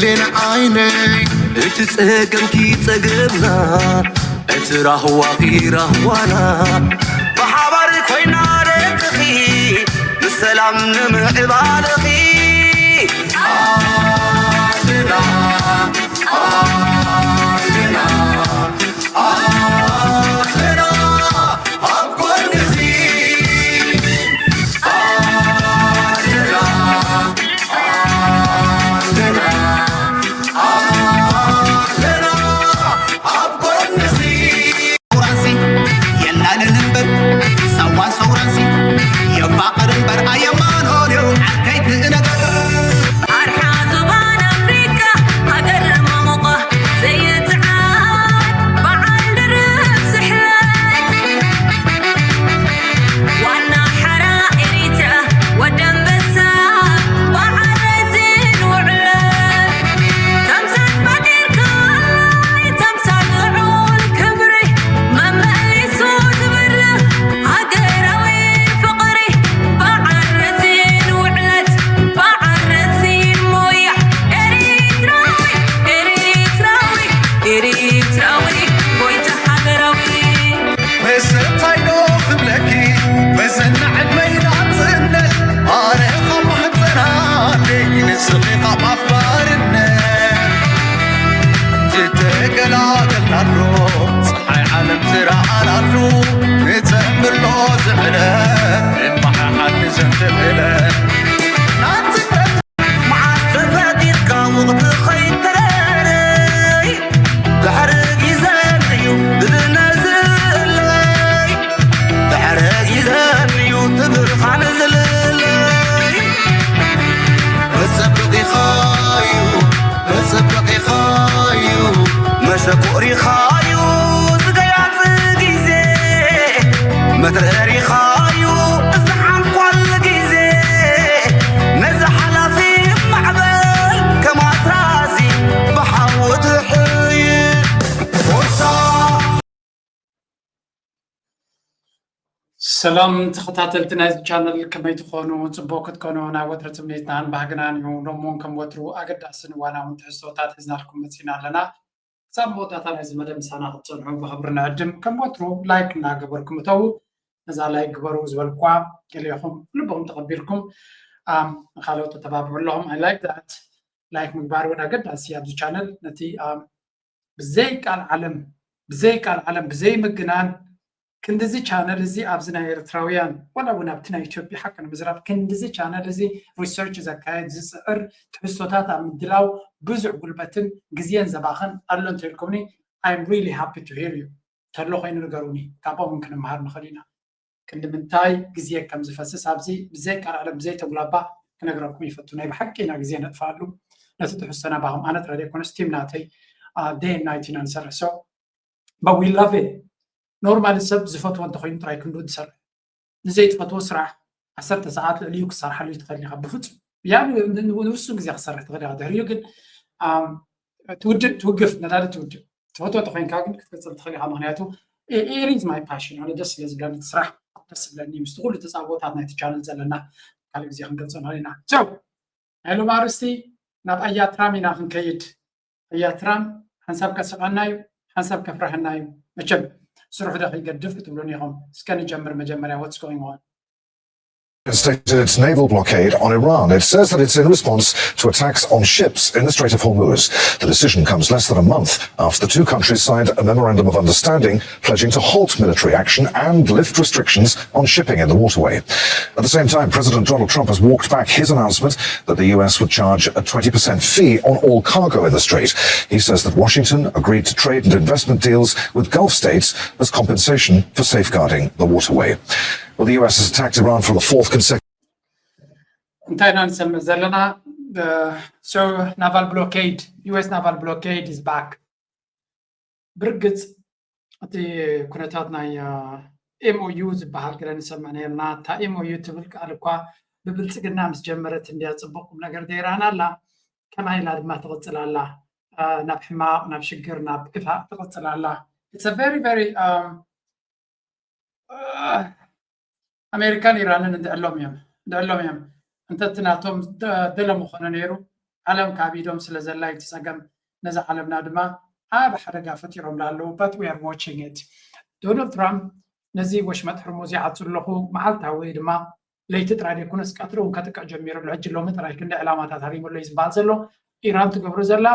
ሌን ዓይነይ እቲ ጸገምኪ ጸገምና እቲ ራህዋኺ ራህዋና ብሓባር ኮይና ደቅኺ ንሰላም ንምዕባልኺ ዓድና ዓድና ዓድና ኣብ ጎንኺ ዓድና ዓድና ዓድና ኣብ ጎንኺ ሰውራንሲ የላልን እምበር ሳዋ ሰውራንሲ የፋቕር እምበር ኣየማኖንዮ ዓርከይ ትእነገር ኣርሓ ዞባን ኣፍሪቃ ሃገር ማሞቓ ዘይትዓድ በዓል ድርብ ስሕለት ዋና ሓራ ኤሪትራ ወደንበሳ በዓል ረዚን ውዕለት ተምሳል ፈጢርካለይ ተምሳል ልዑል ክብሪ መመሊሱ ዝብርህ ሃገራዊ ፍቕሪ በዓል ረዚን ውዕለት በዓል ረዚን ሞያ ኤሪትራዊ ኤሪትራዊ ኤሪትራዊ ጎይታ ሃገራዊ መሰታይዶ ክብለኪ መሰና ዕድመይ ናጽነት ኣነ ካብ ማሕፀና ኣደይ ንስኺ ካብ ኣፍ ባርነት ዝተገላገልናሉ ፀሓይ ዓለም ዝረኣናሉ ንዘምብሎ ዝዕለት ንመሓሓል ንዘምብዕለት ናትነት መዓስ ተፈጢርካ ወቕቲ ኸይተረረይ ድሕሪ ግዜ እዩ ብብነ ዝለይ ድሕሪ ግዜ እዩ ትብርኻን ዝልለይ መጸበቒኻዩ መጸበቒኻዩ መሸኮሪኻዩ ዝገያጽ ግዜ መትረሪኻዩ እዚ ሓንኳል ግዜ ነዚ ሓላፊ ማዕበል ከም ኣስራዚ ብሓዊ ትሕይል ፎርሳ ሰላም ተኸታተልቲ ናይዚ ቻነል ከመይ ትኾኑ? ጽቡቕ ክትኮኑ ናይ ወትሪ ትምኒትናን ባህግናን እዩ። ሎም እውን ከም ወትሩ ኣገዳስን እዋናውን ትሕዝቶታት ሒዝናልኩም መጺና ኣለና። ክሳብ መወዳእታ ናይዚ መደብ ምሳና ክትጸንሑ ብኽብሪ ንዕድም። ከም ወትሩ ላይክ እናገበርኩም እተዉ። ነዛ ላይክ ግበሩ ዝበልኳ ገሊኹም ልብኹም ተቐቢልኩም ኣም፣ ንኻልኦት ተተባብዑ ኣለኹም። I like that. ላይክ ምግባር እውን ኣገዳሲ ኣብዚ ቻነል ነቲ ኣም፣ ብዘይ ቃል ዓለም ብዘይ ቃል ዓለም ብዘይ ምግናን ክንድዚ ቻነል እዚ ኣብዚ ናይ ኤርትራውያን ዋላ እውን ኣብቲ ናይ ኢትዮጵያ ሓቂ ንምዝራብ ክንድዚ ቻነል እዚ ሪሰርች ዘካየድ ዝፅዕር ትሕዝቶታት ኣብ ምድላው ብዙሕ ጉልበትን ግዜን ዘባኽን ኣሎ እንተኢልኩምኒ I'm really happy to hear you ተሎ ኮይኑ ንገሩኒ ካብኦም እውን ክንመሃር ንኽእል ኢና ክንዲ ምንታይ ግዜ ከም ዝፈስስ ኣብዚ ብዘይ ቃል ዓለም ብዘይ ተጉላባ ክነግረኩም ይፈቱ ናይ ብሓቂ ኢና ግዜ ነጥፋሉ ነቲ ትሕዝቶ ናባኹም ኣነ ጥራይ ዘይኮነስ ቲም ናተይ day and night ኢና ንሰርሕ so but we love it normally ሰብ ዝፈትዎ እንተኮይኑ ጥራይ ክንዱ ዝሰርሕ ንዘይትፈትዎ ስራሕ ዓሰርተ ሰዓት ልዕሊኡ ክሰርሓሉ ትኽእል ኢኻ ብፍፁም ያ ንውሱን ግዜ ክሰርሕ ትኽእል ኢኻ ድሕሪኡ ግን ትውድእ ትውግፍ ነዳዲ ትውድእ ትፈትዎ ተኮይንካ ግን ክትቅፅል ትኽእል ኢኻ ምክንያቱ it is my passion ኣነ ደስ ስለ ዝብለኒ እቲ ስራሕ ደስ ዝብለኒ ምስቲ ኩሉ ተፃብኦታት ናይቲ ቻነል ዘለና ካልእ ግዜ ክንገልፆ ንኽእል ኢና so ናይ ሎም ኣርእስቲ ናብ ኣያ ትራም ኢና ክንከይድ ኣያ ትራም ሓንሳብ ከስቀና እዩ ሓንሳብ ከፍረሐና እዩ መቸም ስርሑ ዶ ከይገድፍ ክትብሉን ኢኹም እስከ ንጀምር መጀመርያ what's going on Stated its naval blockade on Iran. It says that it's in response to attacks on ships in the Strait of Hormuz. The decision comes less than a month after the two countries signed a memorandum of understanding pledging to halt military action and lift restrictions on shipping in the waterway. At the same time, President Donald Trump has walked back his announcement that the U S would charge a twenty percent fee on all cargo in the strait. He says that Washington agreed to trade and investment deals with Gulf states as compensation for safeguarding the waterway. Well, the U S has attacked Iran for the fourth consecutive. እንታይ ኢና ንሰምዕ ዘለና so naval blockade US naval blockade is back ብርግፅ እቲ ኩነታት ናይ MOU ዝበሃል ገለ ንሰምዕ ነርና እታ MOU ትብል ቃል እኳ ብብልፅግና ምስ ጀመረት እንድያ ፅቡቅ ቁም ነገር ደይራና ኣላ ከማይ ኢላ ድማ ትቕፅል ኣላ ናብ ሕማቕ ናብ ሽግር ናብ ክፋእ ትቕፅል ኣላ it's a very very ኣሜሪካን ኢራንን እንድዕሎም እዮም እንድዕሎም እዮም እንተ እቲ ናቶም ደለ ምኾነ ነይሩ ዓለም ካብ ኢዶም ስለ ዘላ እቲ ጸገም ነዛ ዓለምና ድማ ዓብ ሓደጋ ፈጢሮም ላለዉ but we are watching it። ዶናልድ ትራምፕ ነዚ ወሽመጥ ሕርሙዝ ይዓጹ ኣለኹ መዓልታዊ ወይ ድማ ለይቲ ጥራይ ዘይኮነስ ቀትሪ እውን ከጥቅዕ ጀሚሩ ኣሎ። ሕጂ ሎሚ ጥራይ ክንዲ ዕላማታት ሃሪሙ ኣሎ እዩ ዝበሃል ዘሎ። ኢራን ትገብሮ ዘላ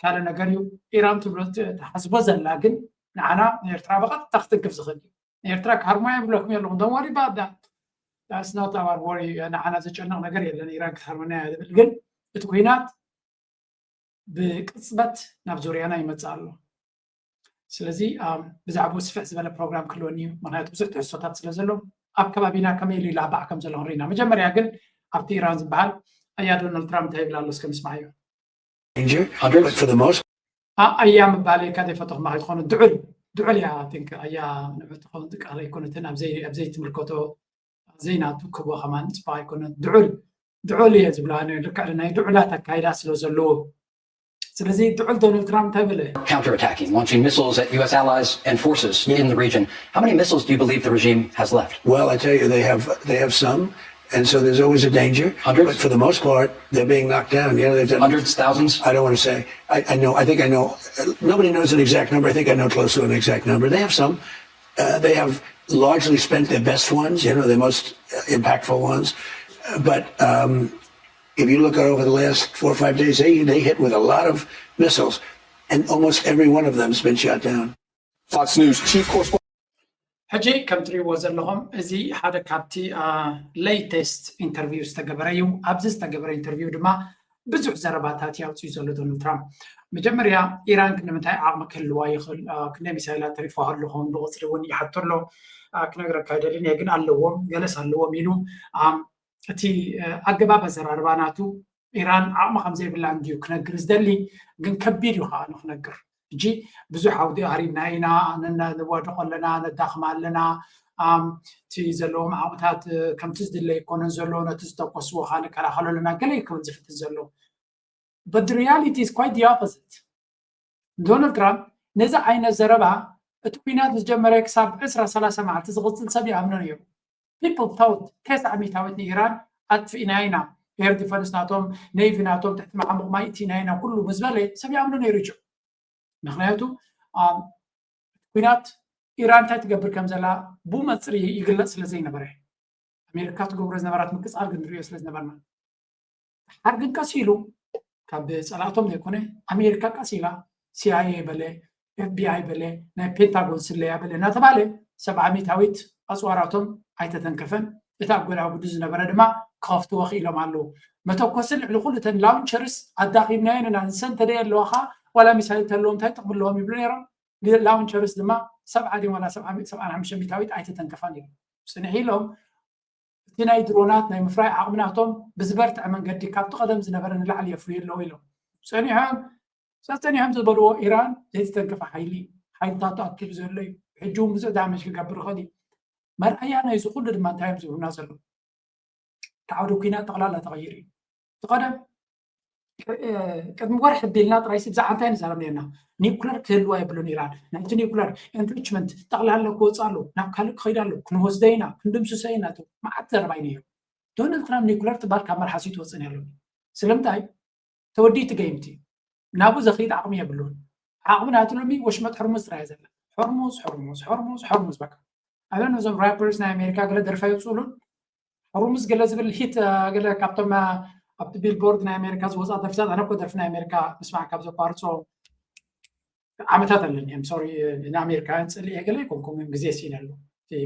ካልእ ነገር እዩ። ኢራን ትብሎ ትሓስቦ ዘላ ግን ንዓና ንኤርትራ ብቐጥታ ክትንክፍ ዝኽእል እዩ። ንኤርትራ ክሃርሞ እየ ይብለኩም ኣለኹ። Don't worry about that. That's not our worry። ንዓና ዘጨንቕ ነገር የለን። ኢራን ክትሃርመና እያ ዝብል ግን እቲ ኩናት ብቅጽበት ናብ ዙርያና ይመጽእ ኣሎ። ስለዚ ብዛዕባኡ ስፍሕ ዝበለ ፕሮግራም ክህልወኒ እዩ። ምክንያቱ ብዙሕ ትሕዝቶታት ስለ ዘሎ ኣብ ከባቢና ከመይ ኢሉ ይላባዕ ከም ዘሎ ክንርኢ ኢና። መጀመርያ ግን ኣብቲ ኢራን ዝበሃል ኣያ ዶናልድ ትራምፕ እንታይ ይብል ኣሎ እስከ ንስማዓዮ። Danger, but for the most ኣያ ምባለይ እካ ዘይፈተኹማ ከይትኾኑ ድዑል ድዑል እያ። ቲንክ ኣያ ንዑ ትኸውን ቃል ኣይኮነትን ኣብ ዘይትምልከቶ ዘይናቱ ክቦ ከማን ፅቡቅ ኣይኮነን። ድዑል ድዑል እየ ዝብላ ልክዕ ናይ ድዑላት ኣካይዳ ስለ ዘለዎ ስለዚ ድዑል ዶናልድ ትራምፕ እንታይ በለ? Counterattacking, launching missiles at U S allies and forces in the region. How many missiles do you believe the regime has left? Well, I tell you, they have they have some, and so there's always a danger. Hundreds? But for the most part, they're being knocked down. You know, they've done Hundreds, thousands? I don't want to say. I, I know. I think I know. Nobody knows an exact number. I think I know close to an exact number. They have some. Uh, they have largely spent their best ones. You know, their most uh, impactful ones. Uh, but um, if you look at over the last four or five days, they they hit with a lot of missiles, and almost every one of them has been shot down. Fox News chief correspondent. ሕጂ ከም ትሪእዎ ዘለኹም እዚ ሓደ ካብቲ latest interview ዝተገበረ እዩ። ኣብዚ ዝተገበረ interview ድማ ብዙሕ ዘረባታት እዩ ኣውፅኡ ዘሎ ዶናልድ ትራምፕ። መጀመርያ ኢራን ክንደምንታይ ዓቕሚ ክህልዋ ይኽእል፣ ክንደይ ሚሳይላት ተሪፎ ኣሎ ኸውን ብቁፅሪ እውን ይሓቶ ኣሎ። ክነግረካ ኣይደልን እየ ግን ኣለዎም፣ ገለስ ኣለዎም ኢሉ። እቲ ኣገባብ ኣዘራርባ ናቱ ኢራን ዓቕሚ ከም ዘይብላ እንድዩ ክነግር ዝደሊ፣ ግን ከቢድ እዩ ከዓ ንክነግር። ሕጂ ብዙሕ ዓውዲ ሃሪምና ኢና፣ ንወድቆ ኣለና፣ ነዳኽማ ኣለና፣ እቲ ዘለዎም ዓቕምታት ከምቲ ዝድለ ኣይኮነን ዘሎ፣ ነቲ ዝተኮስዎ ከዓ ንከላኸሎ ኣለና፣ ገለ እዩ ክብል ዝፍትን ዘሎ። But the reality is quite the opposite። ዶናልድ ትራምፕ ነዚ ዓይነት ዘረባ እቲ ኩናት ዝጀመረ ክሳብ ዕስራ ሰላሳ መዓልቲ ዝቕፅል ሰብ ይኣምኖ ነይሩ። People thought ተስዓ ሚእታዊት ንኢራን ኣጥፊእና ኢና፣ air defense ናቶም፣ navy ናቶም ትሕቲ መዓሙቕ ማይ እቲና ኢና ኩሉ ምስ በለ ሰብ ይኣምኖ ነይሩ እዩ። ምክንያቱ ኩናት ኢራን እንታይ ትገብር ከም ዘላ ብመፅሪ ይግለፅ ስለ ዘይነበረ ኣሜሪካ ትገብሮ ዝነበራት ምቅፃል ግን ንሪኦ ስለ ዝነበርና ሓር ግን ቀስ ኢሉ ካብ ፀላእቶም ዘይኮነ ኣሜሪካ ቀስ ኢላ ሲኣይኤ በለ ኤፍቢኣይ በለ ናይ ፔንታጎን ስለያ በለ እናተባለ ሰብዓ ሚእታዊት ኣፅዋራቶም ኣይተተንከፈን እቲ ኣብ ጎዳጉዲ ዝነበረ ድማ ክኸፍትዎ ክኢሎም ኣለዉ መተኮሲ ልዕሊ ኩሉ እተን ላውንቸርስ ኣዳኺምናየን ኢና ንሰን ተደየ ኣለዋ ከዓ ዋላ ሚሳይል ተለዎም እንታይ ጥቕሚ ኣለዎም ይብሉ ነይሮም ላውንቸርስ ድማ ሰብዓ ድም ዋላ ሰብዓ ሓሙሽተ ሚእታዊት ኣይተተንከፋን ኢሉ ፅንሕ ኢሎም እቲ ናይ ድሮናት ናይ ምፍራይ ዓቕሚ ናቶም ብዝበርትዐ መንገዲ ካብቲ ቀደም ዝነበረ ንላዕሊ የፍርዩ ኣለዉ ኢሎም። ጸኒሖም ጸኒሖም ዝበልዎ ኢራን ዘይተተንከፈ ሓይሊ ሓይልታት ኣኪቡ ዘሎ እዩ። ሕጂ እውን ብዙሕ ዳመጅ ክገብር ይኽእል እዩ። መርኣያ ናይዚ ኩሉ ድማ እንታይ እዮም ዝብሉና ዘለዉ? እቲ ዓውዲ ኲናት ጠቕላላ ተቐይሩ እዩ። እቲ ቀደም ቅድሚ ወርሒ ኣቢልና ጥራይ ብዛዕባ እንታይ ንዛረብ ነርና? ኒኩለር ክህልዋ የብሉን ኢራን። ናይቲ ኒኩለር ኤንሪችመንት ጠቕላላ ክወፅእ ኣሎ፣ ናብ ካልእ ክኸይድ ኣሎ፣ ክንወስዶ ኢና፣ ክንድምስሶ ኢና መዓት ዘረባ እዩ ነይሩ። ዶናልድ ትራምፕ ኒኩለር ትበሃል ካብ መልሓሱ ኣይትወፅእን እያ ሎሚ። ስለምንታይ? ተወዲኡ እቲ ገይም እቲ ናብኡ ዘኽይድ ዓቕሚ የብሉን። ዓቕሚ ናቱ ሎሚ ወሽመጥ ሕርሙዝ ጥራይ እያ ዘላ። ሕርሙዝ ሕርሙዝ ሕርሙዝ ሕርሙዝ በቃ። ኣበን እዞም ራፐርስ ናይ ኣሜሪካ ገለ ደርፊ የውፅእሉን ሕርሙዝ ገለ ዝብል ሂት ገለ ካብቶም ኣብቲ ቢልቦርድ ናይ ኣሜሪካ ዝወፃ ደርፍታት ኣነ እኮ ደርፊ ናይ ኣሜሪካ ምስማዕ ካብ ዘቋርፆ ዓመታት ኣለኒ ም ሶሪ ንኣሜሪካውያን ፅልኢ ገለ ይኮንኩም ግዜ ሲኢነ ኣሎ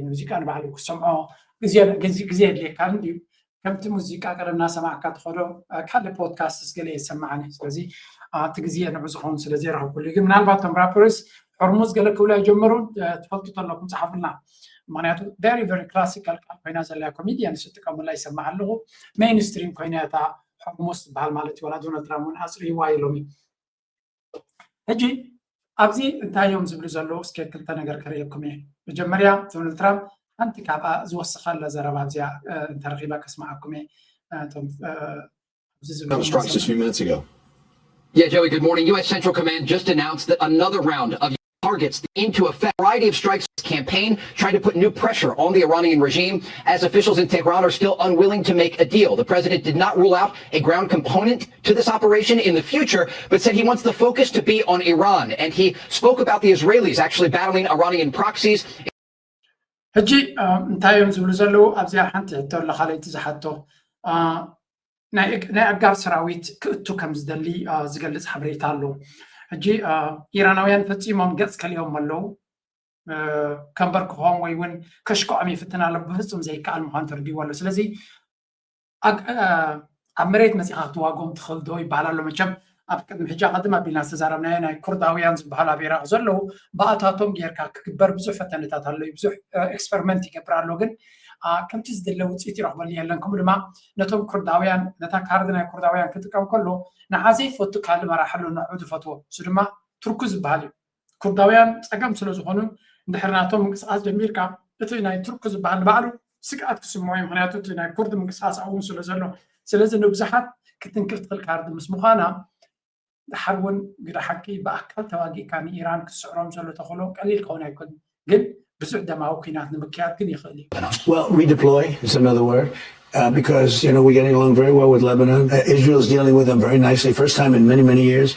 ሙዚቃ ንባዕሉ ክሰምዖ ግዜ የድልየካ እንድዩ ከምቲ ሙዚቃ ቀደም እናሰማዕካ ትኸዶ ካልእ ፖድካስትስ ገለ የሰማዓኒ ስለዚ እቲ ግዜ ንዑ ዝኸውን ስለ ዘይረኸብኩሉ ግን ምናልባት ቶም ራፐርስ ሕርሙዝ ገለ ክብሉ ኣይጀመሩን ትፈልጡ ተለኩም ፀሓፉልና ምክንያቱ very very classical ቃል ኮይና ዘላ ኮሜድያን ዝጥቀሙላ ይሰማዕ ኣለኹ mainstream ኮይና እታ ሕርሙዝ ትበሃል ማለት እዩ ዋላ ዶናልድ ትራምፕ እውን ኣፅርይዋ ኢሎም እዩ ሕጂ ኣብዚ እንታይ እዮም ዝብሉ ዘለዉ እስከ ክልተ ነገር ከርእየኩም እየ መጀመርያ ዶናልድ ትራምፕ ሓንቲ ካብኣ ዝወሰኸላ ዘረባ ኣብዚኣ እንተረኺባ ከስማዓኩም እየ Strikes just a few minutes ago. Yeah, Joey, good morning. U S Central Command just announced that another round of targets into effect. A variety of strikes campaign trying to put new pressure on the Iranian regime as officials in Tehran are still unwilling to make a deal. The president did not rule out a ground component to this operation in the future, but said he wants the focus to be on Iran. And he spoke about the Israelis actually battling Iranian proxies. ሕጂ እንታይ እዮም ዝብሉ ዘለዉ? ኣብዚኣ ሓንቲ ሕቶ ኣለ ካልኣይቲ ዝሓቶ ናይ ኣጋር ሰራዊት ክእቱ ከም ዝደሊ ዝገልጽ ሓበሬታ ኣሎ። ሕጂ ኢራናውያን ፈጺሞም ገጽ ከሊኦም ኣለዉ። ከንበርክኾም ወይ እውን ከሽክዖም ይፍትን ኣሎ። ብፍጹም ዘይከኣል ምዃኑ ተረዲዎ ኣሎ። ስለዚ ኣብ መሬት መፂኻ ክትዋጎም ትኽእል ዶ ይበሃል ኣሎ። መቸም ኣብ ቅድሚ ሕጂ ቀድም ኣቢልና ዝተዛረብናዮ ናይ ኩርዳውያን ዝበሃል ኣብ ኢራቅ ዘለዉ ብኣታቶም ጌርካ ክግበር ብዙሕ ፈተነታት ኣሎ፣ ብዙሕ ኤክስፐሪመንት ይገብር ኣሎ። ግን ከምቲ ዝድለ ውፅኢት ይረኽበሉ የለን። ከምኡ ድማ ነቶም ኩርዳውያን ነታ ካርድ ናይ ኩርዳውያን ክጥቀም ከሎ ንዓ ዘይፈቱ ካልእ መራሒ ኣሎ ንዕኡ ዝፈትዎ፣ እሱ ድማ ቱርኩ ዝበሃል እዩ። ኩርዳውያን ፀገም ስለ ዝኾኑ እንድሕር ናቶም ምንቅስቃስ ጀሚርካ እቲ ናይ ቱርክ ዝበሃል ንባዕሉ ስግኣት ክስምዖ እዩ። ምክንያቱ እቲ ናይ ኩርድ ምንቅስቃስ ኣብኡ ስለ ዘሎ። ስለዚ ንብዙሓት ክትንክፍ ትኽእል ካርድ ምስ ምዃና ድሓር እውን ግደ ሓቂ ብኣካል ተዋጊእካ ንኢራን ክትስዕሮም ዘሎ ተኽእሎ ቀሊል ክኸውን ኣይኮን፣ ግን ብዙሕ ደማዊ ኩናት ንምክያድ ግን ይኽእል እዩ። Well, redeploy is another word. Uh, because you know we're getting along very well with Lebanon. Uh, Israel's dealing with them very nicely. First time in many many years.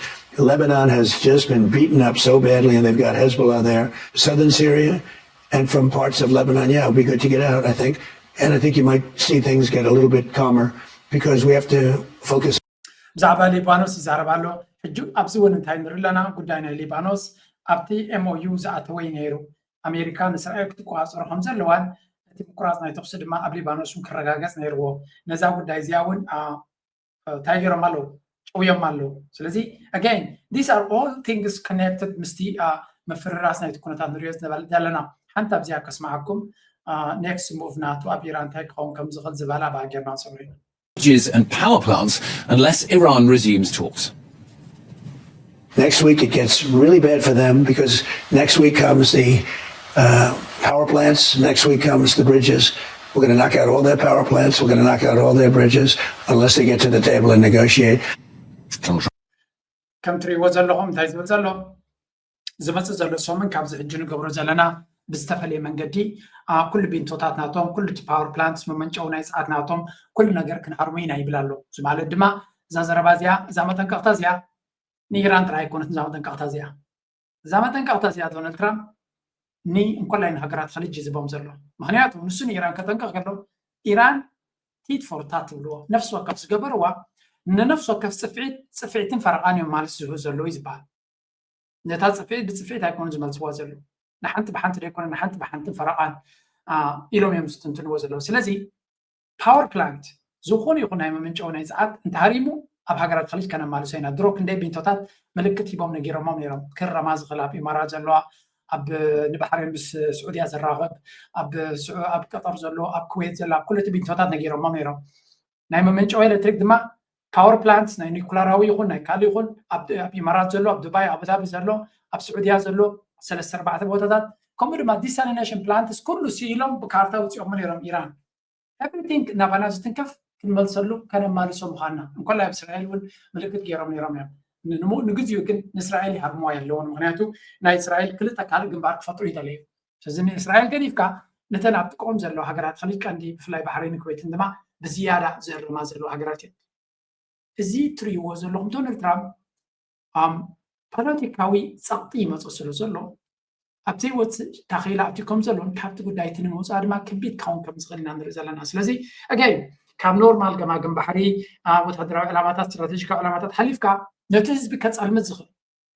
Lebanon has just been beaten up so badly, and they've got Hezbollah there, southern Syria, and from parts of Lebanon. Yeah, it'll be good to get out, I think. And I think you might see things get a little bit calmer because we have to focus. ብዛዕባ ሊባኖስ ይዛረብ ኣሎ። ሕጂ ኣብዚ እውን እንታይ ንርኢ ኣለና? ጉዳይ ናይ ሊባኖስ ኣብቲ M O U ዝኣተወ እዩ ነይሩ። ኣሜሪካ ንእስራኤል ክትቆፃፀሮ ከም ዘለዋን እቲ ምቁራፅ ናይ ተኩሲ ድማ ኣብ ሊባኖስ እውን ክረጋገፅ ነይርዎ። ነዛ ጉዳይ እዚኣ እውን እንታይ ገይሮም ኣለዉ? ጨውዮም ኣለዉ። ስለዚ again these are all things connected ምስቲ ምፍርራስ ናይቲ ኩነታት ንሪኦ ዘለና። ሓንቲ ኣብዚኣ ከስምዓኩም፣ next move ናቱ ኣብ ኢራን እንታይ ክኸውን ከም ዝኽእል ዝበላ ብኣጌርና ንሰምዑ ኢና። bridges and power plants unless Iran resumes talks. Next week it gets really bad for them because next week comes the uh, power plants, next week comes the bridges. We're going to knock out all their power plants, we're going to knock out all their bridges unless they get to the table and negotiate. ከም ትሪእዎ ዘለኹም እንታይ ዝብል ዘሎ ዝመፅእ ዘሎ ሰሙን ካብዚ ሕጂ ንገብሮ ዘለና ብዝተፈለየ መንገዲ ኩሉ ቢንቶታት ናቶም ኩሉ እቲ ፓወር ፕላንትስ መመንጨዊ ናይ ፀዓት ናቶም ኩሉ ነገር ክንሃርሞ ኢና ይብል ኣሎ። እዚ ማለት ድማ እዛ ዘረባ እዚኣ እዛ መጠንቀቕታ እዚኣ ንኢራን ጥራይ ኣይኮነት። እዛ መጠንቀቕታ እዚኣ እዛ መጠንቀቕታ እዚኣ ዶናልድ ትራምፕ ንእንኮላይ ንሃገራት ኸሊጅ ዝቦም ዘሎ ምክንያቱ ንሱ ንኢራን ከጠንቀቕ ከሎ ኢራን ቲት ፎርታት ትብልዎ ነፍሲ ወከፍ ዝገበርዋ ንነፍሲ ወከፍ ፅፍዒት ፅፍዒትን ፈረቓን እዮም ማለት ዝህቡ ዘለዉ እዩ ዝበሃል። ነታ ፅፍዒት ብፅፍዒት ኣይኮኑ ዝመልስዋ ዘለዉ ንሓንቲ ብሓንቲ ዘይኮነ ንሓንቲ ብሓንትን ፈረቓን ኢሎም እዮም ዝትንትንዎ ዘለዉ። ስለዚ ፓወር ፕላንት ዝኾነ ይኹን ናይ መመንጨዊ ናይ ፀዓት እንተሃሪሙ ኣብ ሃገራት ኸሊጅ ከነማልሶ ኢና። ድሮ ክንደይ ቢንቶታት ምልክት ሂቦም ነጊሮሞም ነይሮም። ክረማ ዝኽእል ኣብ ኢማራት ዘለዋ ኣብ ንባሕሬን ምስ ስዑድያ ዘራኽብ ኣብ ቀጠር ዘሎ ኣብ ኩዌት ዘሎ ኣብ ኩለቲ ቢንቶታት ነጊሮሞም ነይሮም። ናይ መመንጨዊ ኤሌክትሪክ ድማ ፓወር ፕላንትስ ናይ ኒኩላራዊ ይኹን ናይ ካልእ ይኹን ኣብ ኢማራት ዘሎ ኣብ ዱባይ ኣቡዳቢ ዘሎ ኣብ ስዑድያ ዘሎ ሰለስተ ኣርባዕተ ቦታታት ከምኡ ድማ ዲሳሊኔሽን ፕላንትስ ኩሉ ስኢሎም ብካርታ ውፅኦሞ ነይሮም ኢራን። ኤቭሪቲንግ ናባና ዝትንከፍ ክንመልሰሉ ከነማልሶ ምዃንና እንኮላይ ኣብ እስራኤል እውን ምልክት ገይሮም ነይሮም እዮም። ንግዜኡ ግን ንእስራኤል ይሃርምዋ የለውን ምክንያቱ ናይ እስራኤል ክልተ ካልእ ግንባር ክፈጥሩ ይደለዩ። ስለዚ ንእስራኤል ገዲፍካ ነተን ኣብ ጥቅኦም ዘለዋ ሃገራት ኸሊጅ ቀንዲ ብፍላይ ባሕሬን ኩዌትን ድማ ብዝያዳ ዝእርማ ዘለዋ ሃገራት እየን። እዚ ትርእይዎ ዘለኹም ዶናልድ ትራምፕ ፖለቲካዊ ፀቕጢ ይመፅእ ስለ ዘሎ ኣብ ዘይወፅእ ታኸይላ ኣትዩ ከም ዘሎን ካብቲ ጉዳይ እቲ ንምውፃእ ድማ ከቢድ ክኸውን ከም ዝኽእል ኢና ንርኢ ዘለና። ስለዚ ኣገይ ካብ ኖርማል ገማግም ባሕሪ ወታደራዊ ዕላማታት ስትራቴጂካዊ ዕላማታት ሓሊፍካ ነቲ ህዝቢ ከፀልምት ዝኽእል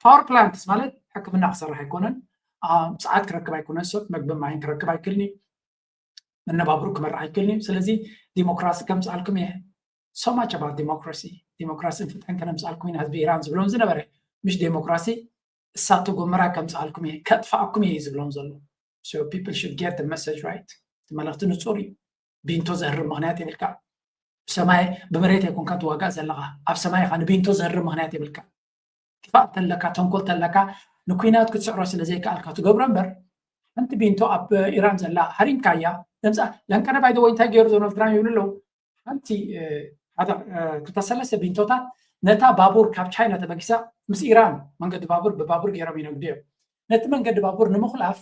ፓወር ፕላንትስ ማለት ሕክምና ክሰርሕ ኣይኮነን፣ ፀዓት ክረክብ ኣይኮነን፣ ሰብ መግቢ ማይን ክረክብ ኣይክልን እዩ፣ መነባብሩ ክመርሕ ኣይክልን እዩ። ስለዚ ዲሞክራሲ ከምፅኣልኩም እየ so much about democracy democracy ን ፍትሕን ከነምፅኣልኩም ኢና ህዝቢ ኢራን ዝብሎም ዝነበረ ምሽ ዴሞክራሲ እሳተ ጎመራ ከምፅኣልኩም እየ ከጥፋኣኩም እየ ዝብሎም ዘሎ። So people should get the message right። እቲ መልእክቲ ንፁር እዩ። ቢንቶ ዘህርም ምክንያት የብልካ። ብሰማይ ብመሬት ኣይኮንካ ትዋጋእ ዘለካ ኣብ ሰማይ ኢካ ንቢንቶ ዘህርም ምክንያት የብልካ። ክፋእ ተለካ ተንኮል ተለካ ንኩናት ክትስዕሮ ስለ ዘይከኣልካ ትገብሮ እምበር ሓንቲ ቢንቶ ኣብ ኢራን ዘላ ሃሪምካያ ለምሳ ለንቀነ ባይደወይ እንታይ ገይሩ ዶናልድ ትራምፕ ይብሉ ኣለዉ ሓንቲ ሓደ ክልተ ሰለስተ ቢንቶታት ነታ ባቡር ካብ ቻይና ተበጊሳ ምስ ኢራን መንገዲ ባቡር ብባቡር ገይሮም ይነግዱ እዮም። ነቲ መንገዲ ባቡር ንምኹላፍ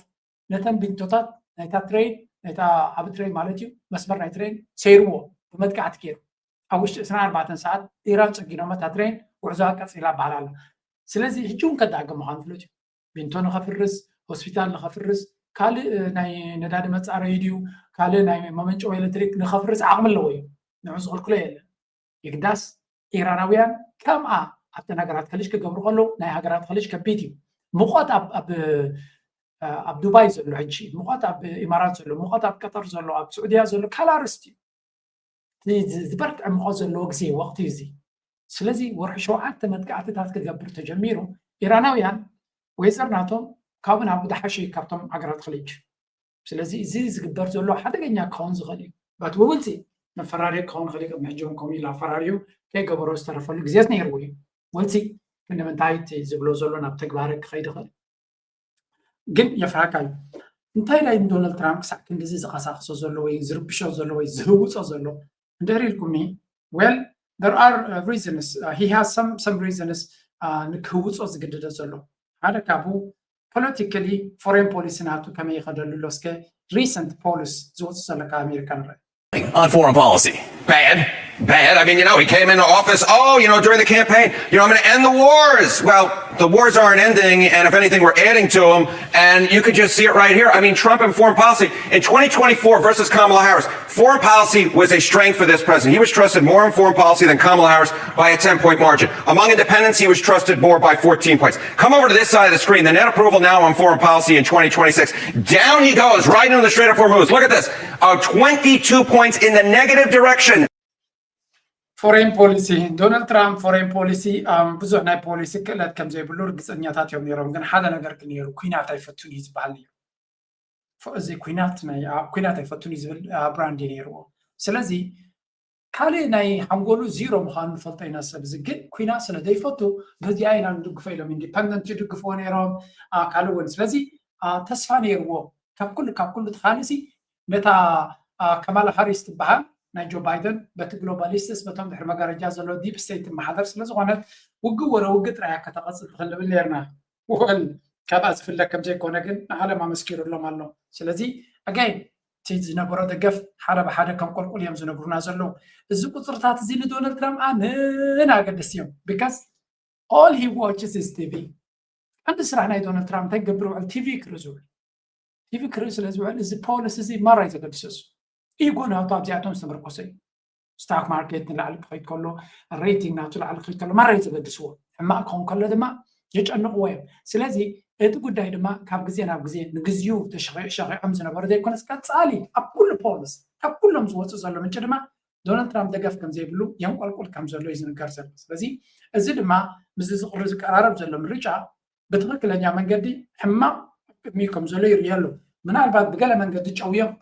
ነተን ቢንቶታት ናይታ ትሬን ናይታ ዓቢ ትሬን ማለት እዩ መስመር ናይ ትሬን ሰይርዎ ብመጥቃዕቲ ገይሩ ኣብ ውሽጢ ዕስራን ኣርባዕተን ሰዓት ኢራን ጸጊኖም እታ ትሬን ጉዕዞኣ ቀጺላ በሃል ኣሎ። ስለዚ ሕጂ እውን ከዳግም ምዃኑ ፍሉጥ እዩ። ቢንቶ ንኸፍርስ፣ ሆስፒታል ንኸፍርስ፣ ካልእ ናይ ነዳዲ መጻረዩ ድዩ ካልእ ናይ መመንጨዊ ኤሌክትሪክ ንኸፍርስ ዓቕሚ ኣለዎ እዩ። ንዑ ዝኽልክሎ የለን። የግዳስ ኢራናውያን ከምኣ ኣብተን ሃገራት ከልጅ ክገብሩ ከለዉ ናይ ሃገራት ከልጅ ከቢድ እዩ። ሙቐት ኣብ ኣብ ኣብ ዱባይ ዘሎ ሕጂ ሙቐት ኣብ ኢማራት ዘሎ ሙቐት ኣብ ቀጠር ዘሎ ኣብ ስዑድያ ዘሎ ካልእ ኣርእስቲ እዩ። እቲ ዝበርትዐ ሙቐት ዘለዎ ግዜ ወቕቲ እዩ እዚ። ስለዚ ወርሒ ሸውዓተ መጥቃዕትታት ክገብር ተጀሚሩ ኢራናውያን ወይዘር ናቶም ካብኡ ናብኡ ዝሓሸ እዩ ካብቶም ሃገራት ከልጅ። ስለዚ እዚ ዝግበር ዘሎ ሓደገኛ ክኸውን ዝኽእል እዩ። በት ውብልፂ መፈራርዮ ክኸውን ይኽእል እዩ። ቅድሚ ሕጂ እውን ከምኡ ኢሉ ኣፈራርዩ ከይገበሮ ዝተረፈሉ ግዜት ነይርዎ እዩ። ውልፂ ክንዲ ምንታይ እቲ ዝብሎ ዘሎ ናብ ተግባር ክኸይድ ይኽእል። ግን የፍራካ እዩ። እንታይ ናይ ዶናልድ ትራምፕ ክሳዕ ክንድዚ ዝቐሳቕሶ ዘሎ ወይ ዝርብሾ ዘሎ ወይ ዝህውፆ ዘሎ እንድሕር ኢልኩምኒ well there are reasons he has some some reasons ንክህውፆ ዝግድደ ዘሎ ሓደ ካብኡ politically foreign policy ናቱ ከመይ ይኸደሉ ኣሎ እስከ recent polls ዝወፁ ዘሎ ካብ ኣሜሪካ ንርኢ on foreign policy. Bad. Bad. I mean, you know, he came into office, oh, you know, during the campaign, you know, I'm going to end the wars. Well, the wars aren't ending, and if anything, we're adding to them. And you could just see it right here. I mean, Trump and foreign policy in twenty twenty-four versus Kamala Harris. Foreign policy was a strength for this president. He was trusted more in foreign policy than Kamala Harris by a ten point margin. Among independents, he was trusted more by fourteen points. Come over to this side of the screen. The net approval now on foreign policy in twenty twenty-six. Down he goes, right into the Strait of Hormuz. Look at this. Are twenty-two points in the negative direction. Foreign policy. Donald Trump foreign policy ብዙሕ ናይ ፖሊሲ ክእለት ከም ዘይብሉ ርግፀኛታት እዮም ነይሮም። ግን ሓደ ነገር ግን ነይሩ፣ ኩናት ኣይፈቱን እዩ ዝበሃል ነይሩ። እዚ ኩናት ናይ ኩናት ኣይፈቱን እዩ ዝብል ብራንድ ነይርዎ። ስለዚ ካልእ ናይ ሓንጎሉ ዚሮ ምዃኑ ንፈልጦ ኢና። ሰብ እዚ ግን ኩናት ስለ ዘይፈቱ በዚኣ ኢና ንድግፎ ኢሎም ኢንዲፐንደንት ይድግፍዎ ነይሮም። ካልእ እውን ስለዚ ተስፋ ነይርዎ ካብ ኩሉ ካብ ኩሉ ተኻሊሲ ነታ ከማላ ሃሪስ ትበሃል ናይ ጆ ባይደን በቲ ግሎባሊስትስ በቶም ድሕሪ መጋረጃ ዘሎ ዲፕ ስቴት ትመሓደር ስለ ዝኾነት ውግእ ወረ ውግእ ጥራያ ከተቐፅል ትኽእል ንብል ነርና። ወል ካብኣ ዝፍለ ከም ዘይኮነ ግን ንዓለም ኣመስኪሩሎም ኣሎ። ስለዚ ኣጋይን እቲ ዝነበሮ ደገፍ ሓደ ብሓደ ከም ቆልቁል እዮም ዝነግሩና ዘለዉ። እዚ ቁፅርታት እዚ ንዶናልድ ትራምፕ ኣንን ኣገደስቲ እዮም። because all he watches is ቲቪ። ቀንዲ ስራሕ ናይ ዶናልድ ትራምፕ እንታይ ክገብር ውዕል ቲቪ ክርኢ ዝውዕል ቲቪ ክርኢ ስለ ዝውዕል እዚ ፖሊሲ እዚ ማራ እዩ ዘገድሰሱ። ኢጎ ናቱ ኣብዚኣቶም ዝተመርኮሰ እዩ። ስታክ ማርኬት ንላዕሊ ክኸይድ ከሎ ሬቲንግ ናቱ ላዕሊ ክኸይድ ከሎ ማራ እዩ ዘገድስዎ። ሕማቕ ክኸውን ከሎ ድማ የጨንቕዎ እዮም። ስለዚ እቲ ጉዳይ ድማ ካብ ግዜ ናብ ግዜ ንግዚኡ ተሸኺዖም ዝነበሩ ዘይኮነስ ቀፃሊ ኣብ ኩሉ ፖልስ ካብ ኩሎም ዝወፁ ዘሎ ምንጭ ድማ ዶናልድ ትራምፕ ደገፍ ከም ዘይብሉ የንቆልቁል ከም ዘሎ እዩ ዝንገር ዘሎ። ስለዚ እዚ ድማ ምስዚ ዝቅሪ ዝቀራረብ ዘሎ ምርጫ ብትኽክለኛ መንገዲ ሕማቕ ኣብ ቅድሚኡ ከም ዘሎ ይርእዮ ኣሎ። ምናልባት ብገለ መንገዲ ጨውዮም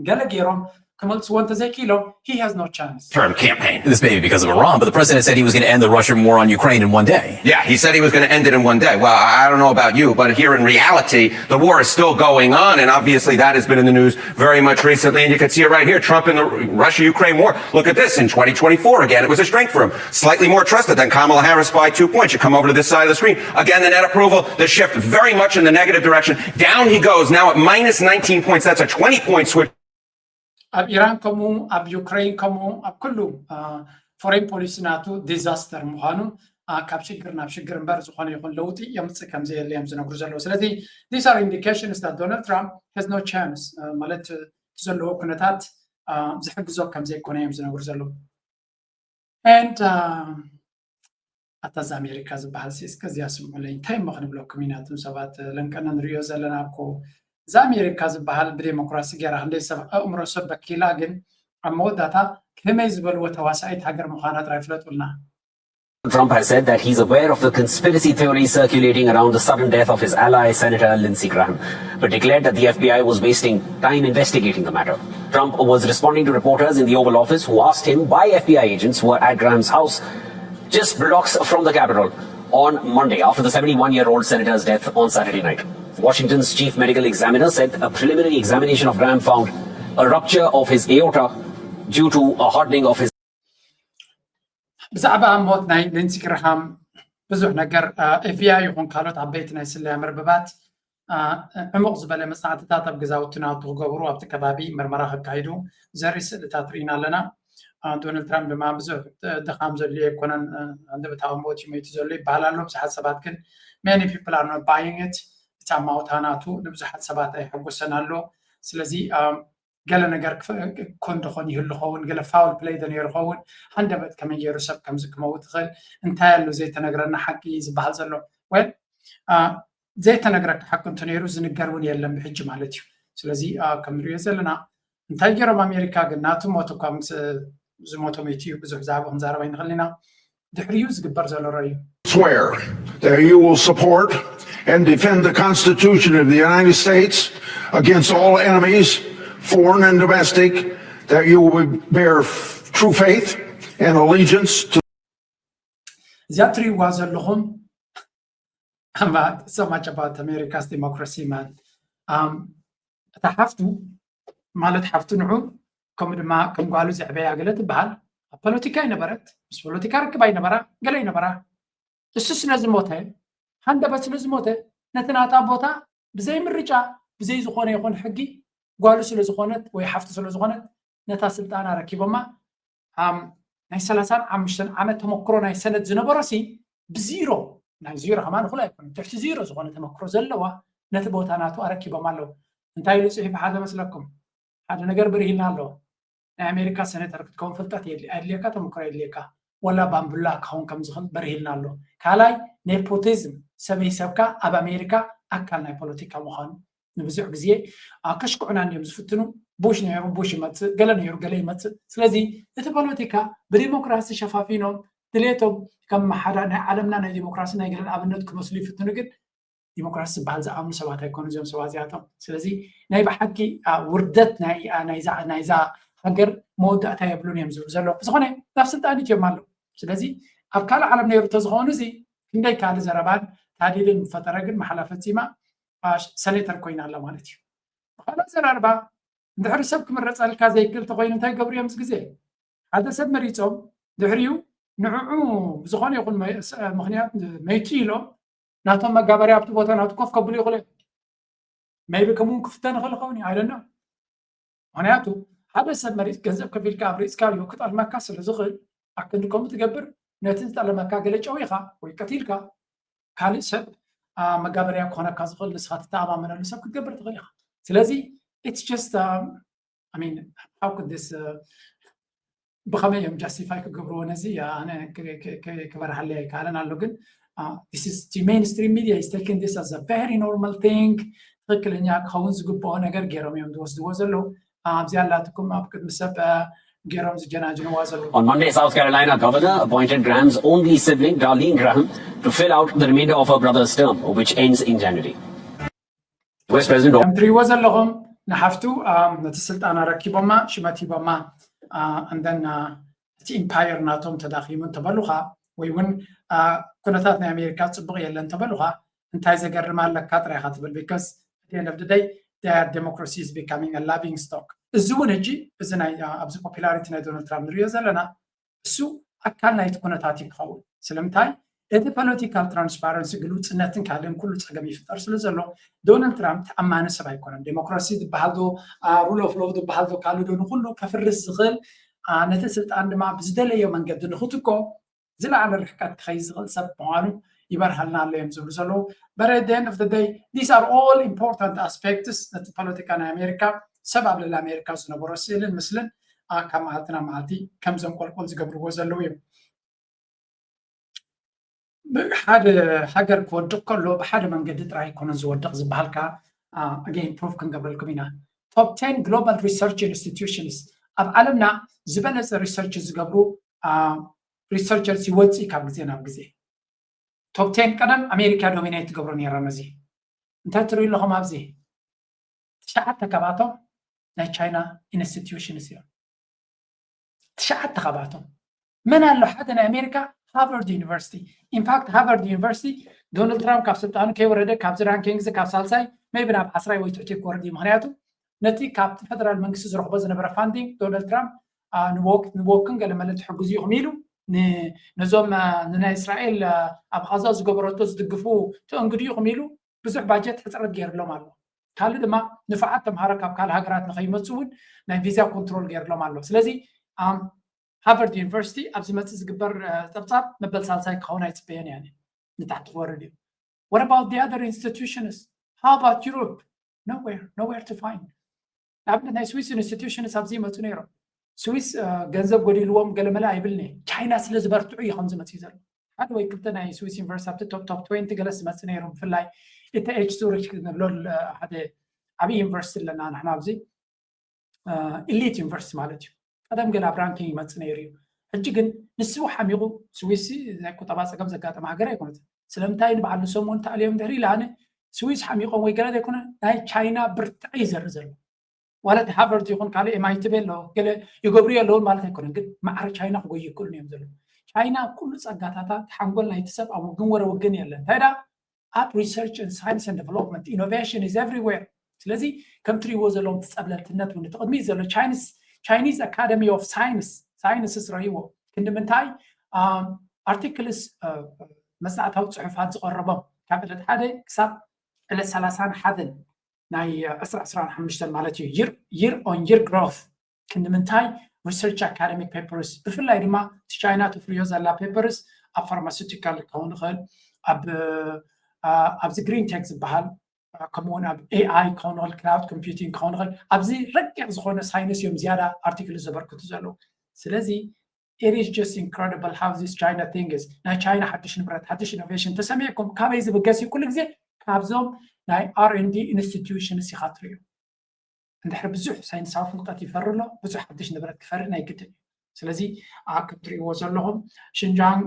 ገለ ገይሮም ክመልስዎ እንተዘይክኢሎም he has no chance። Term campaign. This may be because of Iran, but the president said he was going to end the Russian war on Ukraine in one day. Yeah, he said he was going to end it in one day. Well, I I don't know about you, but here in reality, the war is still going on, and obviously that has been in the news very much recently, and you can see it right here, Trump in the Russia-Ukraine war. Look at this, in twenty twenty-four, again, it was a strength for him. Slightly more trusted than Kamala Harris by two points. You come over to this side of the screen, again, the net approval, the shift very much in the negative direction. Down he goes, now at minus nineteen points, that's a twenty point switch. ኣብ ኢራን ከምኡ ኣብ ዩክሬን ከምኡ ኣብ ኩሉ ፎሬን ፖሊሲ ናቱ ዲዛስተር ምዃኑ ካብ ሽግር ናብ ሽግር እምበር ዝኾነ ይኹን ለውጢ የምፅእ ከም ዘየለ እዮም ዝነግሩ ዘለዉ። ስለዚ these are indications that Donald Trump has no chance ማለት ዘለዎ ኩነታት ዝሕግዞ ከም ዘይኮነ እዮም ዝነግሩ ዘለዉ። And ኣታ እዚ ኣሜሪካ ዝበሃል ሲ እስከ እዚኣ ስምዑለይ እንታይ እሞ ክንብለኩም ኢና እቶም ሰባት ለንቀነ ንሪኦ ዘለና እኮ እዚ ኣሜሪካ ዝበሃል ብዴሞክራሲ ገይራ ክንደይ ሰብ ኣእምሮ ሰብ በኪላ ግን ኣብ መወዳእታ ከመይ ዝበልዎ ተዋሳኢት ሃገር ምዃና ጥራይ ፍለጡልና። Trump has said that he's aware of the conspiracy theory circulating around the sudden death of his ally, Senator Lindsey Graham, but declared that the F B I was wasting time investigating the matter. Trump was responding to reporters in the Oval Office who asked him why F B I agents were at Graham's house, just blocks from the Capitol, on Monday after the seventy-one year old senator's death on Saturday night. Washington's chief medical examiner said a preliminary examination of Graham found a rupture of his aorta due to a hardening of his ብዛዕባ ሞት ናይ ሊንሲ ግርሃም ብዙሕ ነገር ኤፍቢኣይ ይኹን ካልኦት ዓበይቲ ናይ ስለያ መርበባት ዕሙቕ ዝበለ መፅናዕትታት ኣብ ገዛውቲ ናውቲ ክገብሩ ኣብቲ ከባቢ ምርመራ ከካይዱ ዘርኢ ስእልታት ርኢና ኣለና። ዶናልድ ትራምፕ ድማ ብዙሕ ድኻም ዘድልዮ ኣይኮነን፣ እንደበታዊ ሞት ይመይቱ ዘሎ ይበሃል ኣሎ። ብዙሓት ሰባት ግን many people are not buying it። እቲ ኣማውታ ናቱ ንብዙሓት ሰባት ኣይሐጎሰን ኣሎ። ስለዚ ገለ ነገር ኮን ደኾን ይህሉ ኸውን፣ ገለ foul play ዶ ነይሩ ኸውን፣ ሃንደበት ከመይ ገይሩ ሰብ ከምዚ ክመውት ይኽእል፣ እንታይ ኣሎ ዘይተነግረና ሓቂ ዝበሃል ዘሎ? ወል ዘይተነግረካ ሓቂ እንተነይሩ ዝንገር እውን የለን ብሕጂ ማለት እዩ። ስለዚ ከም ንሪኦ ዘለና እንታይ ገይሮም ኣሜሪካ ግን ናቱ ሞት እኳ ምስ ዝሞቶም እዩ ብዙሕ ዛዕባ ክንዛረብ ኣይንኽእል ኢና። ድሕሪኡ ዝግበር ዘሎ ረዩ swear that you will support and defend the Constitution of the United States against all enemies, foreign and domestic, that you will bear true faith and allegiance to እዚኣ ትሪእዋ ዘለኹም so much about America's democracy man እታ ሓፍቱ ማለት ሓፍቱ ንዑ ከምኡ ድማ ከም ጓሉ ዘዕበያ ገለ ትበሃል ኣብ ፖለቲካ ይነበረት ምስ ፖለቲካ ርክባ ይነበራ ገለ ይነበራ እሱ ስለ ዝሞተ ሃንደበት ስለ ዝሞተ ነቲ ናታ ቦታ ብዘይ ምርጫ ብዘይ ዝኾነ ይኹን ሕጊ ጓሉ ስለ ዝኾነት ወይ ሓፍቱ ስለ ዝኾነት ነታ ስልጣን ኣረኪቦማ ናይ ሰላሳን ሓሙሽተን ዓመት ተመክሮ ናይ ሰነድ ዝነበሮ ሲ ብዚሮ ናይ ዚሮ ከማን እኹል ኣይኮነ ትሕቲ ዚሮ ዝኾነ ተመክሮ ዘለዋ ነቲ ቦታ ናቱ ኣረኪቦም ኣለዉ እንታይ ኢሉ ፅሒፉ ሓደ መስለኩም ሓደ ነገር ብርሂልና ኣሎ ናይ ኣሜሪካ ሰነተር ክትከውን ፍልጠት ኣድልየካ ተመክሮ የድልየካ ወላ ባምቡላ ክኸውን ከም ዝኽእል በርሂልና ኣሎ ካልኣይ ኔፖቲዝም ሰበይ ሰብካ ኣብ ኣሜሪካ ኣካል ናይ ፖለቲካ ምዃኑ ንብዙሕ ግዜ ከሽክዑና እንዲዮም ዝፍትኑ ቡሽ ነይሩ ቡሽ ይመፅእ ገለ ነይሩ ገለ ይመፅእ ስለዚ እቲ ፖለቲካ ብዲሞክራሲ ሸፋፊኖም ድሌቶም ከም መሓዳ ናይ ዓለምና ናይ ዲሞክራሲ ናይ ገለን ኣብነት ክመስሉ ይፍትኑ ግን ዲሞክራሲ ዝበሃል ዝኣምኑ ሰባት ኣይኮኑ እዚኦም ሰባት እዚኣቶም ስለዚ ናይ ብሓቂ ውርደት ናይዛ ሃገር መወዳእታ የብሉን እዮም ዝብሉ ዘለዉ ብዝኾነ ናብ ስልጣን ኢትዮም ኣለዉ ስለዚ ኣብ ካልእ ዓለም ነይሩ ተዝኸውን እዚ ክንደይ ካልእ ዘረባን ታዲልን ምፈጠረ ግን መሓላ ፈፂማ ሰኔተር ኮይና ኣላ ማለት እዩ ብካልእ ኣዘራርባ እንድሕሪ ሰብ ክምረፀልካ ዘይክእል ተኮይኑ እንታይ ገብሩ እዮም ግዜ ሓደ ሰብ መሪፆም ድሕሪኡ ንዕዑ ብዝኾነ ይኹን ምክንያት መይቱ ኢሎም ናቶም መጋበርያ ኣብቲ ቦታ ናቱ ኮፍ ከብሉ ይኽእሉ እዮም maybe ከምኡ ክፍተን ይኽእል ይኸውን እዩ ኣይደና ምክንያቱ ሓደ ሰብ መሪፅ ገንዘብ ከፊልካ ኣብ ሪፅካዮ ክጠልመካ ስለ ዝኽእል ኣክንዲ ከምኡ ትገብር ነቲ ዝጠለመካ ገለ ጨዊኻ ወይ ቀቲልካ ካልእ ሰብ መጋበርያ ክኾነካ ዝኽእል ንስኻ ትተኣማመነሉ ሰብ ክትገብር ትኽእል ኢኻ ስለዚ it's just I mean how could this ብኸመይ እዮም justify ክገብርዎ ነዚ ኣነ ክበርሃለይ ኣይከኣለን ኣሎ ግን this is the mainstream media is taking this as a very normal thing ትኽክለኛ ክኸውን ዝግብኦ ነገር ገይሮም እዮም ዝወስድዎ ዘለዉ ኣብዚ ኣላትኩም ኣብ ቅድሚ ሰብ ገይሮም ዝጀናጅንዋ ዘለዉ On Monday, South Carolina governor appointed Graham's only sibling, Darlene Graham, to fill out the remainder of her brother's term, which ends in January. U S President Donald ትሪእዎ ዘለኹም ንሓፍቱ ነቲ ስልጣን ኣረኪቦማ ሽመት ሂቦማ እንደን እቲ ኢምፓየር ናቶም ተዳኺሙ እንተበሉኻ ወይ እውን ኩነታት ናይ ኣሜሪካ ፅቡቕ የለን እንተበሉኻ እንታይ ዘገርም ኣለካ ጥራይካ ትብል because at the end of the day their democracy is becoming a laughing stock እዚ እውን ሕጂ እዚ ናይ ኣብዚ popularity ናይ ዶናልድ ትራምፕ ንሪኦ ዘለና እሱ ኣካል ናይቲ ኩነታት እዩ ክኸውን ስለምንታይ እቲ political transparency ግልውፅነትን ካልእን ኩሉ ፀገም ይፍጠር ስለ ዘሎ ዶናልድ ትራምፕ ተኣማኒ ሰብ ኣይኮነን ዴሞክራሲ ዝበሃል ዶ rule of law ዝበሃል ዶ ካልእ ዶ ንኩሉ ከፍርስ ዝኽእል ነቲ ስልጣን ድማ ብዝደለዮ መንገዲ ንክትኮ ዝለዓለ ርሕቀት ክኸይድ ዝኽእል ሰብ ምዃኑ ይበርሃልና ኣሎ እዮም ዝብሉ ዘለዉ but at the end of the day these are all important aspects ነቲ ፖለቲካ ናይ ኣሜሪካ ሰብ ኣብ ልዕሊ ኣሜሪካ ዝነበሮ ስእልን ምስልን ካብ መዓልቲ ናብ መዓልቲ ከም ዘንቆልቆል ዝገብርዎ ዘለዉ እዮም ሓደ ሃገር ክወድቕ ከሎ ብሓደ መንገዲ ጥራይ ኣይኮነን ዝወድቕ ዝበሃል ከዓ again proof ክንገብረልኩም ኢና top ten global research institutions ኣብ ዓለምና ዝበለፀ research ዝገብሩ researchers ይወፅእ ካብ ግዜ ናብ ግዜ top ten ቀደም ኣሜሪካ dominate ትገብሮ ነይራ ነዚ እንታይ ትሪኢ ኣለኹም ኣብዚ ትሽዓተ ካብኣቶም ናይ ቻይና institutions እዮም ትሽዓተ ካብኣቶም መን ኣሎ ሓደ ናይ ኣሜሪካ ሃርቫርድ ዩኒቨርሲቲ in fact ሃርቫርድ ዩኒቨርሲቲ ዶናልድ ትራምፕ ካብ ስልጣኑ ከይወረደ ካብዚ ራንኪንግ እዚ ካብ ሳልሳይ maybe ናብ ዓስራይ ወይ ትሕቲ ክወርድ እዩ ምክንያቱ ነቲ ካብቲ ፈደራል መንግስቲ ዝረኽቦ ዝነበረ funding ዶናልድ ትራምፕ ንቦክን ገለ መለ ትሕግዙ ኢኹም ኢሉ ነዞም ንናይ እስራኤል ኣብ ቓዛ ዝገበረቶ ዝድግፉ ተእንግዱ ኢኹም ኢሉ ብዙሕ ባጀት ሕፅረት ገይርሎም ኣሎ። ካልእ ድማ ንፉዓት ተምሃሮ ካብ ካልእ ሃገራት ንኸይመፁ እውን ናይ ቪዛ ኮንትሮል ገይርሎም ኣሎ። ስለዚ ሃርቨርድ ዩኒቨርሲቲ ኣብ ዝመፅእ ዝግበር ፀብፃብ መበል ሳልሳይ ክኸውን ኣይፅበዮን እየ። ንታሕቲ ክወርድ እዩ። What about the other institutions? How about Europe? Nowhere, nowhere to find. ንኣብነት ናይ ስዊስ ኢንስቲትዩሽንስ ኣብዚ ይመፁ ነይሮም። ስዊስ ገንዘብ ጎዲልዎም ገለመለ ኣይብልኒ። ቻይና ስለ ዝበርትዑ እዩ ከምዚ መፅኡ ዘሎ። ሓደ ወይ ክልተ ናይ ስዊስ ዩኒቨርሲቲ ኣብቲ ቶፕ ቶፕ ትዌንቲ ገለስ ዝመፅእ ነይሩ። ብፍላይ እቲ ኤች ዙሪች ንብሎ ሓደ ዓብዪ ዩኒቨርሲቲ ኣለና ንሕና ኣብዚ ኢሊት ዩኒቨርሲቲ ማለት እዩ። ቀደም ገለ ኣብ ራንኪንግ ይመፅእ ነይሩ እዩ። ሕጂ ግን ንሱ ሓሚቑ። ስዊስ ናይ ቁጠባ ፀገም ዘጋጠመ ሃገር ኣይኮነትን። ስለምንታይ ንበዓል ንሶም እውን ተኣልዮም ድሕሪ ኢለ ኣነ ስዊስ ሓሚቖም ወይ ገለ ዘይኮነ ናይ ቻይና ብርትዐ ይዘርእ ዘሎ። ዋላ እቲ ሃርቨርድ ይኹን ካልእ ኤምኣይቲ ኣሎ ገለ ይገብሩ ኣለውን ማለት ኣይኮነን፣ ግን ማዕረ ቻይና ክጎዩ ይክእሉን እዮም ዘለዉ። ቻይና ኩሉ ፀጋታታ ሓንጎል ናይቲ ሰብ ኣብ ውግን ወረ ውግን የለን። እንታይ ደኣ ኣብ research and science and development innovation is everywhere። ስለዚ ከም ትሪእዎ ዘለዎም ጸብለልትነት እውን እቲ ቅድሚት ዘሎ Chinese Academy of Science ሳይንስስ ረይዎ ክንዲ ምንታይ ኣርቲክልስ መጽናዕታዊ ጽሑፋት ዝቐረቦም ካብ ዕለት ሓደ ክሳብ ዕለት ሰላሳን ሓደን ናይ ዕስራ ዕስራን ሓሙሽተን ማለት እዩ። Year on year growth ክንዲ ምንታይ research academic papers ብፍላይ ድማ እቲ ቻይና ተፍርዮ ዘላ papers ኣብ ፋርማሲውቲካል ክኸውን ይኽእል፣ ኣብዚ green tech ዝበሃል ከምኡውን ኣብ ኤኣይ ክኸውን ይኽእል፣ cloud computing ክኸውን ይኽእል። ኣብዚ ረቂቕ ዝኾነ ሳይንስ እዮም ዝያዳ ኣርቲክል ዘበርክቱ ዘለዉ። ስለዚ it is just incredible how this China thing is። ናይ ቻይና ሓድሽ ንብረት ሓድሽ ኢኖቬሽን ተሰሚዕኩም ካበይ ዝብገስ እዩ? ኩሉ ግዜ ካብዞም ናይ R and D institutions ኢኻ ትሪኦ። እንድሕር ብዙሕ ሳይንሳዊ ፍልጠት ይፈሪ ኣሎ፣ ብዙሕ ሓድሽ ንብረት ክፈሪ ናይ ግድን እዩ። ስለዚ ኣብ ከም ትሪእዎ ዘለኹም ሽንጃንግ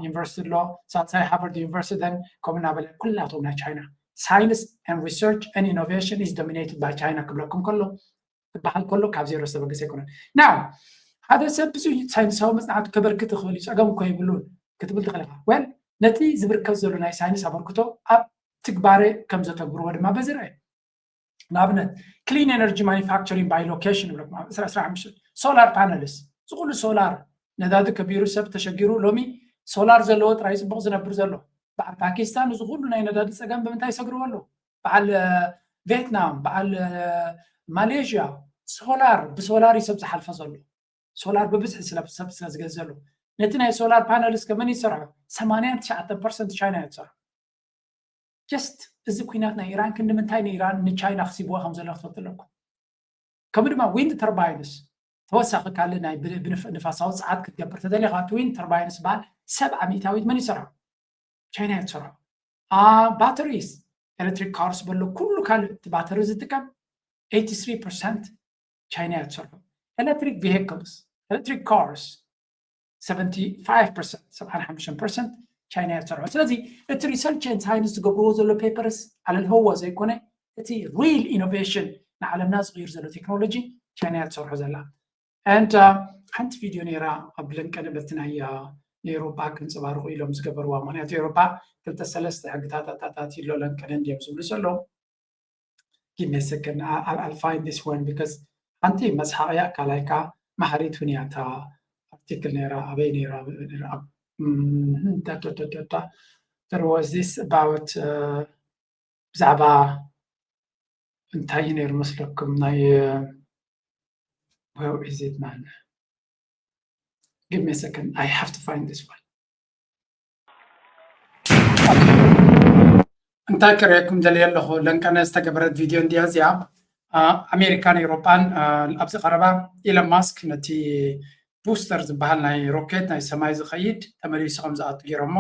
ዩኒቨርሲቲ ኣሎ፣ ሳልሳይ ሃርቨርድ ዩኒቨርሲቲ then ከምኡ እናበለ ኩላቶም ናይ ቻይና science and research and innovation is dominated by China ክብለኩም ከሎ ክበሃል ከሎ ካብ ዜሮ ዝተበገሰ ኣይኮነን። ናው ሓደ ሰብ ብዙሕ ሳይንሳዊ መፅናዕቲ ከበርክት ይኽእል እዩ፣ ፀገም እኮ የብሉን ክትብል ትኽእል ኢኻ። ወል ነቲ ዝብርከት ዘሎ ናይ ሳይንስ ኣበርክቶ ኣብ ትግባረ ከም ዘተግብርዎ ድማ በዚ ርአ። ንኣብነት clean energy manufacturing by location ይብለኩም ኣብ ዕስራ ዕስራ ሓሙሽተ solar panels እዚ ኩሉ ሶላር ነዳዲ ከቢሩ ሰብ ተሸጊሩ ሎሚ ሶላር ዘለዎ ጥራይ ፅቡቕ ዝነብር ዘሎ። በዓል ፓኪስታን እዚ ኩሉ ናይ ነዳዲ ፀገም ብምንታይ ይሰግርዎ ኣለዉ? በዓል ቬትናም፣ በዓል ማሌዥያ ሶላር ብሶላር እዩ ሰብ ዝሓልፈ ዘሎ። ሶላር ብብዝሒ ሰብ ስለ ዝገዝእ ዘሎ ነቲ ናይ ሶላር ፓነል እስከ መን ይሰርሖ? ሰማንያን ትሽዓተን ፐርሰንት ቻይና እያ ትሰርሖ። ጀስት እዚ ኩናት ናይ ኢራን ክንዲ ምንታይ ንኢራን ንቻይና ክሲብዋ ከም ዘሎ ክትፈልጡ ኣለኩም። ከምኡ ድማ ዊንድ ተርባይንስ ተወሳኺ ካልእ ናይ ንፋሳዊ ፀዓት ክትገብር ተደሊኻ እቲ ዊንድ ተርባይንስ ዝበሃል ሰብዓ ሚእታዊት መን ይሰርሖ? ቻይና እያ ትሰርሖ። ባተሪስ ኤሌክትሪክ ካርስ በሎ ኩሉ ካልእ እቲ ባተሪ ዝጥቀም ኤይቲ ስሪ ፐርሰንት ቻይና እያ ትሰርሖ። ኤሌክትሪክ ቪሄክልስ ኤሌክትሪክ ካርስ ሰብዓን ሓሙሽተን ፐርሰንት ቻይና እያ ትሰርሖ። ስለዚ እቲ ሪሰርች ን ሳይንስ ዝገብርዎ ዘሎ ፔፐርስ ኣለልህዎ ዘይኮነ እቲ ሪል ኢኖቬሽን ንዓለምና ዝቕይር ዘሎ ቴክኖሎጂ ቻይና እያ ትሰርሖ ዘላ። And ሓንቲ ቪድዮ ነይራ ኣብ ለንቀነ በቲ ናይ ኤውሮጳ ከንፀባርቑ ኢሎም ዝገበርዋ። ምክንያቱ ኤውሮጳ ክልተ ሰለስተ ሕግታት ኣታታት ኢሎ ለንቀነ እንዲዮም ዝብሉ ዘለዉ። Give me a second. I'll find this one because ሓንቲ መስሓቕያ ካላይካ ማህሪት ሁንያታ ኣርቲክል ነይራ ኣበይ ነይራ? There was this about ብዛዕባ እንታይ እዩ ነይሩ መስለኩም? ናይ where is it man? Give me a second. I have to find this one. እንታይ ክርእየኩም ደልየ ኣለኹ ለንቀነ ዝተገበረት ቪድዮ እንዲያ እዚኣ። ኣሜሪካን ኤውሮጳን ኣብዚ ቀረባ ኢለን ማስክ ነቲ ቡስተር ዝበሃል ናይ ሮኬት ናይ ሰማይ ዝኸይድ ተመሊሱ ከም ዝኣቱ ገይሮሞ፣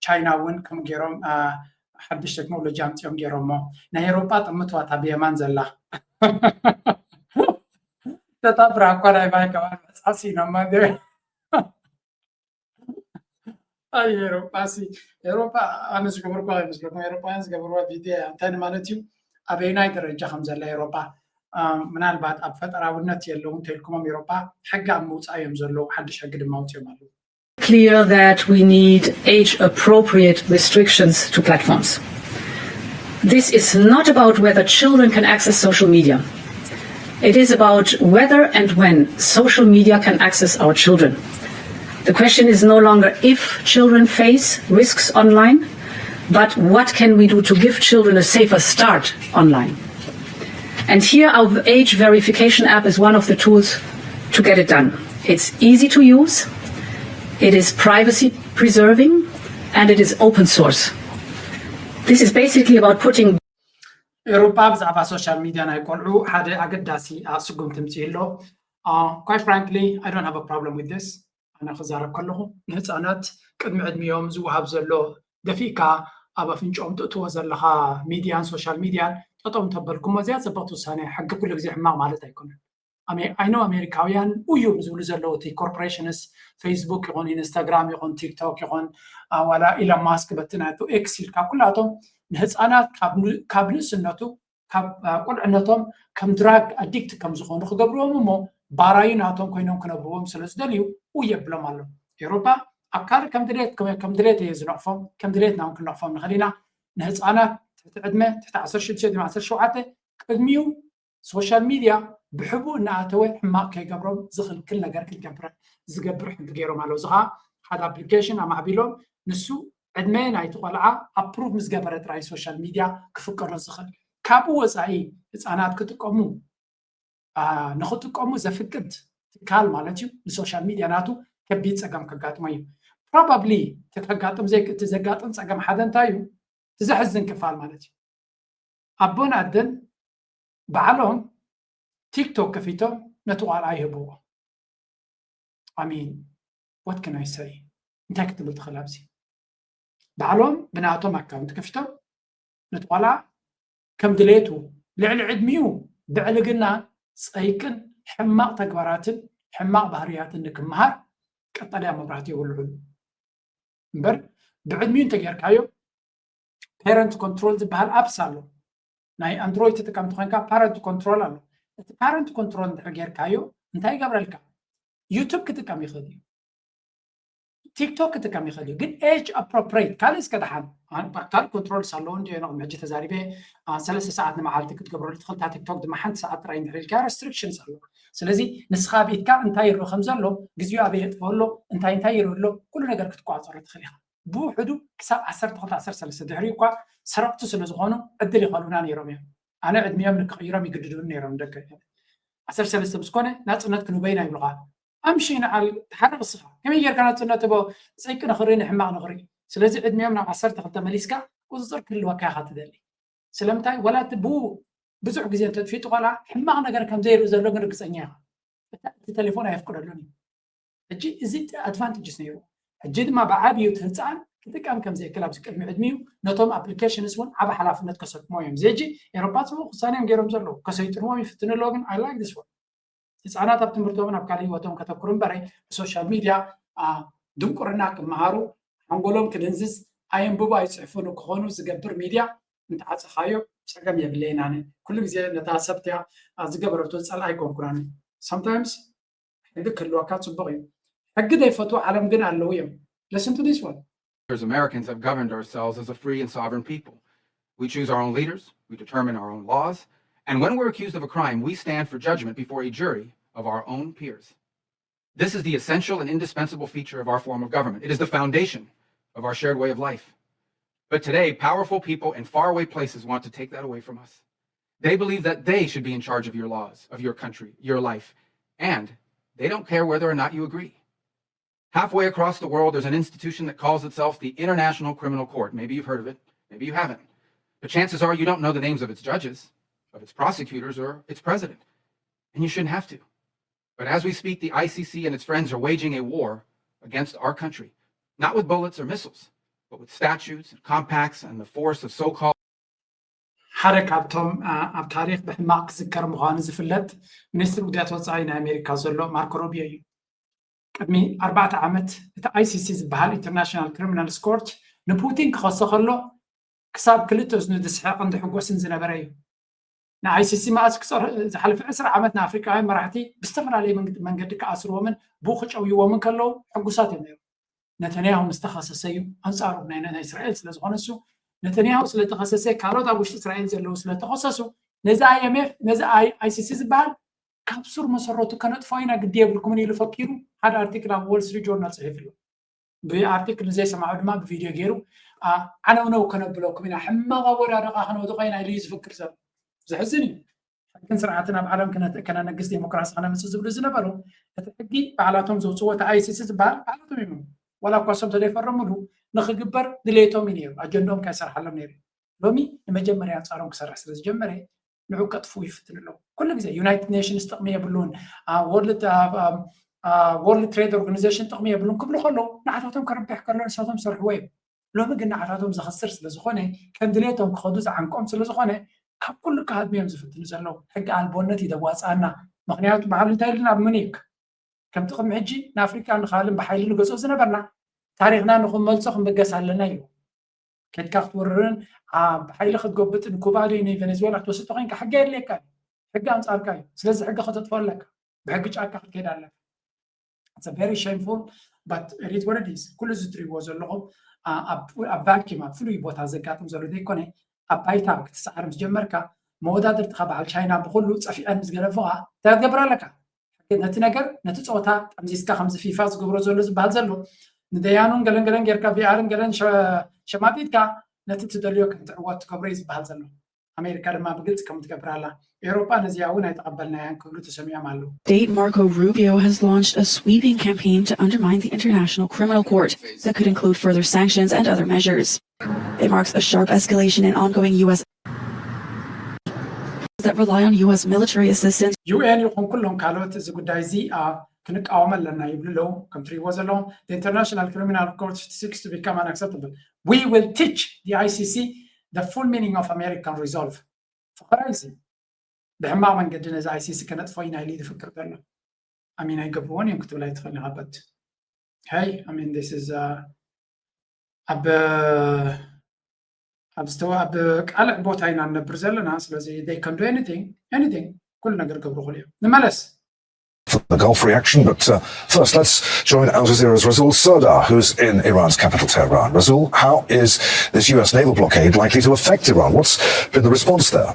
ቻይና እውን ከምኡ ገይሮም ሓድሽ ቴክኖሎጂ ኣምፅኦም ገይሮሞ። ናይ ኤውሮጳ ጥምትዋታ ብየማን ዘላ ተታብራ እኳ ናይ ማይ ከባቢ መፃሲ ኢኖማ ኣይ ኤሮጳ ሲ ኤሮጳ ኣነ ዝገበርኩ ኣይመስለኩም። ኤሮጳውያን ዝገበርዋ ቪድዮ እያ። እንታይ ማለት እዩ? ኣበይናይ ደረጃ ከም ዘላ ኤሮጳ ምናልባት ኣብ ፈጠራውነት የለውን ተልኩሞም ኤሮጳ ሕጊ ኣብ ምውፃእ እዮም ዘለዉ። ሓድሽ ሕጊ ድማ ኣውፅኦም ኣለዉ። Clear that we need age appropriate restrictions to platforms. This is not about whether children can access social media. It is about whether and when social media can access our children. The question is no longer if children face risks online, but what can we do to give children a safer start online? And here, our age verification app is one of the tools to get it done. It's easy to use, it is privacy preserving, and it is open source. This is basically about putting ኤሮፓ ብዛዕባ ሶሻል ሚድያ ናይ ቆልዑ ሓደ ኣገዳሲ ስጉምቲ ምፅኡ ኣሎ። Quite frankly, I don't have a problem with this. ኣነ ክዛረብ ከለኹ ንህፃናት ቅድሚ ዕድሚኦም ዝወሃብ ዘሎ ደፊእካ ኣብ ኣፍንጫኦም ትእትዎ ዘለኻ ሚድያን ሶሻል ሚድያን ጠጠው እንተበልኩሞ እዚኣ ፅብቕቲ ውሳነ። ሕጊ ኩሉ ግዜ ሕማቕ ማለት ኣይኮነን። ኣሜ- I know ኣሜሪካውያን እዩ ዝብሉ ዘለዉ እቲ ኮርፖሬሽንስ ፌስቡክ ይኹን ኢንስታግራም ይኹን ቲክቶክ ይኹን ዋላ ኢሎን ማስክ በቲ ናቱ ኤክስ ኢልካ ኩላቶም ንህፃናት ካብ ን- ካብ ንእስነቱ ካብ ቁልዕነቶም ከም ድራግ ኣዲክት ከም ዝኾኑ ክገብርዎም እሞ ባራዩ ናቶም ኮይኖም ክነብርዎም ስለ ዝደልዩ ኡ የብሎም ኣሎ። ኤሮፓ ኣብ ካልእ ከም ድሌት ከም ድሌት እየ ዝነቕፎም፣ ከም ድሌትና እውን ክንነቕፎም ንኽእል ኢና። ንህፃናት ትሕቲ ዕድመ ትሕቲ ዓሰርተ ሽዱሽተ ዓሰርተ ሸውዓተ ቅድሚኡ ሶሻል ሚድያ ብሕቡእ እናኣተወ ሕማቕ ከይገብሮም ዝኽልክል ነገር ክንገብር ዝገብር ሕጊ ገይሮም ኣለዉ። እዚ ከዓ ሓደ ኣፕሊኬሽን ኣማዕቢሎም ንሱ ዕድመ ናይቲ ቆልዓ ኣፕሩቭ ምስ ገበረ ጥራይ ሶሻል ሚድያ ክፍቀዶ ዝኽእል። ካብኡ ወፃኢ ህፃናት ክጥቀሙ ንክጥቀሙ ዘፍቅድ ትካል ማለት እዩ ንሶሻል ሚድያ ናቱ ከቢድ ፀገም ከጋጥሞ እዩ። ፕሮባብሊ እቲ ከጋጥም ዘይ እቲ ዘጋጥም ፀገም ሓደ እንታይ እዩ? እቲ ዘሕዝን ክፋል ማለት እዩ ኣቦን ኣደን ባዕሎም ቲክቶክ ከፊቶም ነቲ ቆልዓ ይህብዎ። I mean, what can I say? እንታይ ክትብል ትኽእል ኣብዚ? ባዕሎም ብናቶም ኣካውንት ከፊቶም ነቲ ቆልዓ ከም ድሌቱ ልዕሊ ዕድሚኡ ብዕልግና ፀይቅን ሕማቕ ተግባራትን ሕማቕ ባህርያትን ንክመሃር ቀጠልያ መብራህቲ የውልዑሉ። እምበር ብዕድሚኡ እንተጌርካዮ ፓረንት ኮንትሮል ዝበሃል ኣፕስ ኣሎ። ናይ ኣንድሮይድ ተጠቀምቲ ኮይንካ ፓረንት ኮንትሮል ኣሎ። እቲ ፓረንት ኮንትሮል እንድሕር ጌርካዮ እንታይ ይገብረልካ? ዩቱብ ክጥቀም ይኽእል እዩ፣ ቲክቶክ ክጥቀም ይኽእል እዩ። ግን ኤጅ ኣፕሮፕሬት ካልእ እስከ ደሓን ካልእ ኮንትሮልስ ኣለዎ እንዲ ቅድሚ ሕጂ ተዛሪበ ሰለስተ ሰዓት ንመዓልቲ ክትገብረሉ ትኽእል። እታ ቲክቶክ ድማ ሓንቲ ሰዓት ጥራይ እንድሕር ኢልካ ረስትሪክሽንስ ኣለዎ። ስለዚ ንስኻ ኣብ ኢድካ እንታይ ይርኢ ከም ዘሎ፣ ግዜኡ ኣበይ የጥፍኦ ኣሎ፣ እንታይ እንታይ ይርኢ ኣሎ፣ ኩሉ ነገር ክትቆፃፀሮ ትኽእል ኢኻ። ብውሕዱ ክሳብ ዓሰርተ ክልተ ዓሰርተ ሰለስተ ድሕሪኡ እኳ ሰረቕቲ ስለ ዝኾኑ ዕድል ይኸልኡና ነይሮም እዮም። ኣነ ዕድሚኦም ንክቕይሮም ይግድዱኒ ነይሮም ደገ ዓሰርተ ሰለስተ ምስ ኮነ ናፅነት ክንበይና ይብሉኻ። ኣምሺ ንዓል ተሓረቕ እስኻ ከመይ ጌርካ ናፅነት ብ ፀይቂ ንኽርኢ ንሕማቕ ንኽርኢ። ስለዚ ዕድሚኦም ናብ ዓሰርተ ክልተ መሊስካ ቁፅፅር ክህልወካ ኢኻ ትደሊ። ስለምንታይ ወላ እቲ ብኡ ብዙሕ ግዜ እንተጥፊጡ ቆልዓ ሕማቕ ነገር ከም ዘይርኢ ዘሎ ግን ርግፀኛ ኢኻ። እቲ ተሌፎን ኣየፍቅደሉን እዩ። ሕጂ እዚ ኣድቫንቴጅስ ነይሩ። ሕጂ ድማ ብዓብዩ እቲ ህፃን ክጥቀም ከም ዘይክል ኣብዚ ቅድሚ ዕድሚኡ ነቶም ኣፕሊኬሽንስ እውን ዓብ ሓላፍነት ከሰክሞ እዮም። እዚ ሕጂ ኤሮፓ ፅቡቅ ውሳኔ እዮም ገይሮም ዘለዉ። ከሰይጥንዎም ይፍትኑ ኣለዉ ግን I like this one። ህፃናት ኣብ ትምህርቶምን ኣብ ካልእ ህይወቶም ከተኩሩ እምበረ ብሶሻል ሚድያ ድንቁርና ክመሃሩ ሓንጎሎም ክድንዝዝ ኣየንብቡ ኣይፅሕፉ ንክኾኑ ዝገብር ሚድያ እንተዓፀኻዮ ፀገም የብለይን። ኣነ ኩሉ ግዜ ነታ ሰብትያ ዝገበረቶ ፀልኣ ኣይኮንኩን። ኣነ sometimes ሕጊ ክህልወካ ፅቡቅ እዩ። ሕጊ ዘይፈትዉ ዓለም ግን ኣለዉ እዮም። Listen to this one. As Americans have governed ourselves as a free and sovereign people. We choose our own leaders, we determine our own laws, and when we're accused of a crime, we stand for judgment before a jury of our own peers. This is the essential and indispensable feature of our form of government. It is the foundation of our shared way of life. But today, powerful people in faraway places want to take that away from us. They believe that they should be in charge of your laws, of your country, your life, and they don't care whether or not you agree. Halfway across the world, there's an institution that calls itself the International Criminal Court. Maybe you've heard of it, maybe you haven't. But chances are you don't know the names of its judges, of its prosecutors, or its president. And you shouldn't have to. But as we speak, the I C C and its friends are waging a war against our country, not with bullets or missiles, but with statutes and compacts and the force of so-called ሓደ ካብቶም ኣብ ታሪክ ብሕማቅ ክዝከር ምዃኑ ዝፍለጥ ሚኒስትር ጉዳያት ወፃኢ ናይ ኣሜሪካ ዘሎ ማርኮ ሩቢዮ እዩ። ቅድሚ ኣርባዕተ ዓመት እቲ I C C ዝበሃል ኢንተርናሽናል ክሪሚናልስ ኮርት ንፑቲን ክኸሶ ከሎ ክሳብ ክልተ እዝኑ ዝስሕቅን ዝሕጎስን ዝነበረ እዩ። ን I C C መኣስ ክፀር ዝሓለፈ ዕስራ ዓመት ንኣፍሪቃውያን መራሕቲ ብዝተፈላለየ መንገዲ ክኣስርዎምን ብኡ ክጨውይዎምን ከለዉ ሕጉሳት እዮም ነይሮም። ነተንያሁ ምስ ተኸሰሰ እዩ ኣንፃሩ ናይ ናይ እስራኤል ስለ ዝኾነ እሱ ነተንያሁ ስለ ተኸሰሰ ካልኦት ኣብ ውሽጢ እስራኤል ዘለዉ ስለ ተኸሰሱ ነዚ I M F ነዚ I C C ዝበሃል ካብ ሱር መሰረቱ ከነጥፎ ኢና ግዲ የብልኩምን ኢሉ ፈኪሩ ሓደ ኣርቲክል ኣብ ዎል ስትሪት ጆርናል ጽሒፉ ኣሎ። ብኣርቲክል ንዘይሰማዑ ድማ ብቪድዮ ገይሩ ዓነውነው ከነብለኩም ኢና፣ ሕማቕ ኣወዳድቓ ከነውድቖ ኢና ኢሉ እዩ ዝፍክር ዘሎ። ዘሕዝን እዩ። ሕግን ስርዓትን ኣብ ዓለም ከነግስ ዴሞክራሲ ከነምፅእ ዝብሉ ዝነበሩ እቲ ሕጊ ባዕላቶም ዘውፅዎ እቲ ኣይሲሲ ዝበሃል ባዕላቶም እዮም። ዋላ እኳ እሶም ተዘይፈረሙሉ ንክግበር ድሌቶም እዩ ነይሩ፣ ኣጀንድኦም ከይሰርሓሎም ነይሩ። ሎሚ ንመጀመርያ ኣንፃሮም ክሰርሕ ስለ ዝጀመረ ንዑ ከጥፍኡ ይፍትኑ ኣለዉ። ኩሉ ግዜ ዩናይትድ ኔሽንስ ጥቕሚ የብሉን፣ ወርልድ ትሬድ ኦርጋኒዜሽን ጥቕሚ የብሉን ክብሉ ከለዉ ንዓታቶም ከርብሕ ከሎ ንሳቶም ዝሰርሕዎ እዮም። ሎሚ ግን ንዓታቶም ዘኸስር ስለ ዝኾነ ከም ድሌቶም ክኸዱ ዝዓንቆም ስለ ዝኾነ ካብ ኩሉ ክሃድሙ እዮም ዝፍትኑ ዘለዉ። ሕጊ ኣልቦነት እዩ ዘዋፅኣና። ምክንያቱ ብሓሉ እንታይ ኢልና ኣብ ሙኒክ ከምቲ ቅድሚ ሕጂ ንኣፍሪቃ ንኻልን ብሓይሊ ንገዝኦ ዝነበርና ታሪክና ንክንመልሶ ክንበገስ ኣለና ኢሉ። ከድካ ክትወርርን ብሓይሊ ክትጎብጥን ኩባ ዶ ንቬኔዙዌላ ክትወስድ ተኮይንካ ሕጊ የድልየካ እዩ። ሕጊ ኣንፃርካ እዩ። ስለዚ ሕጊ ከተጥፎ ኣለካ። ብሕጊ ጫካ ክትከይድ ኣለካ። It's a very shameful, but it is what it is። ኩሉ እዚ ትሪእዎ ዘለኹም ኣብ ቫኪም ኣብ ፍሉይ ቦታ ዘጋጥም ዘሎ ዘይኮነ ኣብ ባይታ ክትሰዓር ምስ ጀመርካ መወዳድርትኻ በዓል ቻይና ብኩሉ ፀፊዐን ምስ ገደፉኻ እንታይ ክትገብር ኣለካ? ነቲ ነገር ነቲ ፀወታ ጠምዚዝካ ከምዚ ፊፋ ዝገብሮ ዘሎ ዝበሃል ዘሎ ንደያኑን ገለን ገለን ጌርካ ቪኣርን ገለን ሸማጢጥካ ነቲ ትደልዮ ከም ትዕወት ትገብሮ እዩ ዝበሃል ዘሎ። ኣሜሪካ ድማ ብግልፂ ከም ትገብር ኣላ። ኤውሮጳ ነዚኣ እውን ኣይተቐበልናያን ክብሉ ተሰሚዖም ኣለዉ። State Marco Rubio has launched a sweeping campaign to undermine the International Criminal Court that could include further sanctions and other measures. It marks a sharp escalation in ongoing U S that rely on U S military assistance. ዩ ኤን ይኹን ኩሎም ካልኦት እዚ ጉዳይ እዚ ክንቃወም ኣለና ይብሉ ኣለዉ። ከም ትሪእዎ ዘለኹም ኢንተርናሽናል ክሪሚናል ኮርት ሲክስ ቱ ቢካም ኣንኣክሰፕተብል። We will teach the I C C the full meaning of American resolve። ፍቕራይ እዚ ብሕማቕ መንገዲ ነዚ I C C ከነጥፎ ኢና ኢሉ ዝፍክር ዘሎ። ኣሚን ኣይገብርዎን እዮም ክትብል ኣይትኽእልን ሃበት። Hey, I mean, this is ኣብ ኣብ ዝተወ ኣብ ቃልዕ ቦታ ኢና ንነብር ዘለና። ስለዚ they can do anything, anything፣ ኩሉ ነገር ገብሩ ይኽእሉ እዮም። ንመለስ for the Gulf reaction, but uh, first let's join Al Jazeera's Rasul Sardar, who's in Iran's capital Tehran. Rasul, how is this U S naval blockade likely to affect Iran? What's been the response there?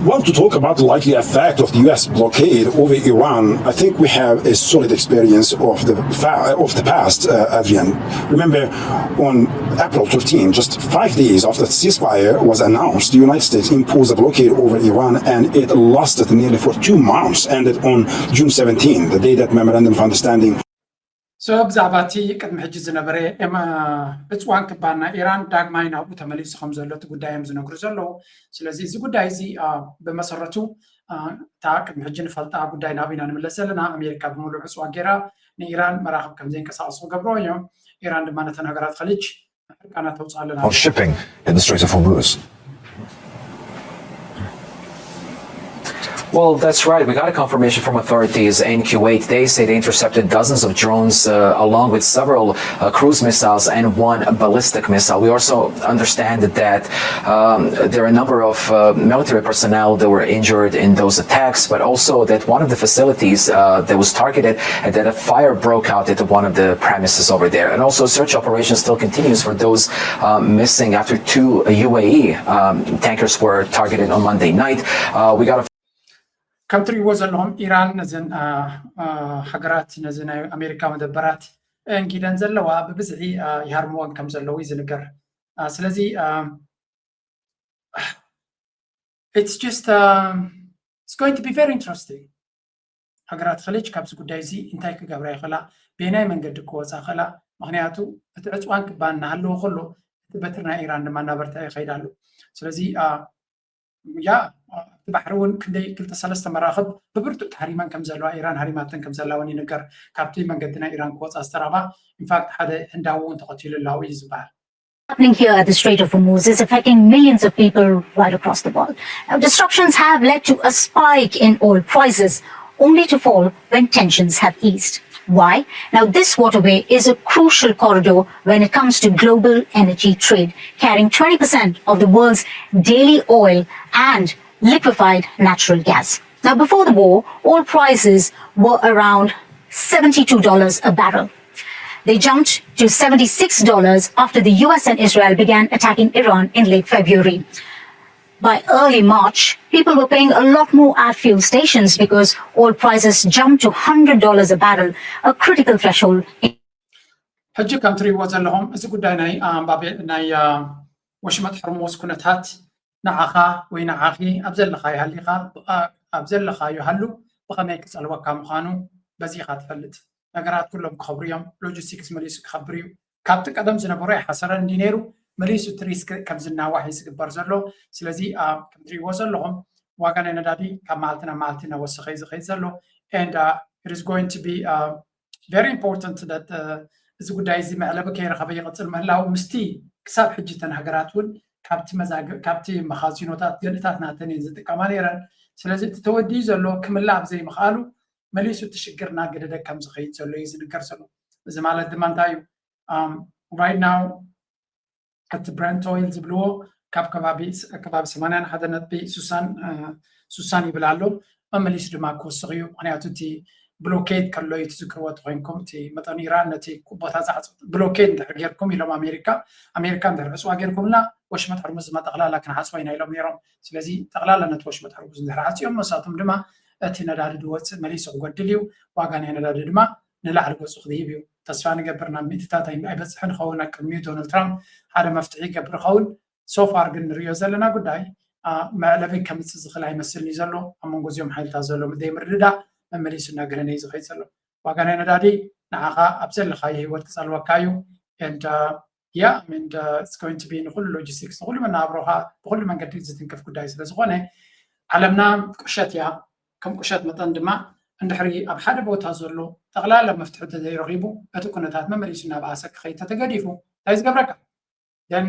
Well, to talk about the likely effect of the U S blockade over Iran, I think we have a solid experience of the fa- of the past, uh, Adrian. Remember, on April thirteen, just five days after the ceasefire was announced, the United States imposed a blockade over Iran, and it lasted nearly for two months, ended on June seventeen, the day that memorandum of understanding So ብዛዕባ እቲ ቅድሚ ሕጂ ዝነበረ ዕፅዋን ክባን ናይ ኢራን ዳግማይ ናብኡ ተመሊሱ ከም ዘሎ እቲ ጉዳይ እዮም ዝነግሩ ዘለዉ። ስለዚ እዚ ጉዳይ እዚ ብመሰረቱ እታ ቅድሚ ሕጂ ንፈልጣ ጉዳይ ናብ ኢና ንምለስ ዘለና። ኣሜሪካ ብምሉእ ዕፅዋ ገይራ ንኢራን መራኽብ ከም ዘይንቀሳቀሱ ክገብርዎ እዮም። ኢራን ድማ ነተን ሃገራት ኸሊጅ ሕርቃና ተውፅእ ኣለና። On shipping in the Strait of Hormuz. Well, that's right. We got a confirmation from authorities in Kuwait. They say they intercepted dozens of drones, uh, along with several uh, cruise missiles and one ballistic missile. We also understand that um, there are a number of uh, military personnel that were injured in those attacks, but also that one of the facilities uh, that was targeted, and that a fire broke out at one of the premises over there. And also, search operation still continues for those uh, missing after two U A E um, tankers were targeted on Monday night. Uh, we got a ከም ትሪእዎ ዘለኹም ኢራን ነዘን ሃገራት ነዚ ናይ ኣሜሪካ መደበራት እንጊደን ዘለዋ ብብዝሒ ይሃርምወን ከም ዘለዉ እዩ ዝንገር። ስለዚ it's just it's going to be very interesting። ሃገራት ኸሊጅ ካብዚ ጉዳይ እዚ እንታይ ክገብራ ይኽእላ፣ በየናይ መንገዲ ክወፃ ይኽእላ? ምክንያቱ እቲ ዕፅዋን ክባን እናሃለወ ከሎ እቲ በትሪ ናይ ኢራን ድማ እናበርትዐ ይኸይድ ኣሎ። ስለዚ ያ ኣብቲ ባሕሪ እውን ክንደይ ክልተ ሰለስተ መራኽብ ብብርቱዕ ተሃሪመን ከም ዘለዋ፣ ኢራን ሃሪማተን ከም ዘላ እውን ይንገር። ካብቲ መንገዲ ናይ ኢራን ክወፃ ዝተረኽባ ኢንፋክት ሓደ ህንዳዊ እውን ተቐቲሉ ኣላው እዩ ዝበሃል። Happening here at the Strait of Hormuz is affecting millions of people right across the world. Now, disruptions have led to a spike in oil prices, only to fall when tensions have eased. Why? Now, this waterway is a crucial corridor when it comes to global energy trade, carrying twenty percent of the world's daily oil and liquefied natural gas. Now, before the war, oil prices were around seventy-two dollars a barrel. They jumped to seventy-six dollars after the U S and Israel began attacking Iran in late February. By early March, people were paying a lot more at fuel stations because oil prices jumped to one hundred dollars a barrel, a critical threshold. ሕጂ ከም ትሪእዎ ዘለኹም እዚ ጉዳይ ናይ ኣንባቤ ናይ ወሽመጥ ሕርሙዝ ኩነታት ንዓኻ ወይ ንዓኺ ኣብ ዘለኻዮ ሃሊኻ ኣብ ዘለኻዮ ሃሉ ብኸመይ ክፀልወካ ምዃኑ በዚ ኢኻ ትፈልጥ። ነገራት ኩሎም ክኸብሩ እዮም። ሎጂስቲክስ መሊሱ ክኸብር እዩ። ካብቲ ቀደም ዝነበሮ ኣይሓሰረን እንዲ ነይሩ፣ መሊሱ እቲ ሪስክ ከም ዝናዋሕ እዩ ዝግበር ዘሎ። ስለዚ ከም ትሪእዎ ዘለኹም ዋጋ ናይ ነዳዲ ካብ መዓልቲ ናብ መዓልቲ እናወሰኸ እዩ ዝኸይድ ዘሎ። And it is going to be very important that እዚ ጉዳይ እዚ መዕለቢ ከይረኸበ ይቕፅል ምህላው ምስቲ ክሳብ ሕጂ እተን ሃገራት እውን ካብቲ መዛግብ ካብቲ መኻዚኖታት ገለታት ናተን እየን ዝጥቀማ ነይረን። ስለዚ እቲ ተወዲኡ ዘሎ ክምላእ ኣብ ዘይምኽኣሉ መሊሱ እቲ ሽግር እናገደደ ከም ዝኸይድ ዘሎ እዩ ዝንገር ዘሎ። እዚ ማለት ድማ እንታይ እዩ? Right now እቲ ብረንት ኦይል ዝብልዎ ካብ ከባቢ ከባቢ ሰማንያን ሓደ ነጥቢ ሱሳን ሱሳን ይብል ኣሎ። መመሊሱ ድማ ክወስኽ እዩ። ምክንያቱ እቲ ብሎኬድ ከሎ እዩ ትዝክርዎ ተኮይንኩም እቲ መጠን ኢራን ነቲ ቦታ ዝዓፅ ብሎኬድ እንድሕር ጌርኩም ኢሎም ኣሜሪካ ኣሜሪካ እንድሕር ዕፅዋ ጌርኩምና ወሽመጥ ሕርሙዝ ድማ ጠቕላላ ክንሓፅቦ ኢና ኢሎም ነይሮም። ስለዚ ጠቕላላ ነቲ ወሽመጥ ሕርሙዝ እንድሕር ዓፅዮም መሳቶም ድማ እቲ ነዳዲ ድወፅእ መሊሱ ክጎድል እዩ። ዋጋ ናይ ነዳዲ ድማ ንላዕሊ ገፁ ክድይብ እዩ። ተስፋ ንገብር ናብ ሚእትታት ኣይበፅሕን ኸውን ኣብ ቅድሚኡ ዶናልድ ትራምፕ ሓደ መፍትሒ ይገብር ኸውን። ሶፋር ግን ንሪኦ ዘለና ጉዳይ መዕለቢ ከምፅእ ዝኽእል ኣይመስልን እዩ ዘሎ ኣብ መንጎ እዚኦም ሓይልታት ዘሎ ዘይምርድዳእ መመሊሱ እናገነነ እዩ ዝኸይድ ዘሎ። ዋጋ ናይ ነዳዲ ንዓኻ ኣብ ዘለኻዮ ህይወት ክፀልወካ እዩ። And yeah, I mean, it's going to be ንኩሉ ሎጂስቲክስ ንኩሉ መናብሮኻ ብኩሉ መንገዲ ዝትንክፍ ጉዳይ ስለዝኾነ ዓለምና ቁሸት እያ። ከም ቁሸት መጠን ድማ እንድሕሪ ኣብ ሓደ ቦታ ዘሎ ጠቕላላ መፍትሒ ተዘይረኺቡ እቲ ኩነታት መመሊሱ እናበኣሰ ክኸይድ ተተገዲፉ እንታይ ዝገብረካ? Then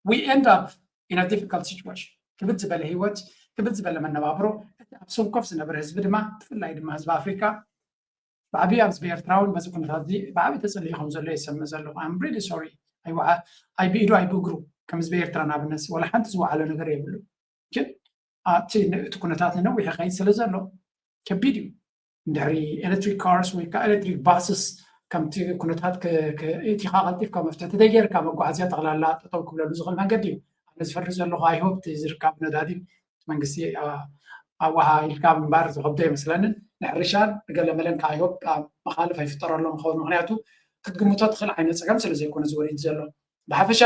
we end up in a difficult situation። ክብድ ዝበለ ህይወት ክብድ ዝበለ መነባብሮ እቲ ኣብ ሰንኮፍ ዝነበረ ህዝቢ ድማ ብፍላይ ድማ ህዝቢ ኣፍሪካ ብዓብዩ ኣብዚ ኤርትራ እውን በዚ ኩነታት እዚ ብዓብዩ ተፀሊኡ ከም ዘሎ ይሰምዕ ዘለኹ። I'm really sorry። ኣይወዓ ኣይብኢዱ ኣይብእግሩ ከም ህዝቢ ኤርትራ ንኣብነት ወላ ሓንቲ ዝወዓሎ ነገር የብሉ። ግን ኣብቲ እቲ ኩነታት ንነዊሕ ይኸይድ ስለ ዘሎ ከቢድ እዩ። እንድሕሪ ኤሌክትሪክ ካርስ ወይ ከዓ ኤሌክትሪክ ባስስ ከምቲ ኩነታት እቲኻ ቀልጢፍካ መፍትሒ ተተገይርካ መጓዓዝያ ጠቕላላ ጠጠው ክብለሉ ዝኽእል መንገዲ እዩ። ኣነ ዝፈርድ ዘለኹ ኣይሆፕ ዝርከብ ነዳዲ መንግስቲ ኣዋሃ ኢልካ ምንባር ዝኸብዶ ኣይመስለንን። ንሕርሻን ንገለመለን ከዓ ይሆፕ መኻልፍ ኣይፍጠረሎም ኸውን ምክንያቱ ክትግምቶ ትኽእል ዓይነት ፀገም ስለ ዘይኮነ ዝወሪድ ዘሎ። ብሓፈሻ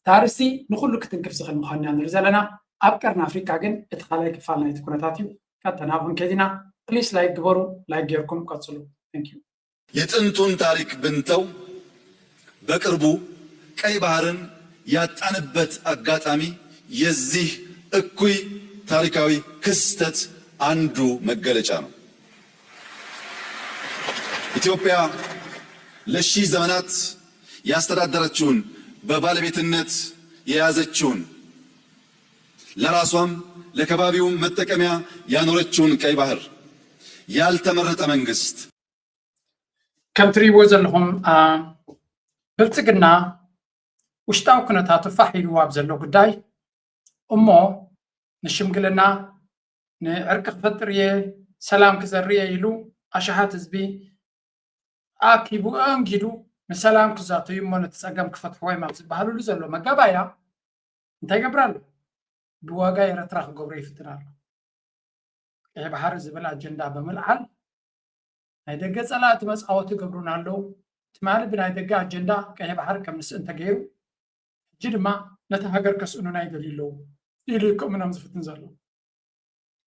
ታርሲ ንኩሉ ክትንክፍ ዝኽእል ምዃንና ንርኢ ዘለና። ኣብ ቀርኒ ኣፍሪካ ግን እቲ ካልኣይ ክፋል ናይቲ ኩነታት እዩ። ቀጥታ ናብኡ ክንከይድ ኢና። ፕሊስ ላይክ ግበሩ። ላይክ ጌርኩም ቀፅሉ። Thank you። የጥንቱን ታሪክ ብንተው በቅርቡ ቀይ ባህርን ያጣንበት አጋጣሚ የዚህ እኩይ ታሪካዊ ክስተት አንዱ መገለጫ ነው። ኢትዮጵያ ለሺህ ዘመናት ያስተዳደረችውን በባለቤትነት የያዘችውን ለራሷም ለከባቢውም መጠቀሚያ ያኖረችውን ቀይ ባህር ያልተመረጠ መንግስት ከም ትሪእዎ ዘለኹም ብልፅግና ውሽጣዊ ኩነታቱ ፋሕ ኢልዎ ኣብ ዘሎ ጉዳይ እሞ ንሽምግልና ንዕርቂ ክፈጥር እየ ሰላም ክዘርእ እየ ኢሉ ኣሽሓት ህዝቢ ኣኪቡ ኣንጊዱ ንሰላም ክዛተዩ እሞ ነቲ ፀገም ክፈትሕዎ እዮም ኣብ ዝበሃልሉ ዘሎ መጋባያ እንታይ ይገብር ኣሎ? ብዋጋ ኤረትራ ክገብሮ ይፍትን ኣሎ። ቀይ ባሕሪ ዝብል ኣጀንዳ ብምልዓል ናይ ደገ ፀላእቲ መፃወቲ ይገብሩና ኣለዉ። ትማሊ ብናይ ደገ ኣጀንዳ ቀይ ባሕሪ ከም ንስእን ተገይሩ ሕጂ ድማ ነታ ሃገር ከስእኑና ይደልዩ ኣለዉ ኢሉ እዩ ክእምኖም ዝፍትን ዘሎ።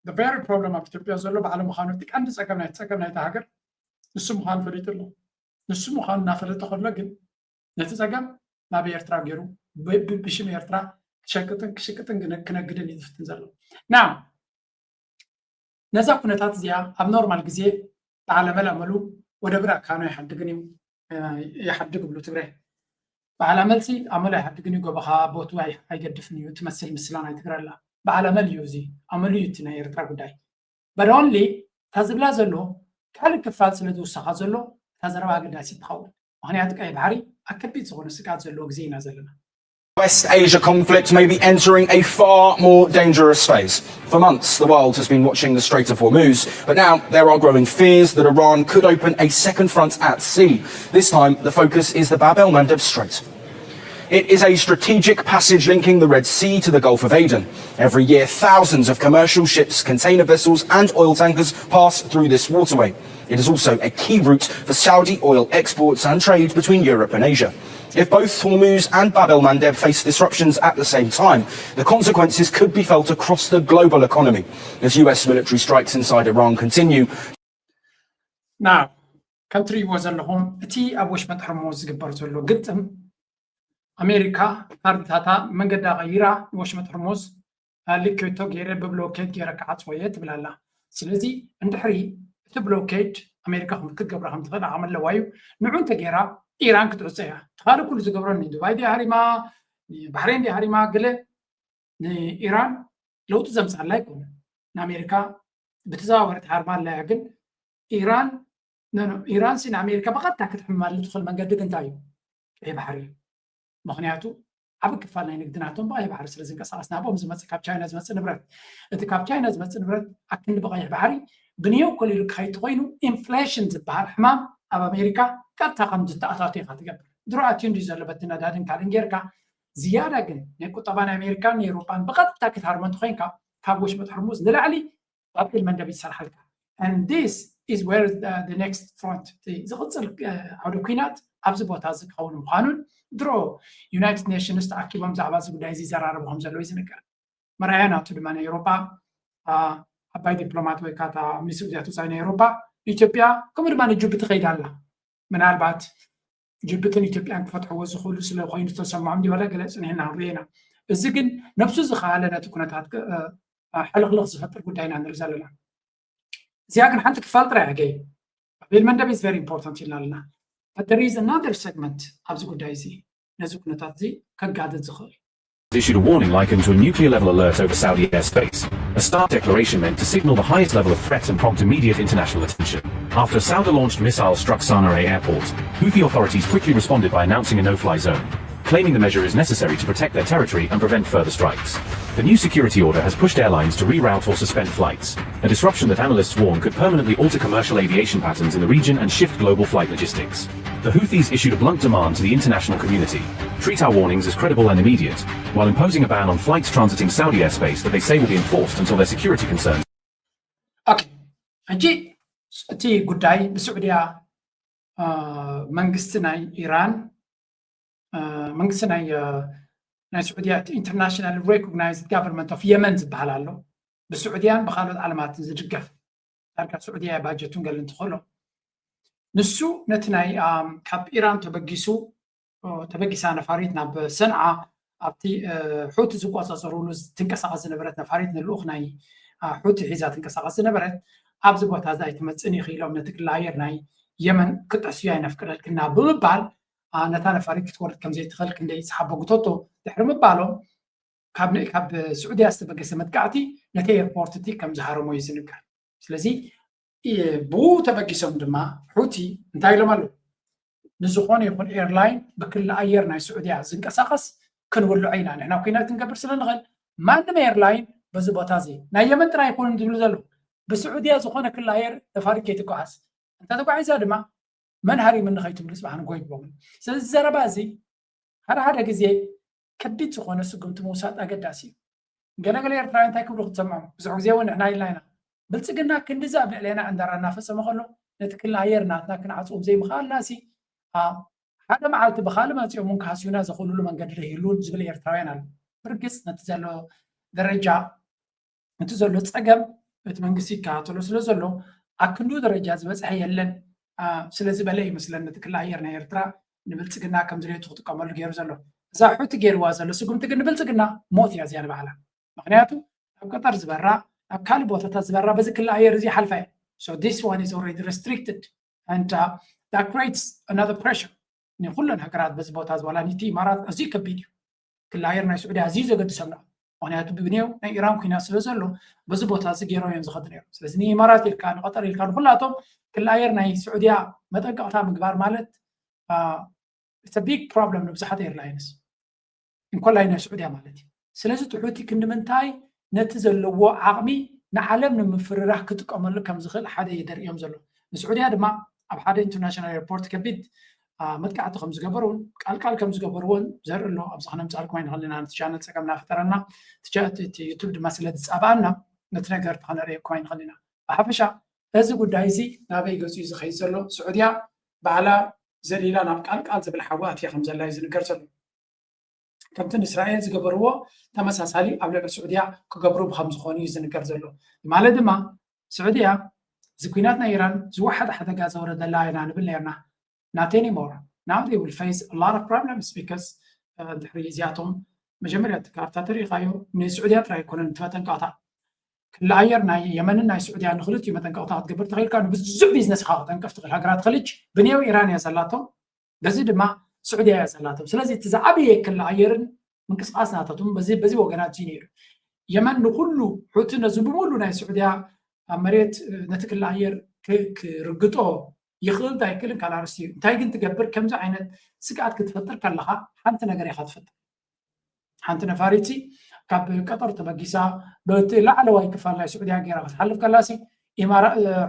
The very problem ኣብ ኢትዮጵያ ዘሎ ባዕሉ ምዃኑ እቲ ቀንዲ ፀገም ናይ ፀገም ናይታ ሃገር ንሱ ምዃኑ ፈሊጡ ኣሎ። ንሱ ምዃኑ እናፈለጠ ከሎ ግን ነቲ ፀገም ናብ ኤርትራ ገይሩ ብሽም ኤርትራ ክሸቅጥን ክሽቅጥን ክነግድን እዩ ዝፍትን ዘሎ። ና ነዛ ኩነታት እዚኣ ኣብ ኖርማል ግዜ በዓል ኣመል ኣመሉ ወደ ብር ኣካኑ ኣይሓድግን እዩ ይሓድግ ብሉ ትግረ በዓል ኣመልሲ ኣመሉ ኣይሓድግን እዩ ጎበኻ ቦቱ ኣይገድፍን እዩ ትመስል ምስላ ናይ ትግረ ኣላ በዓል ኣመል እዩ እዚ ኣመሉ እዩ እቲ ናይ ኤርትራ ጉዳይ በደንሊ እታ ዝብላ ዘሎ ካልእ ክፋል ስለ ዝውሰኻ ዘሎ እታ ዘረባ ኣገዳሲት ትኸውን ምኽንያቱ ቀይ ባሕሪ ኣብ ከቢድ ዝኾነ ስግኣት ዘለዎ ግዜ ኢና ዘለና West Asia conflict may be entering a far more dangerous phase. For months, the world has been watching the Strait of Hormuz, but now there are growing fears that Iran could open a second front at sea. This time, the focus is the Bab el Mandeb Strait. It is a strategic passage linking the Red Sea to the Gulf of Aden. Every year, thousands of commercial ships, container vessels, and oil tankers pass through this waterway. It is also a key route for Saudi oil exports and trade between Europe and Asia. If both Hormuz and Bab el Mandeb face disruptions at the same time, the consequences could be felt across the global economy. As U S military strikes inside Iran continue, Now, ከምትርእይዎ ዘለኹም እቲ ኣብ ወሽመጥ ሕርሙዝ ዝግበር ዘሎ ግጥም ኣሜሪካ ካርድታታ መንገዳ ቀይራ ንወሽመጥ ሕርሙዝ ልክቶ ገይረ ብብሎኬድ ገይረ ክዓፅዎ እየ ትብል ኣላ። ስለዚ እንድሕሪ እቲ ብሎኬድ ኣሜሪካ ክትገብራ ከም ትኽእል ዓቕሚ ኣለዋ እዩ። ንዑ እንተገይራ ኢራን ክትዕፆ እያ። ተኻሊ ኩሉ ዝገብሮ ንዱባይ ድያ ሃሪማ፣ ንባሕሬን ድያ ሃሪማ፣ ገለ ንኢራን ለውጢ ዘምፅኣላ ኣይኮነን። ንኣሜሪካ ብተዘዋወሪ ትሃርማ ኣላ እያ፣ ግን ኢራን ኢራን ሲ ንኣሜሪካ ብቐጥታ ክትሕምመሉ ትኽእል መንገዲ ግን እንታይ እዩ? ቀይ ባሕሪ እዩ። ምክንያቱ ዓብ ክፋል ናይ ንግዲ ናቶም ብቀይ ባሕሪ ስለ ዝንቀሳቀስ ናብኦም ዝመፅእ ካብ ቻይና ዝመፅእ ንብረት፣ እቲ ካብ ቻይና ዝመፅእ ንብረት ኣክንዲ ብቀይሕ ባሕሪ ብኒዮ ኮሊሉ ክኸይድ ተኮይኑ ኢንፍሌሽን ዝበሃል ሕማም ኣብ ኣሜሪካ ቀጥታ ከም ዝተኣታቱ ኢካ ትገብር። ድሮ ኣትዩ እንዲ ዘሎ በቲ ነዳድን ካልእን ጌርካ ዝያዳ ግን ናይ ቁጠባ ናይ ኣሜሪካን ናይ ኤውሮጳን ብቐጥታ ክትሃርሞ እንተኮይንካ ካብ ወሽመጥ ሕርሙዝ ንላዕሊ ባብ ኤል መንደብ ይሰርሓልካ። And this is where the, the next front ዝቕፅል ዓውደ ኩናት ኣብዚ ቦታ እዚ ክኸውን ምዃኑን ድሮ ዩናይትድ ኔሽንስ ተኣኪቦም ብዛዕባ እዚ ጉዳይ እዚ ይዘራረቡ ከም ዘለዉ እዩ ዝንገር። መርኣያ ናቱ ድማ ናይ ኤውሮጳ ዓባይ ዲፕሎማት ወይ ከዓ ሚኒስትር ጉዳያት ወፃኢ ናይ ኤውሮጳ ኢትዮጵያ ከምኡ ድማ ንጅቡቲ ከይዳ ኣላ። ምናልባት ጅቡትን ኢትዮጵያን ክፈትሕዎ ዝኽእሉ ስለ ኮይኑ ዝተሰምዖም ድዩ ገለ ጽኒሕና ክንሪኦ ኢና። እዚ ግን ነብሱ ዝኸኣለ ነቲ ኩነታት ሕልኽልኽ ዝፈጥር ጉዳይ ኢና ንርኢ ዘለና። እዚኣ ግን ሓንቲ ክፋል ጥራይ ኣገይ ኣቤል መንደብ is very important ኢልና ኣለና። But there is another segment ኣብዚ ጉዳይ እዚ ነዚ ኩነታት እዚ ከጋድድ ዝኽእል issued a warning likened to a nuclear level alert over Saudi airspace, a stark declaration meant to signal the highest level of threat and prompt immediate international attention. After Saudi launched missiles struck Sana'a airport, Houthi authorities quickly responded by announcing a no-fly zone, claiming the measure is necessary to protect their territory and prevent further strikes. The new security order has pushed airlines to reroute or suspend flights, a disruption that analysts warn could permanently alter commercial aviation patterns in the region and shift global flight logistics. The Houthis issued a blunt demand to the international community: treat our warnings as credible and immediate, while imposing a ban on flights transiting Saudi airspace that they say will be enforced until their security concerns okay ሕጂ እቲ ጉዳይ ብስዑድያ መንግስቲ ናይ ኢራን መንግስቲ ናይ ናይ ስዑድያ international recognized government of Yemen ዝበሃል ኣሎ። ብስዑድያን ብካልኦት ዓለማትን ዝድገፍ ዳርጋ ስዑድያ ባጀቱን ገለ እንትኽእሎ ንሱ ነቲ ናይ ካብ ኢራን ተበጊሱ ተበጊሳ ነፋሪት ናብ ሰንዓ ኣብቲ ሑቲ ዝቆፃፀሩሉ ትንቀሳቐስ ዝነበረት ነፋሪት ንልኡኽ ናይ ሑቲ ሒዛ ትንቀሳቐስ ዝነበረት ኣብዚ ቦታ እዚ ኣይትመፅን ኢኺ ኢሎም ነቲ ክላየር ናይ የመን ክጥሕስዮ ኣይነፍቅደልክና ብምባል ነታ ነፋሪት ክትወርድ ከም ዘይትኽእል ክንደይ ይፅሓቦ ጉተቶ ድሕሪ ምባሎም ካብ ስዑድያ ዝተበገሰ መጥቃዕቲ ነቲ ኤርፖርት እቲ ከም ዝሃረሞ እዩ ዝንገር። ስለዚ ብኡ ተበጊሶም ድማ ሑቲ እንታይ ኢሎም ኣለዉ? ንዝኾነ ይኹን ኤርላይን ብክሊ ኣየር ናይ ስዑድያ ዝንቀሳቐስ ክንውልዖ ኢና። ንሕና ኩናት ክንገብር ስለ ንኽእል ማንም ኤርላይን በዚ ቦታ እዚ ናይ የመን ጥራይ ኣይኮኑን ዝብሉ ዘለዉ። ብስዑድያ ዝኾነ ክሊ ኣየር ነፋሪት ከይትጓዓዝ እንተተጓዒዛ ድማ መን ሃሪምኒ ከይትብሉ ፅባሕ ንጎ ይግበሩ። ስለዚ ዘረባ እዚ ሓደ ሓደ ግዜ ከቢድ ዝኾነ ስጉምቲ ምውሳድ ኣገዳሲ እዩ። ገለገለ ኤርትራውያን እንታይ ክብሉ ክትሰምዖም ብዙሕ ግዜ እውን ንሕና ኢልና ኢና። ብልፅግና ክንድዚ ኣብ ልዕሌና ዕንደራ እናፈፀመ ከሎ ነቲ ክሊ ኣየር ናትና ክንዓፅዎም ዘይምኽኣልና ሲ ሓደ መዓልቲ ብኻልእ መፂኦም እውን ክሃስዩና ዘኽእሉሉ መንገዲ ዶ ይህሉን ዝብል ኤርትራውያን ኣሎ። ብርግፅ ነቲ ዘሎ ደረጃ እቲ ዘሎ ፀገም እቲ መንግስቲ ይከታተሎ ስለ ዘሎ ኣብ ክንድኡ ደረጃ ዝበፅሐ የለን። ስለዚ በለ ይመስለኒ እቲ ክሊ ኣየር ናይ ኤርትራ ንብልፅግና ከም ድሌቱ ክጥቀመሉ ገይሩ ዘሎ። እዛ ሑቲ ገይርዋ ዘሎ ስጉምቲ ግን ንብልፅግና ሞት እያ እዚኣ ንባዕላ። ምክንያቱ ናብ ቀጠር ዝበራ ናብ ካልእ ቦታታት ዝበራ በዚ ክሊ ኣየር እዚ ሓልፋ እየ። So this one is already restricted and uh, that creates another pressure ንኩለን ሃገራት በዚ ቦታ እዚ ዋላ ንቲ ኢማራት ኣዝዩ ከቢድ እዩ። ክሊ ኣየር ናይ ስዑድያ ኣዝዩ ዘገድሰና ምክንያቱ ብብንየው ናይ ኢራን ኩናት ስለ ዘሎ በዚ ቦታ እዚ ገይሮም እዮም ዝኸዱ ነይሮም። ስለዚ ንኢማራት ኢልካ ንቀጠር ኢልካ ንኩላቶም ክሊ ኣየር ናይ ስዑድያ መጠንቀቕታ ምግባር ማለት it's a big problem ንብዙሓት ኤርላይንስ እንኮላይ ናይ ስዑድያ ማለት እዩ። ስለዚ እቲ ሑቲ ክንዲ ምንታይ ነቲ ዘለዎ ዓቕሚ ንዓለም ንምፍርራህ ክጥቀመሉ ከም ዝኽእል ሓደ እዩ ደርእዮም ዘሎ። ንስዑድያ ድማ ኣብ ሓደ ኢንተርናሽናል ኤርፖርት ከቢድ መጥቃዕቲ ከም ዝገበሩን ቃልቃል ከም ዝገበርዎን ዘርኢ ኣሎ። ኣብዚ ከነምፅኣልኩም ኣይንኽእል ኢና፣ ነቲ ቻነል ፀገም እናፈጠረና እቲ ዩቱብ ድማ ስለ ዝፃበኣና ነቲ ነገር ከነርእየኩም ኣይንኽእል ኢና። ብሓፈሻ እዚ ጉዳይ እዚ ናበይ ገፁ እዩ ዝኸይድ ዘሎ? ስዑድያ ባዕላ ዘሊላ ናብ ቃልቃል ዝብል ሓዊ ኣትያ ከም ዘላ እዩ ዝንገር ዘሎ። ከምቲ ንእስራኤል ዝገበርዎ ተመሳሳሊ ኣብ ልዕሊ ስዑድያ ክገብሩ ከም ዝኾኑ እዩ ዝንገር ዘሎ። ማለት ድማ ስዑድያ እዚ ኩናት ናይ ኢራን ዝወሓደ ሓደጋ ዘውረደላ ኢና ንብል ነርና። Not anymore. Now they will face a lot of problems because ድሕሪ እዚኣቶም መጀመርያ እቲ ካርታ ተሪኢኻዮ ንስዑድያ ጥራይ ኣይኮነን እቲ መጠንቀቕታ ክልኣየር ናይ የመንን ናይ ስዑድያ ንክልቲኡ መጠንቀቕታ ክትገብር ተኽኢልካ ንብዙሕ ቢዝነስ ኢኻ ክጠንቀፍ ትኽእል። ሃገራት ኸሊጅ ብንየው ኢራን እያ ዘላቶም፣ በዚ ድማ ስዑድያ እያ ዘላቶም። ስለዚ እቲ ዝዓበየ ክሊ ኣየርን ምንቅስቃስ ናታቶም በዚ በዚ ወገናት እዚ ነይሩ። የመን ንኩሉ ሑቲ ነዚ ብምሉ ናይ ስዑድያ ኣብ መሬት ነቲ ክሊ ኣየር ክርግጦ ይኽእል ዳይክልን ካልኣርስቲ እዩ። እንታይ ግን ትገብር ከምዚ ዓይነት ስግኣት ክትፈጥር ከለኻ ሓንቲ ነገር ኢኻ ትፈጥር። ሓንቲ ነፋሪት ካብ ቀጠር ተበጊሳ በቲ ላዕለዋይ ክፋል ናይ ስዑድያ ገይራ ክትሓልፍ ከላሲ ኢማራ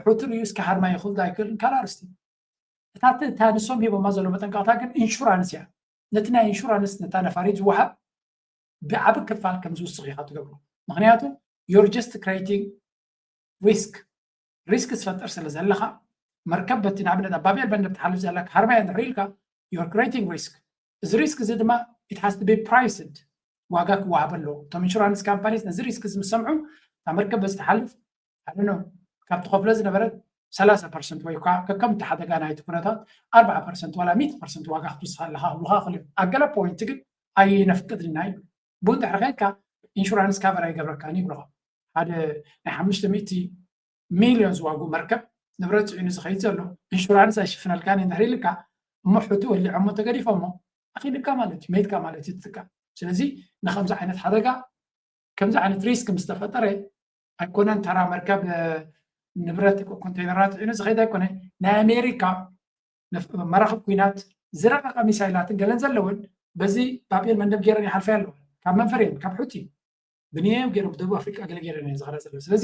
ሑቲ ርእዩ እስኪ ሃርማ ይኽእል ዳይክልን ካልኣርስቲ እታ እታ ንሶም ሂቦማ ዘሎ መጠንቀቕታ ግን ኢንሹራንስ እያ። ነቲ ናይ ኢንሹራንስ ነታ ነፋሪት ዝወሃብ ብዓቢ ክፋል ከም ዝውስኽ ኢኻ ትገብሮ። ምክንያቱ you're just creating risk. ሪስክ ዝፈጥር ስለ ዘለኻ መርከብ በቲ ንኣብነት ኣብ ባብኤል መንደብ ትሓልፍ ዘላ ክሃርማ እያ እንድሕር ኢልካ you're creating risk. እዚ ሪስክ እዚ ድማ it has to be priced፣ ዋጋ ክወሃበ ኣለዎ። እቶም ኢንሹራንስ ካምፓኒስ ነዚ ሪስክ እዚ ምስ ሰምዑ እታ መርከብ በዚ ትሓልፍ ኣነ ካብ ትኸፍሎ ዝነበረት ሰላሳ ፐርሰንት ወይ ከዓ ከከም እቲ ሓደጋ ናይቲ ኩነታት ኣርባዓ ፐርሰንት ዋላ ሚእቲ ፐርሰንት ዋጋ ክትውስኽ ኣለኻ ክብሉኻ ይኽእሉ እዮም። ኣብ ገለ ፖይንት ግን ኣይነፍቅድን ኢና ይብሉ። ብኡ እንድሕሪ ከድካ ኢንሹራንስ ካቨር ኣይገብረካን ይብሉኻ። ሓደ ናይ ሓሙሽተ ሚእቲ ሚልዮን ዝዋግኡ መርከብ ንብረት ፅዒኑ ዝኸይድ ዘሎ ኢንሹራንስ ኣይሽፍነልካን እዩ እንድሕር ኢልካ እሞ ሑቲ ወሊዖሞ ተገዲፎሞ ኣኺልካ ማለት እዩ፣ መይትካ ማለት እዩ ትትካ። ስለዚ ንከምዚ ዓይነት ሓደጋ ከምዚ ዓይነት ሪስክ ምስ ተፈጠረ ኣይኮነን ተራ መርከብ ንብረት ኮንቴይነራት ዒኑ ዝኸይድ ኣይኮነ። ናይ ኣሜሪካ መራኽብ ኩናት ዝረቐቐ ሚሳይላትን ገለን ዘለውን በዚ ባብኤል መንደብ ገይረን ይሓልፋ ኣለዋ። ካብ መንፈር እየን ካብ ሑቲ ብንየው ገይሮም ብደቡብ ኣፍሪቃ ገለ ገይረን እየን ዝኸዳ ዘለዋ። ስለዚ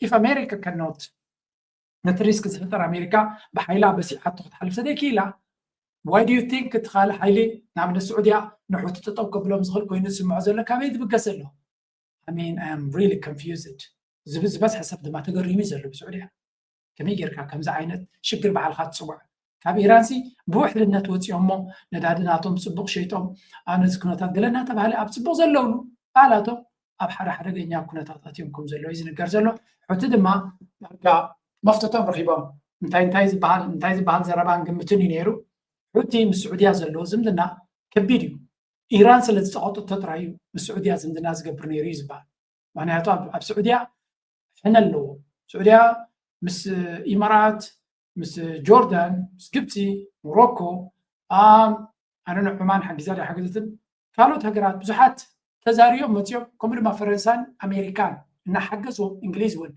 if America cannot ነቲ ሪስክ ዝፍጠር ኣሜሪካ ብሓይላ በሲዓቶ ክትሓልፍ ተደይክኢላ why do you think እቲ ካልእ ሓይሊ ንኣብነት ስዑድያ ንሑቲ ጠጠው ከብሎም ዝኽእል ኮይኑ ዝስምዖ ዘሎ ካበይ ዝብገስ ዘሎ? I mean, I am really confused። ዝብ ዝበዝሐ ሰብ ድማ ተገሪሙ እዩ ዘሎ ብስዑድያ። ከመይ ጌርካ ከምዚ ዓይነት ሽግር ባዕልካ ትፅውዕ? ካብ ኢራንሲ ብውሕልነት ወፂኦሞ ነዳዲ ናቶም ፅቡቕ ሸይጦም ነዚ ኩነታት ገለ እናተባህለ ኣብ ፅቡቕ ዘለውሉ ባዕላቶም ኣብ ሓደ ሓደገኛ ኩነታት ኣትዮም ከም ዘለዉ እዩ ዝንገር ዘሎ። ሑቲ ድማ ዳርጋ መፍተቶም ረኺቦም እንታይ እንታይ ዝበሃል እንታይ ዝበሃል ዘረባን ግምትን እዩ ነይሩ። ሑቲ ምስ ስዑድያ ዘለዎ ዝምድና ከቢድ እዩ። ኢራን ስለ ዝፀቐጠቶ ጥራይ እዩ ምስ ስዑድያ ዝምድና ዝገብር ነይሩ እዩ ዝበሃል። ምክንያቱ ኣብ ስዑድያ ሕነ ኣለዎ። ስዑድያ ምስ ኢማራት፣ ምስ ጆርዳን፣ ምስ ግብፂ፣ ሞሮኮ፣ ኣነ ዑማን ሓጊዛ ዶ ሓገዘትን ካልኦት ሃገራት ብዙሓት ተዛሪዮም መፅዮም። ከምኡ ድማ ፈረንሳን ኣሜሪካን እናሓገዝዎም እንግሊዝ እውን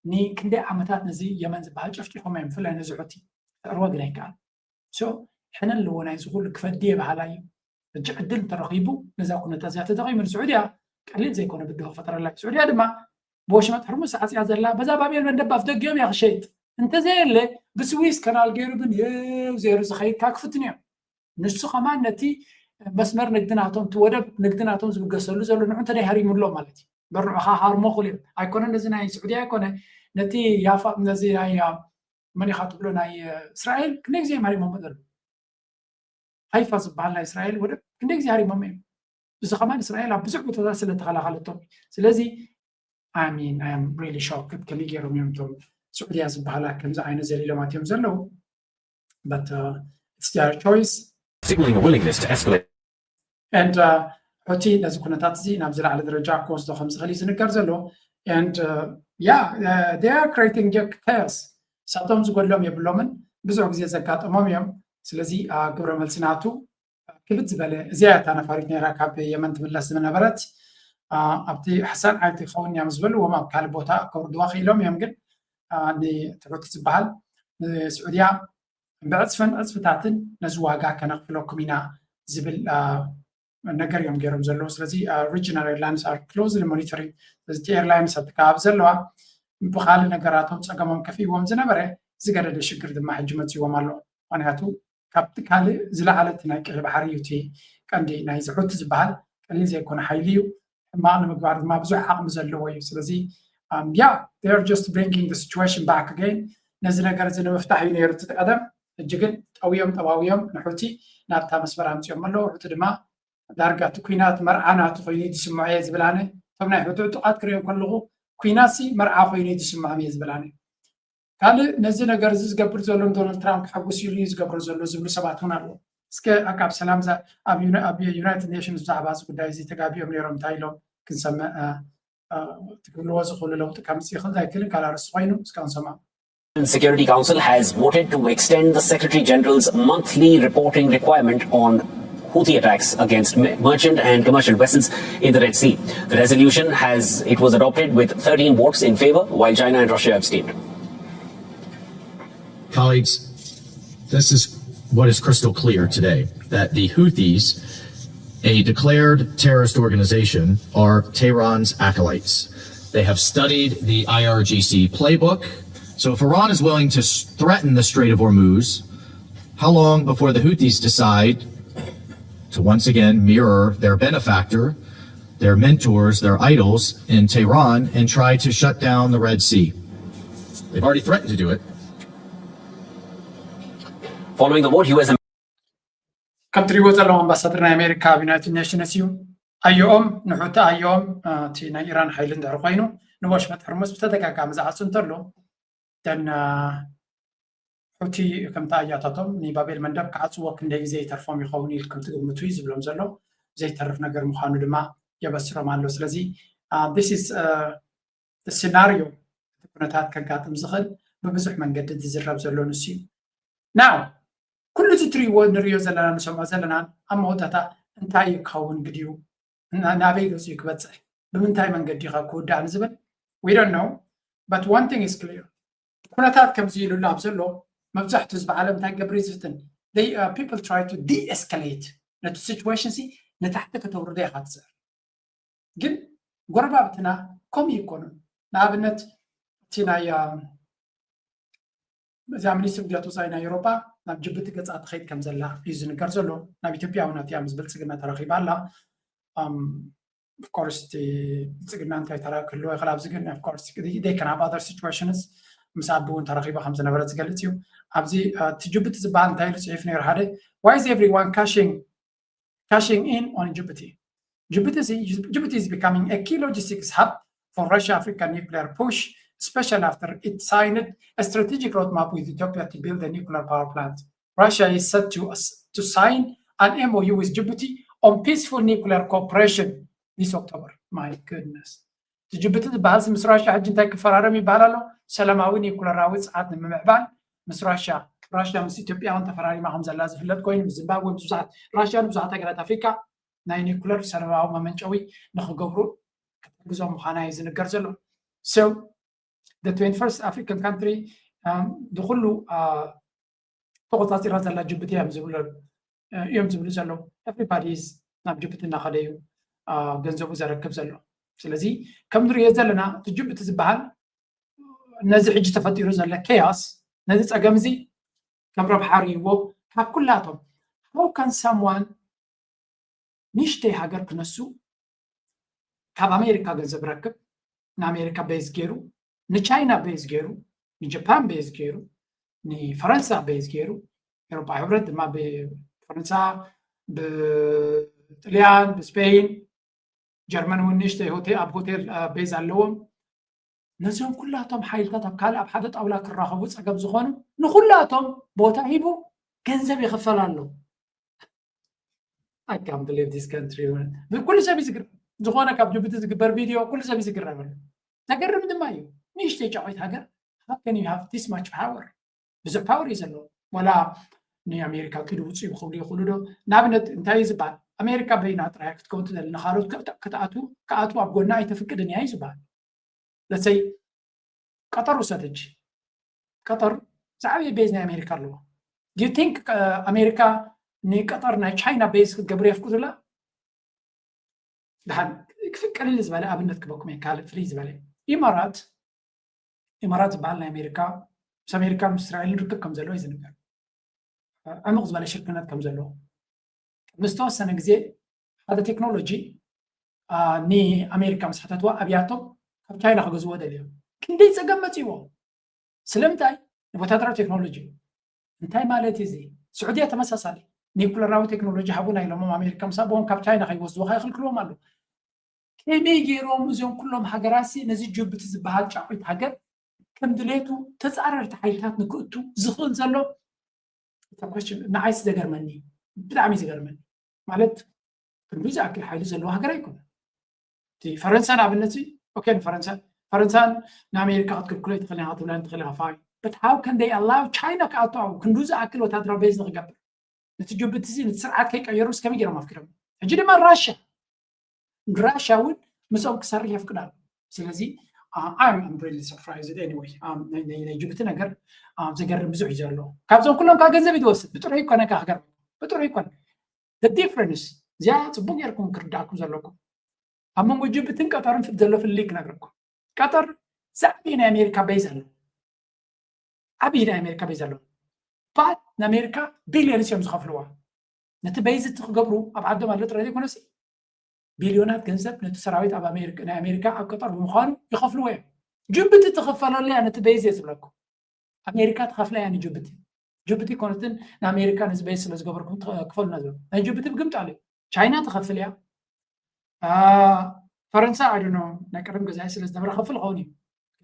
ንክንደይ ዓመታት ነዚ የመን ዝበሃል ጨፍጭፎም እዮም። ብፍላይ ነዚ ሑቲ ክዕርቦ ግን ኣይከኣል። ሶ ሕነ ኣለዎ ናይዚ ኩሉ ክፈዲ እየ በሃላይ እዩ። ሕጂ ዕድል እንተረኺቡ ነዛ ኩነታት እዚኣ ተጠቒሙ ንስዑድያ ቀሊል ዘይኮነ ብድሆ ክፈጥረላ እዩ። ስዑድያ ድማ ብወሽመጥ ሕርሙዝ ዓፅያ ዘላ በዛ ባብኤል መንደብ ኣፍ ደጊኦም እያ ክሸይጥ እንተዘየለ ብስዊስ ከናል ገይሩ ግን የው ዘይሩ ዝኸይድ ካክፍትን እዮም። ንሱ ከማን ነቲ መስመር ንግዲ ናቶም እቲ ወደብ ንግዲ ናቶም ዝብገሰሉ ዘሎ ንዑ እንተ ሃሪሙሎ ማለት እዩ። በርዑኻ ሃርሞ ክልም ኣይኮነ ነዚ ናይ ስዑድያ ኣይኮነ ነቲ ያፋ ነዚ ናይ መን ኢኻ ትብሎ ናይ እስራኤል ክንደይ ግዜ ሃሪሞሞ ዘሎ ሃይፋ ዝበሃል ናይ እስራኤል ወደብ ክንደይ ግዜ ሃሪሞሞ እዮም። እዚ ከማን እስራኤል ኣብ ብዙሕ ቦታታት ስለ ተኸላኸለቶም ስለዚ I mean I am really shocked ከመይ ገይሮም እዮም እቶም ስዑድያ ዝበሃላ ከምዚ ዓይነት ዘሊሎም ኣትዮም ዘለዉ but uh, it's their choice signaling a willingness to escalate and ሑቲ ነዚ ኩነታት እዚ ናብ ዝለዓለ ደረጃ ክወስዶ ከም ዝኽእል እዩ ዝንገር ዘሎ and yeah they are creating chaos ንሳቶም ዝጎድሎም የብሎምን ብዙሕ ግዜ ዘጋጠሞም እዮም ስለዚ ግብረ መልሲ ናቱ ክብድ ዝበለ እዚኣ እታ ነፋሪት ነይራ ካብ የመን ትምለስ ዝነበረት ኣብቲ ሕሳን ዓይቲ ክኸውን እያ ምስ በልዎም ኣብ ካልእ ቦታ ከውርድዋ ክኢሎም እዮም ግን ንትሑቲ ዝበሃል ንስዑድያ ብዕፅፍን ዕፅፍታትን ነዚ ዋጋ ከነኽፍለኩም ኢና ዝብል ነገር እዮም ገይሮም ዘለዉ ስለዚ regional airlines are closely monitoring ስለዚ ኤርላይንስ ኣብቲ ከባቢ ዘለዋ ብካልእ ነገራቶም ፀገሞም ከፊእዎም ዝነበረ ዝገደደ ሽግር ድማ ሕጂ መፅዎም ኣሎ ምክንያቱ ካብቲ ካልእ ዝለዓለ እቲ ናይ ቀይሕ ባሕሪ እዩ እቲ ቀንዲ ናይዚ ሑቲ ዝበሃል ቀሊል ዘይኮነ ሓይሊ እዩ። ሕማቕ ንምግባር ድማ ብዙሕ ዓቕሚ ዘለዎ እዩ። ስለዚ yeah, they are just bringing the situation back again። ነዚ ነገር እዚ ንምፍታሕ እዩ ነይሩ እቲ ቀደም። ሕጂ ግን ጠውዮም ጠዋውዮም ንሑቲ ናብታ መስመር ኣምፅኦም ኣለዉ። ሑቲ ድማ ዳርጋ እቲ ኩናት መርዓ ናቱ ኮይኑ እዩ ዝስምዖ እየ ዝብል ኣነ። እቶም ናይ ሑቲ ዕጡቓት ክሪኦም ከለኹ ኩናትሲ መርዓ ኮይኑ እዩ ዝስምዖም እየ ዝብል ኣነ። ካልእ ነዚ ነገር እዚ ዝገብር ዘሎ ንዶናልድ ትራምፕ ከሐጉስ ኢሉ እዩ ዝገብሮ ዘሎ ዝብሉ ሰባት እውን ኣለዉ። እስከ ኣካብ ሰላም ኣብ ዩናይትድ ኔሽንስ ብዛዕባ እዚ ጉዳይ እዚ ተጋቢኦም ነይሮም እንታይ ኢሎም ክንሰምዕ ትክብልዎ ዝኽእሉ ለውጢ ከምፅእ ይኽእል ኣይክእልን ካልእ ኣርስቲ ኮይኑ እስካብ ንሰምዖ። Security Council has voted to extend the Secretary General's monthly reporting requirement on Houthi attacks against merchant and commercial vessels in the Red Sea. The resolution has it was adopted with thirteen votes in favor, while China and Russia abstained. Colleagues, this is what is crystal clear today, that the Houthis, a declared terrorist organization, are Tehran's acolytes. They have studied the I R G C playbook. So if Iran is willing to threaten the Strait of Hormuz, how long before the Houthis decide to once again mirror their benefactor, their mentors, their idols in Tehran, and try to shut down the Red Sea? They've already threatened to do it. Following the vote, U S ከም ትሪእዎ ዘለኹም ኣምባሳደር ናይ ኣሜሪካ ኣብ ዩናይትድ ኔሽንስ እዩ። ኣዮኦም ንሑቲ ኣዮኦም እቲ ናይ ኢራን ሓይሊ እንድሕር ኮይኑ ንወሽመጥ ሕርሙዝ ብተደጋጋሚ ዝዓፁ እንተሎ ደን ሑቲ ከምቲ ኣያታቶም ንባቤል መንደብ ክዓፅዎ ክንደይ ግዜ ይተርፎም ይኸውን ኢልኩም ትግምቱ እዩ ዝብሎም ዘሎ። ዘይተርፍ ነገር ምዃኑ ድማ የበስሮም ኣሎ። ስለዚ this is scenario እቲ ኩነታት ከጋጥም ዝኽእል ብብዙሕ መንገዲ ዝዝረብ ዘሎ ንሱ እዩ። ናው ኩሉ እዚ ትሪእዎ ንሪኦ ዘለና ንሰምዖ ዘለና ኣብ መወዳእታ እንታይ እዩ ክኸውን ግድዩ ናበይ ገፂኡ ክበፅሕ ብምንታይ መንገዲ ኸ ክውዳእ ንዝብል we don't know but one thing is clear ኩነታት ከምዚ ኢሉሉ ኣብ ዘሎ መብዛሕትኡ ህዝቢ ዓለም እንታይ ክገብር እዩ ዝፍትን people try to de-escalate ነቲ situation ሲ ንታሕቲ ከተውርዶ ኢኻ ትፅዕር ግን ጎረባብትና ከምኡ ይኮኑን ንኣብነት እቲ ናይ እዚኣ ሚኒስትሪ ጉዳያት ወፃኢ ናይ ኤውሮጳ ናብ ጅቡቲ ገፃ ትኸይድ ከም ዘላ እዩ ዝንገር ዘሎ ናብ ኢትዮጵያ እውን ኣትያ ምስ ብልፅግና ተረኺባ ኣላ ኦፍኮርስ እቲ ብልፅግና እንታይ ተራ ክህልዎ ይኽእል ኣብዚ ግን ኦፍኮርስ they can have other situations ምስ ኣቢ እውን ተረኺባ ከም ዝነበረት ዝገልፅ እዩ ኣብዚ እቲ ጅቡቲ ዝበሃል እንታይ ኢሉ ፅሒፍ ነይሩ ሓደ why is everyone cashing cashing in on Djibouti. Djibouti is, Djibouti is becoming a key logistics hub for Russia African nuclear push, especially after it signed a strategic roadmap with Ethiopia to build a nuclear power plant. Russia is set to, to sign an M O U with Djibouti on peaceful nuclear cooperation this October. My goodness. እቲ ጅቡቲ ዝበሃል ምስ ራሽያ ሕጂ እንታይ ክፈራረም ይበሃል ኣሎ ሰላማዊ ኒኩለራዊ ፀዓት ንምምዕባል ምስ ራሽያ ራሽያ ምስ ኢትዮጵያ እውን ተፈራሪማ ከም ዘላ ዝፍለጥ ኮይኑ ምስ ዚምባብወ ምስ ብዙሓት ራሽያ ንብዙሓት ሃገራት ኣፍሪካ ናይ ኒኩለር ሰላማዊ መመንጨዊ ንክገብሩ ክትሕግዞም ምዃና እዩ ዝንገር ዘሎ so the twenty-first African country ዝኩሉ ተቆፃፂራ ዘላ ጅቡቲ እዮም ዝብሉ እዮም ዝብሉ ዘለዉ everybody is ናብ ጅቡቲ እናኸደ እዩ ገንዘቡ ዘረክብ ዘሎ ስለዚ ከም ንሪኦ ዘለና እቲ ጅቡቲ ዝበሃል ነዚ ሕጂ ተፈጢሩ ዘሎ chaos ነዚ ፀገም እዚ ከም ረብሓ ርእይዎ ካብ ኩላቶም how can someone ንእሽተይ ሃገር ክነሱ ካብ ኣሜሪካ ገንዘብ ረክብ ንኣሜሪካ base ገይሩ ንቻይና base ገይሩ ንጃፓን base ገይሩ ንፈረንሳ base ገይሩ ኤሮጳ ሕብረት ድማ ብፈረንሳ ብጥልያን ብስፔን ጀርመን እውን ንእሽተይ ሆቴል ኣብ ሆቴል base ኣለዎም ነዚኦም ኩላቶም ሓይልታት ኣብ ካልእ ኣብ ሓደ ጣውላ ክራኸቡ ፀገም ዝኾኑ ንኩላቶም ቦታ ሂቡ ገንዘብ ይኽፈል ኣሎ I can't believe this country ኩሉ ሰብ እዩ ዝግረም ዝኾነ ካብ ጅቡቲ ዝግበር ቪድዮ ኩሉ ሰብ እዩ ዝግረመሉ ዘገርም ድማ እዩ ንእሽተይ ጫቆይት ሃገር how can you have this much power ብዙሕ power እዩ ዘለዎ ወላ ንኣሜሪካ ኪዱ ውፅኡ ክብሉ ይኽእሉ ዶ ንኣብነት እንታይ እዩ ዝበሃል ኣሜሪካ በይና ጥራይ ክትከውን ትደሊ ንካልኦት ክትኣቱ ክኣቱ ኣብ ጎና ኣይተፍቅድን እያ እዩ ዝበሃል let's say ቀጠር ውሰድ ሕጂ ቀጠር ዝዓበየ base ናይ ኣሜሪካ ኣለዎ do you think ኣሜሪካ ንቀጠር ናይ ቻይና base ክትገብር የፍቅዱላ ድሓን ክፍቀልል ዝበለ ኣብነት ክበኩም ካልእ ፍልይ ዝበለ ኢማራት ኢማራት ዝበሃል ናይ ኣሜሪካ ምስ ኣሜሪካን ምስ እስራኤልን ርክብ ከም ዘለዎ እዩ ዝንገር ዕምቕ ዝበለ ሽርክነት ከም ዘለዎ። ቅድሚ ዝተወሰነ ግዜ ሓደ ቴክኖሎጂ ንኣሜሪካ ምስ ሕተትዋ ኣብያቶም ካብ ቻይና ክገዝዎ ደልዮም። ክንደይ ፀገም መፅዎ። ስለምንታይ? ንወታደራዊ ቴክኖሎጂ። እንታይ ማለት እዚ? ስዑድያ ተመሳሳሊ ኒኩለራዊ ቴክኖሎጂ ሃቡና ኢሎሞም ኣሜሪካ ምስ ኣብዎም ካብ ቻይና ከይወስድዎ ከይክልክልዎም ኣሎ። ከመይ ገይሮም እዚኦም ኩሎም ሃገራሲ ነዚ ጅቡቲ ዝበሃል ጫቑት ሃገር ከም ድሌቱ ተፃረርቲ ሓይልታት ንክእቱ ዝኽእል ዘሎ? ንዓይስ ዘገርመኒ፣ ብጣዕሚ ዘገርመኒ። ማለት ክንዱ ዝኣክል ሓይሊ ዘለዎ ሃገር ኣይኮነ። እቲ ፈረንሳ ንኣብነት ኦኬ፣ ንፈረንሳ ፈረንሳን ንኣሜሪካ ክትክልክሎ ይትኽእል ኢኻ ትብላ ትኽእል ኢኻ ፋይ። But how can they allow China ክኣቱ ኣብኡ ክንዱ ዝኣክል ወታደራዊ ቤዝ ንክገብር? ነቲ ጅቡቲ እዚ ነቲ ስርዓት ከይቀየሩ እስከመይ ገይሮም ኣፍኪሮም? ሕጂ ድማ ራሽያ ራሽያ እውን ምስኦም ክሰርሕ የፍቅዳሉ። ስለዚ I'm really surprised anyway። ናይ ጅቡቲ ነገር ዘገርም ብዙሕ እዩ ዘሎ። ካብዞም ኩሎም ካብ ገንዘብ ይትወስድ ብጥሩይ ይኮነ ሃገር ብጥሩይ ይኮነ። Difference እዚኣ ፅቡቅ ጌርኩም ክርዳእኩም ዘለኩም። ኣብ መንጎ ጅቡትን ቀጠርን ዘሎ ፍልልይ ክነግረኩም። ቀጠር ዝዓበየ ናይ ኣሜሪካ ቤዝ ኣሎ። ዓብዪ ናይ ኣሜሪካ ቤዝ ኣለዎ። ባት ንኣሜሪካ ቢልዮንስ እዮም ዝኸፍልዋ። ነቲ ቤዝ እቲ ክገብሩ ኣብ ዓዶም ኣሎ ጥራይ ዘይኮነሲ ቢልዮናት ገንዘብ ነቲ ሰራዊት ኣብ ኣሜሪካ ናይ ኣሜሪካ ኣብ ቀጠር ብምዃኑ ይኸፍልዎ እዮም። ጅቡቲ ትኽፈለሉ እያ ነቲ ቤዝ እየ ዝብለኩም። ኣሜሪካ ትኸፍላ እያ ንጅቡቲ። ጅቡቲ ኮነትን ንኣሜሪካ ነዚ ቤዝ ስለ ዝገበርኩም ክፈሉና ዝብሉ ናይ ጅቡቲ ብግምጣሉ እዩ። ቻይና ትኸፍል እያ። ፈረንሳ ኣይ ዶንት ኖ ናይ ቀደም ገዛኢ ስለ ዝነበረ ክኸፍል ክኸውን እዩ።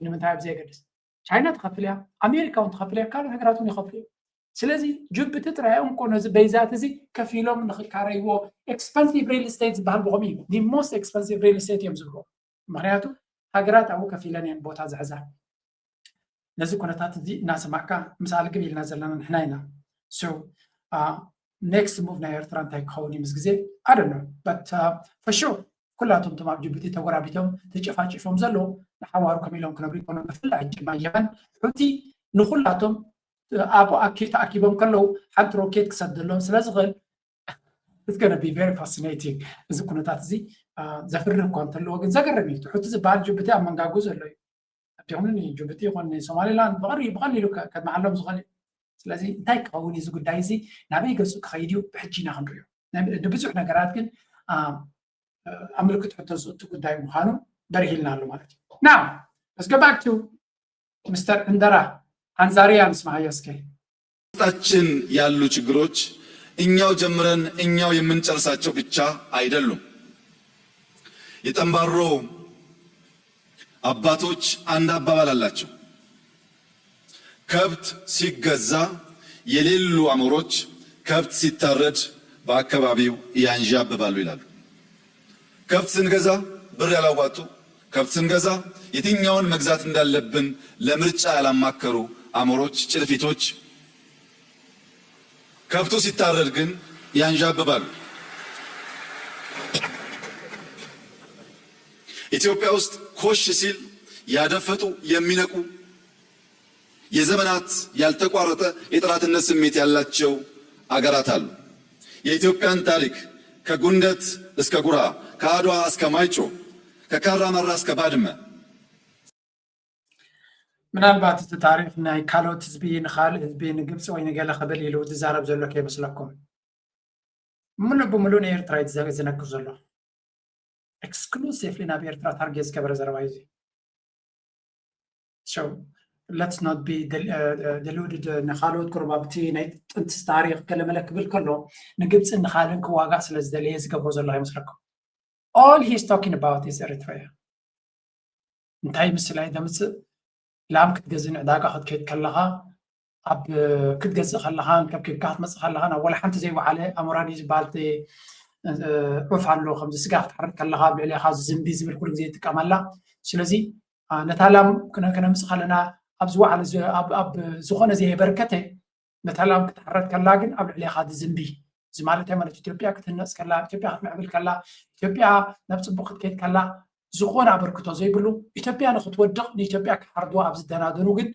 ንምንታይ ኣብዚ የገድስ። ቻይና ትኸፍል እያ፣ ኣሜሪካ እውን ትኸፍል እያ፣ ካልኦት ሃገራት እውን ይኸፍሉ እዮም። ስለዚ ጅቡቲ ጥራይ እንኮ ነዚ በይዛት እዚ ከፊሎም ንክካረይዎ ኤክስፐንሲቭ ሪል ስቴት ዝበሃል ብኸምኡ እዩ። The most expensive real estate እዮም ዝብልዎ። ምክንያቱ ሃገራት ኣብኡ ከፊለን እየን ቦታ ዝሕዛ። ነዚ ኩነታት እዚ እናሰማዕካ ምስኣ ልግብ ኢልና ዘለና ንሕና ኢና። So next move ናይ ኤርትራ እንታይ ክኸውን እዩ ምስ ግዜ? I don't know, but for sure ኩላቶም እቶም ኣብ ጅቡቲ ተጎራቢቶም ተጨፋጭፎም ዘለዉ ንሓዋሩ ከም ኢሎም ክነብሩ ይኮኑ። ብፍላይ ጅማ የመን ሑቲ ንኩላቶም ኣብኡ ኣኪ ተኣኪቦም ከለዉ ሓንቲ ሮኬት ክሰደሎም ስለ ዝኽእል it's gonna be very fascinating። እዚ ኩነታት እዚ ዘፍርህ እኳ እንተለዎ ግን ዘገርም እዩ። እቲ ሑቲ ዝበሃል ጅቡቲ ኣብ መንጋጉ ዘሎ እዩ። ኣዲኹም ንጅቡቲ ይኹን ንሶማሊላንድ ብቐሪ ብቐሊሉ ከድመዓሎም ዝኽእል እዩ። ስለዚ እንታይ ክኸውን እዩ እዚ ጉዳይ እዚ ናበይ ገፁ ክኸይድ እዩ ብሕጂ ኢና ክንሪኦ። ንብዙሕ ነገራት ግን ኣብ ምልክት ሕቶ ዝእቱ ጉዳይ ምዃኑ በሪሂልና ኣሎ ማለት እዩ። Now let's go back to Mister ዕንደራ ዓንዛርያ ንስማዓዮ እስከ። ውስጣችን ያሉ ችግሮች እኛው ጀምረን እኛው የምንጨርሳቸው ብቻ አይደሉም። የጠንባሮ አባቶች አንድ አባባል አላቸው። ከብት ሲገዛ የሌሉ አሞሮች ከብት ሲታረድ በአካባቢው ያንዣብባሉ ይላሉ። ከብት ስንገዛ ብር ያላዋጡ፣ ከብት ስንገዛ የትኛውን መግዛት እንዳለብን ለምርጫ ያላማከሩ አሞሮች፣ ጭልፊቶች ከብቱ ሲታረድ ግን ያንዣብባሉ። ኢትዮጵያ ውስጥ ኮሽ ሲል ያደፈጡ የሚነቁ የዘመናት ያልተቋረጠ የጠላትነት ስሜት ያላቸው አገራት አሉ። የኢትዮጵያን ታሪክ ከጉንደት እስከ ጉራ፣ ከአድዋ እስከ ማይጮ፣ ከካራማራ እስከ ባድመ፣ ምናልባት እቲ ታሪክ ናይ ካልኦት ህዝቢ ንካልእ ህዝቢ ንግብፂ ወይ ንገለ ክብል ኢሉ ዝዛረብ ዘሎ ከይመስለኩም። ምሉእ ብምሉእ ንኤርትራ እዩ ዝነክር ዘሎ። ኤክስክሉሲቭሊ ናብ ኤርትራ ታርጌት ዝገበረ ዘረባ እዩ። So let's not be deluded። ንካልኦት ጎረባብቲ ናይ ጥንቲ ታሪክ ገለመለ ክብል ከሎ ንግብፅን ንካልእን ክዋጋእ ስለ ዝደለየ ዝገብሮ ዘሎ ኣይመስለኩም። All he's talking about is Eritrea። እንታይ ምስላ እዩ ዘምፅእ? ላም ክትገዝእ ንዕዳጋ ክትከይድ ከለኻ ኣብ ክትገዝእ ከለኻን ከብኪብካ ክትመፅእ ከለኻን ኣብ ወላ ሓንቲ ዘይወዓለ ኣሞራዲ ዝበሃል ዑፍ ኣሎ ከምዚ ስጋ ክትሓርድ ከለኻ ኣብ ልዕሌኻ ዝዝንቢ ዝብል ኩሉ ግዜ ይጥቀመላ። ስለዚ ነታ ላም ክነምፅእ ከለና ኣብ ዝወዓለ ኣብ ዝኾነ ዘየበርከተ ነታ ላም ክትሕረድ ከላ ግን ኣብ ልዕሌኻ ዝዝንቢ እዚ ማለት እንታይ ማለት ኢትዮጵያ ክትህነፅ ከላ ኢትዮጵያ ክትምዕብል ከላ ኢትዮጵያ ናብ ፅቡቅ ክትከይድ ከላ ዝኾነ ኣበርክቶ ዘይብሉ ኢትዮጵያ ንክትወድቕ ንኢትዮጵያ ክሓርድዋ ኣብ ዝደናደኑ ግን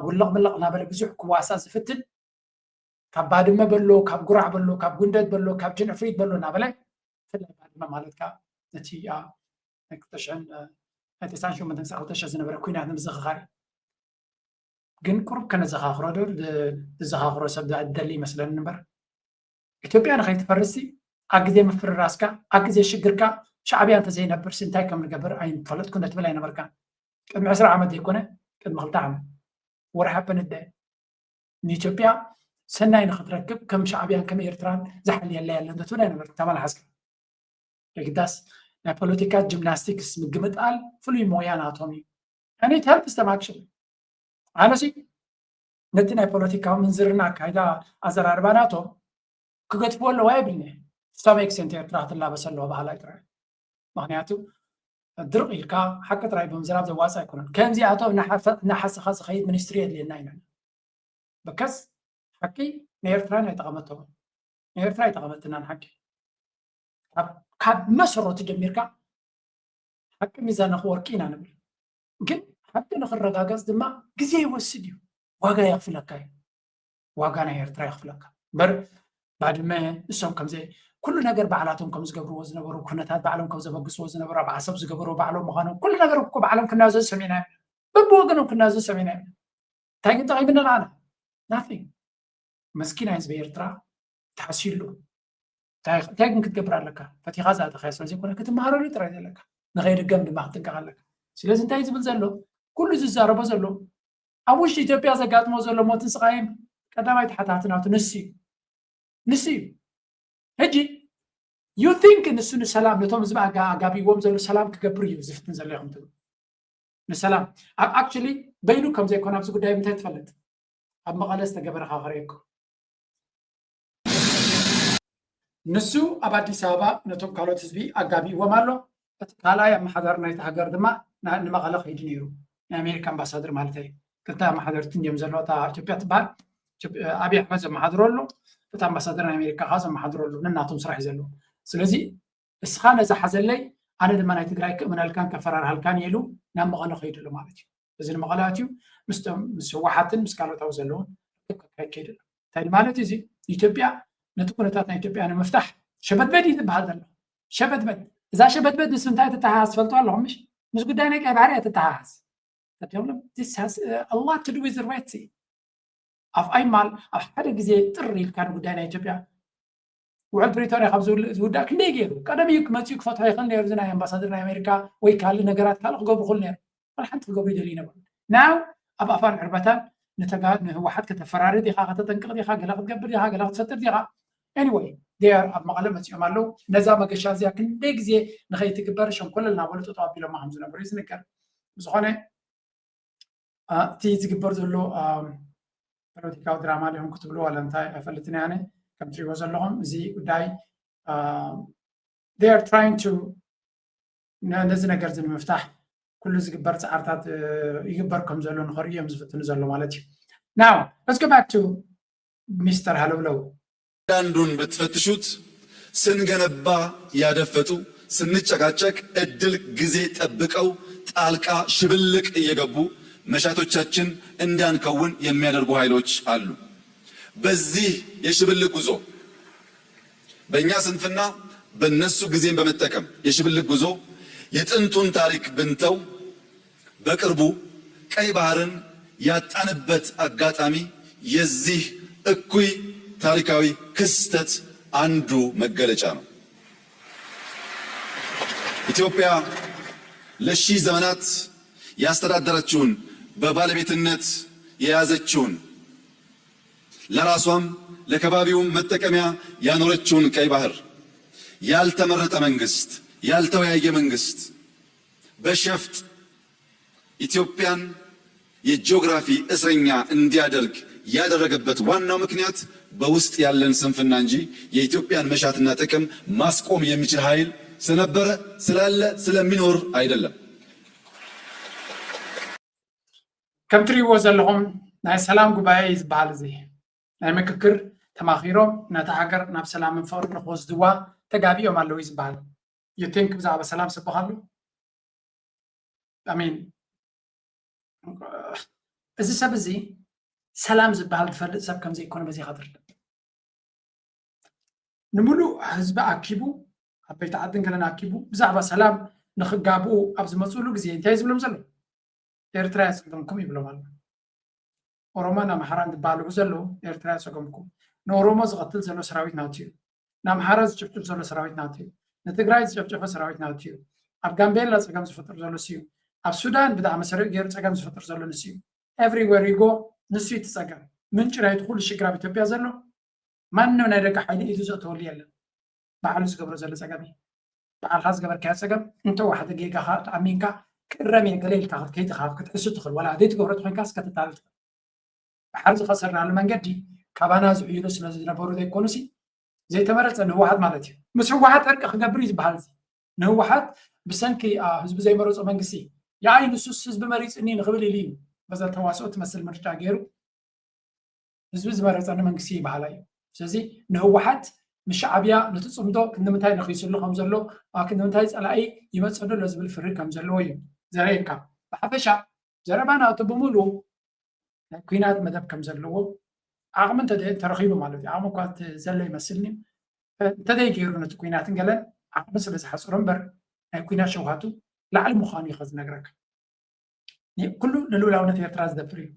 ውልቕ ምልቕ እናበለ ብዙሕ ክዋሳእ ዝፍትን ካብ ባድመ በሎ ካብ ጉራዕ በሎ ካብ ጉንደት በሎ ካብ ጅንዕፍሪት በሎ እናበለ ብፍላይ ባድመ ማለት ከዓ ነቲ ናይ ክልተ ሽሕን ናይ ተስዓን ሸሞንተን ክሳዕ ክልተ ሽሕ ዝነበረ ኩናት ንምዝኽኻር እዩ። ግን ቁሩብ ከነዘኻኽሮ ዶ ዝ- ዝዘኻኽሮ ሰብ ዝደሊ ይመስለኒ እምበር፣ ኢትዮጵያ ንኸይትፈርስሲ ኣብ ግዜ ምፍርራስካ ኣብ ግዜ ሽግርካ ሻዕብያ እንተዘይነብርሲ እንታይ ከም ንገብር ኣይንፈለጥኩ ነትብል ኣይነበርካን። ቅድሚ ዕስራ ዓመት ዘይኮነ ቅድሚ ክልተ ዓመት ወረ ሃፐንደ ንኢትዮጵያ ሰናይ ንኽትረክብ ከም ሻዕብያን ከም ኤርትራን ዝሓልየላ የለን ትብል ኣይነበርክ ተመላሓስካ። የግዳስ ናይ ፖለቲካ ጂምናስቲክስ ምግምጣል ፍሉይ ሞያ ናቶም እዩ። And it helps them actually። ኣነሲ ነቲ ናይ ፖለቲካዊ ምንዝርና ኣካይዳ ኣዘራርባ ናቶም ክገድፍዎ ኣለዋ ይብልኒ። Some extent ኤርትራ ክትላበስ ኣለዋ ባህላ ጥራይ። ምክንያቱ ድርቕ ኢልካ ሓቂ ጥራይ ብምዝራብ ዘዋፅእ ኣይኮነን። ከምዚኣቶም እናሓሰኻ ዝኸይድ ሚኒስትሪ የድልየና ኢና። ብከስ ሓቂ ንኤርትራን ኣይጠቐመቶም፣ ንኤርትራ ኣይጠቐመትናን ሓቂ። ካብ መሰረቱ ጀሚርካ ሓቂ ሚዛን ወርቂ ኢና ንብል። ግን ሓቂ ንክረጋገፅ ድማ ግዜ ይወስድ እዩ፣ ዋጋ የኽፍለካ እዩ። ዋጋ ናይ ኤርትራ የኽፍለካ እምበር ባድመ እሶም ከምዘይ ኩሉ ነገር ባዕላቶም ከም ዝገብርዎ ዝነበሩ፣ ኩነታት ባዕሎም ከም ዘበግስዎ ዝነበሩ፣ ኣብ ዓሰብ ዝገበሩ ባዕሎም ምዃኖም ኩሉ ነገር እኮ ባዕሎም ክናዘዙ ሰሚዕና ኢና። በብወገኖም ክናዘዙ ሰሚዕና ኢና። እንታይ ግን ጠቒምና ንዓና? ናቲንግ። መስኪን ህዝቢ ኤርትራ ተሓስዩሉ። እንታይ እንታይ ግን ክትገብር ኣለካ? ፈቲኻ ዝኣተኻዮ ስለ ዘይኮነ ክትመሃረሉ ጥራይ ዘለካ። ንኸይድገም ድማ ክትጥንቀቕ ኣለካ። ስለዚ እንታይ ዝብል ዘሎ? ኩሉ ዝዛረቦ ዘሎ ኣብ ውሽጢ ኢትዮጵያ ዘጋጥሞ ዘሎ ሞትን ስቓይን ቀዳማይ ተሓታቲ ናቱ ንሱ እዩ። ንሱ እዩ። ሕጂ you think ንሱ ንሰላም ነቶም ህዝቢ ኣጋ- ኣጋቢዎም ዘሎ ሰላም ክገብር እዩ ዝፍትን ዘሎ ኢኹም ትብሉ። ንሰላም ኣብ actually በይኑ ከም ዘይኮነ ኣብዚ ጉዳይ እንታይ ትፈልጥ? ኣብ መቐለ ዝተገበረ ከ ክርእየኩም። ንሱ ኣብ ኣዲስ ኣበባ ነቶም ካልኦት ህዝቢ ኣጋቢዎም ኣሎ። እቲ ካልኣይ ኣመሓዳሪ ናይቲ ሃገር ድማ ና- ንመቐለ ከይዱ ነይሩ። ናይ ኣሜሪካ ኣምባሳደር ማለት እዩ። ክልተ ኣመሓደርቲ እንዲዮም ዘለዎ እታ ኢትዮጵያ ትበሃል። ኢትዮጵ- ኣብይ ኣሕመድ ዘመሓድሮ ኣሎ፣ እቲ ኣምባሳደር ናይ ኣሜሪካ ከዓ ዘመሓድሮ ኣሎ። ነናቶም ስራሕ እዩ ዘለዎ። ስለዚ እስኻ ነዛ ሓዘለይ፣ ኣነ ድማ ናይ ትግራይ ክእምነልካን ከፈራርሃልካን ኢሉ ናብ መቐለ ከይዱ ኣሎ ማለት እዩ። እዚ ንመቐለ ኣትዩ ምስቶም ምስ ህወሓትን ምስ ካልኦት ኣብኡ ዘለውን ርክብ ከካይድ ከይዱ ኣሎ። እንታይ ማለት እዩ እዚ? ኢትዮጵያ ነቲ ኩነታት ናይ ኢትዮጵያ ንምፍታሕ ሸበድበድ እዩ ዝበሃል ዘሎ። ሸበድበድ። እዛ ሸበድበድ ምስ ምንታይ ትተሓሓዝ ትፈልጡ ኣለኹም ምሽ? ምስ ጉዳይ ናይ ቀይ ባሕሪ እያ ትተሓሓዝ። This has uh, a lot to do with the Red Sea. ኣፍ ኣይማል ኣብ ሓደ ግዜ ጥር ኢልካ ንጉዳይ ናይ ኢትዮጵያ ውዕል ፕሪቶርያ ካብ ዝውል- ዝውዳእ ክንደይ ገይሩ ቀደም እዩ መፅኡ ክፈትሖ ይኽእል ነይሩ። እዚ ናይ ኣምባሳደር ናይ ኣሜሪካ ወይ ካልእ ነገራት ካልእ ክገብሩ ይኽእሉ ነይሩ። ዋላ ሓንቲ ክገብሩ ይደልዩ ነበሩ። ናው ኣብ ኣፋን ዕርበታን ንተጋ- ንህወሓት ከተፈራሪ ዲኻ፣ ከተጠንቅቕ ዲኻ፣ ገለ ክትገብር ዲኻ፣ ገለ ክትፈጥር ዲኻ። Anyway they are ኣብ መቐለ መፂኦም ኣለዉ። ነዛ መገሻ እዚኣ ክንደይ ግዜ ንኸይትግበር ሸንኮለል እናበሉ ጠጠው ኣቢሎማ ከም ዝነበሩ እዩ ዝንገር። ብዝኾነ አ፣ እቲ ዝግበር ዘሎ አ፣ ፖለቲካዊ ድራማ ዲኹም ክትብሉ ዋላ እንታይ ኣይፈልጥን እየ ኣነ። ከም ትሪእዎ ዘለኹም እዚ ጉዳይ አ፣ they are trying to ነ- ነዚ ነገር እዚ ንምፍታሕ ኩሉ ዝግበር ፃዕርታት እ፣ ይግበር ከም ዘሎ ንኸርእዩ እዮም ዝፍትኑ ዘሎ ማለት እዩ። Now let's go back to ሚስተር ሃለውለው። አንዳንዱን ብትፈትሹት ስንገነባ ያደፈጡ፣ ስንጨቃጨቅ እድል ጊዜ ጠብቀው ጣልቃ ሽብልቅ እየገቡ መሻቶቻችን እንዳንከውን የሚያደርጉ ኃይሎች አሉ። በዚህ የሽብልቅ ጉዞ በእኛ ስንፍና በእነሱ ጊዜን በመጠቀም የሽብልቅ ጉዞ የጥንቱን ታሪክ ብንተው በቅርቡ ቀይ ባህርን ያጣንበት አጋጣሚ የዚህ እኩይ ታሪካዊ ክስተት አንዱ መገለጫ ነው። ኢትዮጵያ ለሺህ ዘመናት ያስተዳደረችውን በባለቤትነት የያዘችውን ለራሷም ለከባቢውም መጠቀሚያ ያኖረችውን ቀይ ባህር ያልተመረጠ መንግስት፣ ያልተወያየ መንግስት በሸፍጥ ኢትዮጵያን የጂኦግራፊ እስረኛ እንዲያደርግ ያደረገበት ዋናው ምክንያት በውስጥ ያለን ስንፍና እንጂ የኢትዮጵያን መሻትና ጥቅም ማስቆም የሚችል ኃይል ስለነበረ፣ ስላለ፣ ስለሚኖር አይደለም። ከም ትሪእዎ ዘለኹም ናይ ሰላም ጉባኤ እዩ ዝበሃል። እዚ ናይ ምክክር ተማኺሮም ነታ ሃገር ናብ ሰላምን ፍቕርን ንክወስድዋ ተጋቢኦም ኣለዉ እዩ ዝበሃል። You think ብዛዕባ ሰላም ስብኽ ኣሎ? I mean እዚ ሰብ እዚ ሰላም ዝበሃል ዝፈልጥ ሰብ ከም ዘይኮነ በዚኻ ትርዳእ። ንምሉእ ህዝቢ ኣኪቡ ኣብ ቤት ዓድን ገለን ኣኪቡ ብዛዕባ ሰላም ንክጋብኡ ኣብ ዝመፅሉ ግዜ እንታይ ዝብሎም ዘሎ? ኤርትራ የፅልምኩም ይብሎም ኣሎ። ኦሮሞን ኣምሓራን ዝባልዑ ዘለዉ ኤርትራ ጸገምኩም። ንኦሮሞ ዝቐትል ዘሎ ሰራዊት ናቱ እዩ። ንኣምሓራ ዝጭፍጭፍ ዘሎ ሰራዊት ናቱ እዩ። ንትግራይ ዝጨፍጨፈ ሰራዊት ናቱ እዩ። ኣብ ጋምቤላ ጸገም ዝፈጥር ዘሎ ንሱ እዩ። ኣብ ሱዳን ብጣዕሚ ሰሪዕ ገይሩ ጸገም ዝፈጥር ዘሎ ንሱ እዩ። Everywhere you go ንሱ እዩ እቲ ጸገም። ምንጪ ናይቲ ኩሉ ሽግር ኣብ ኢትዮጵያ ዘሎ ማንም ናይ ደገ ሓይሊ ኢዱ ዘእተወሉ የለን። ባዕሉ ዝገብሮ ዘሎ ጸገም እዩ። ባዕልኻ ዝገበርካዮ ጸገም እንተወሓደ ጌጋኻ ተኣሚንካ ክእረም እየ ገለ ኢልካ ክትከይድ ትኽእል፣ ክትሕሱ ትኽእል፣ ዋላ ዘይትገብሮ ተኾይንካስ ከተታልል ትኽእል። ባሕሪ ዝኸሰርናሉ መንገዲ ካባና ዝሕይሉ ስለ ዝነበሩ ዘይኮኑሲ ዘይተመረጸ ንህወሓት ማለት እዩ። ምስ ህወሓት ዕርቂ ክገብር እዩ ዝበሃል እዚ። ንህወሓት ብሰንኪ ህዝቢ ዘይመረጾ መንግስቲ የኣይ ንሱስ ህዝቢ መሪፅኒ ንኽብል ኢሉ እዩ በዛ ተዋስኦ ትመስል ምርጫ ገይሩ ህዝቢ ዝመረፀኒ መንግስቲ ይበሃላ እዩ። ስለዚ ንህወሓት ምስ ሻዕብያ ነቲ ፅምዶ ክንዲ ምንታይ ነኺስሉ ከም ዘሎ ክንዲ ምንታይ ፀላኢ ይመፀኒ ኣሎ ዝብል ፍርድ ከም ዘለዎ እዩ ዘርእየካ። ብሓፈሻ ዘረባና እቲ ብምሉ ናይ ኩናት መደብ ከም ዘለዎ ዓቕሚ እንተ ተረኺቡ ማለት እዩ። ዓቕሚ እኳ ዘሎ ይመስልኒ እንተዘይ ገይሩ ነቲ ኩናትን ገለን ዓቕሚ ስለ ዝሓፅሮ እምበር ናይ ኩናት ሸውሃቱ ላዕሊ ምዃኑ እዩ ዝነግረካ። ኩሉ ንልኡላውነት ኤርትራ ዝደፍር እዩ።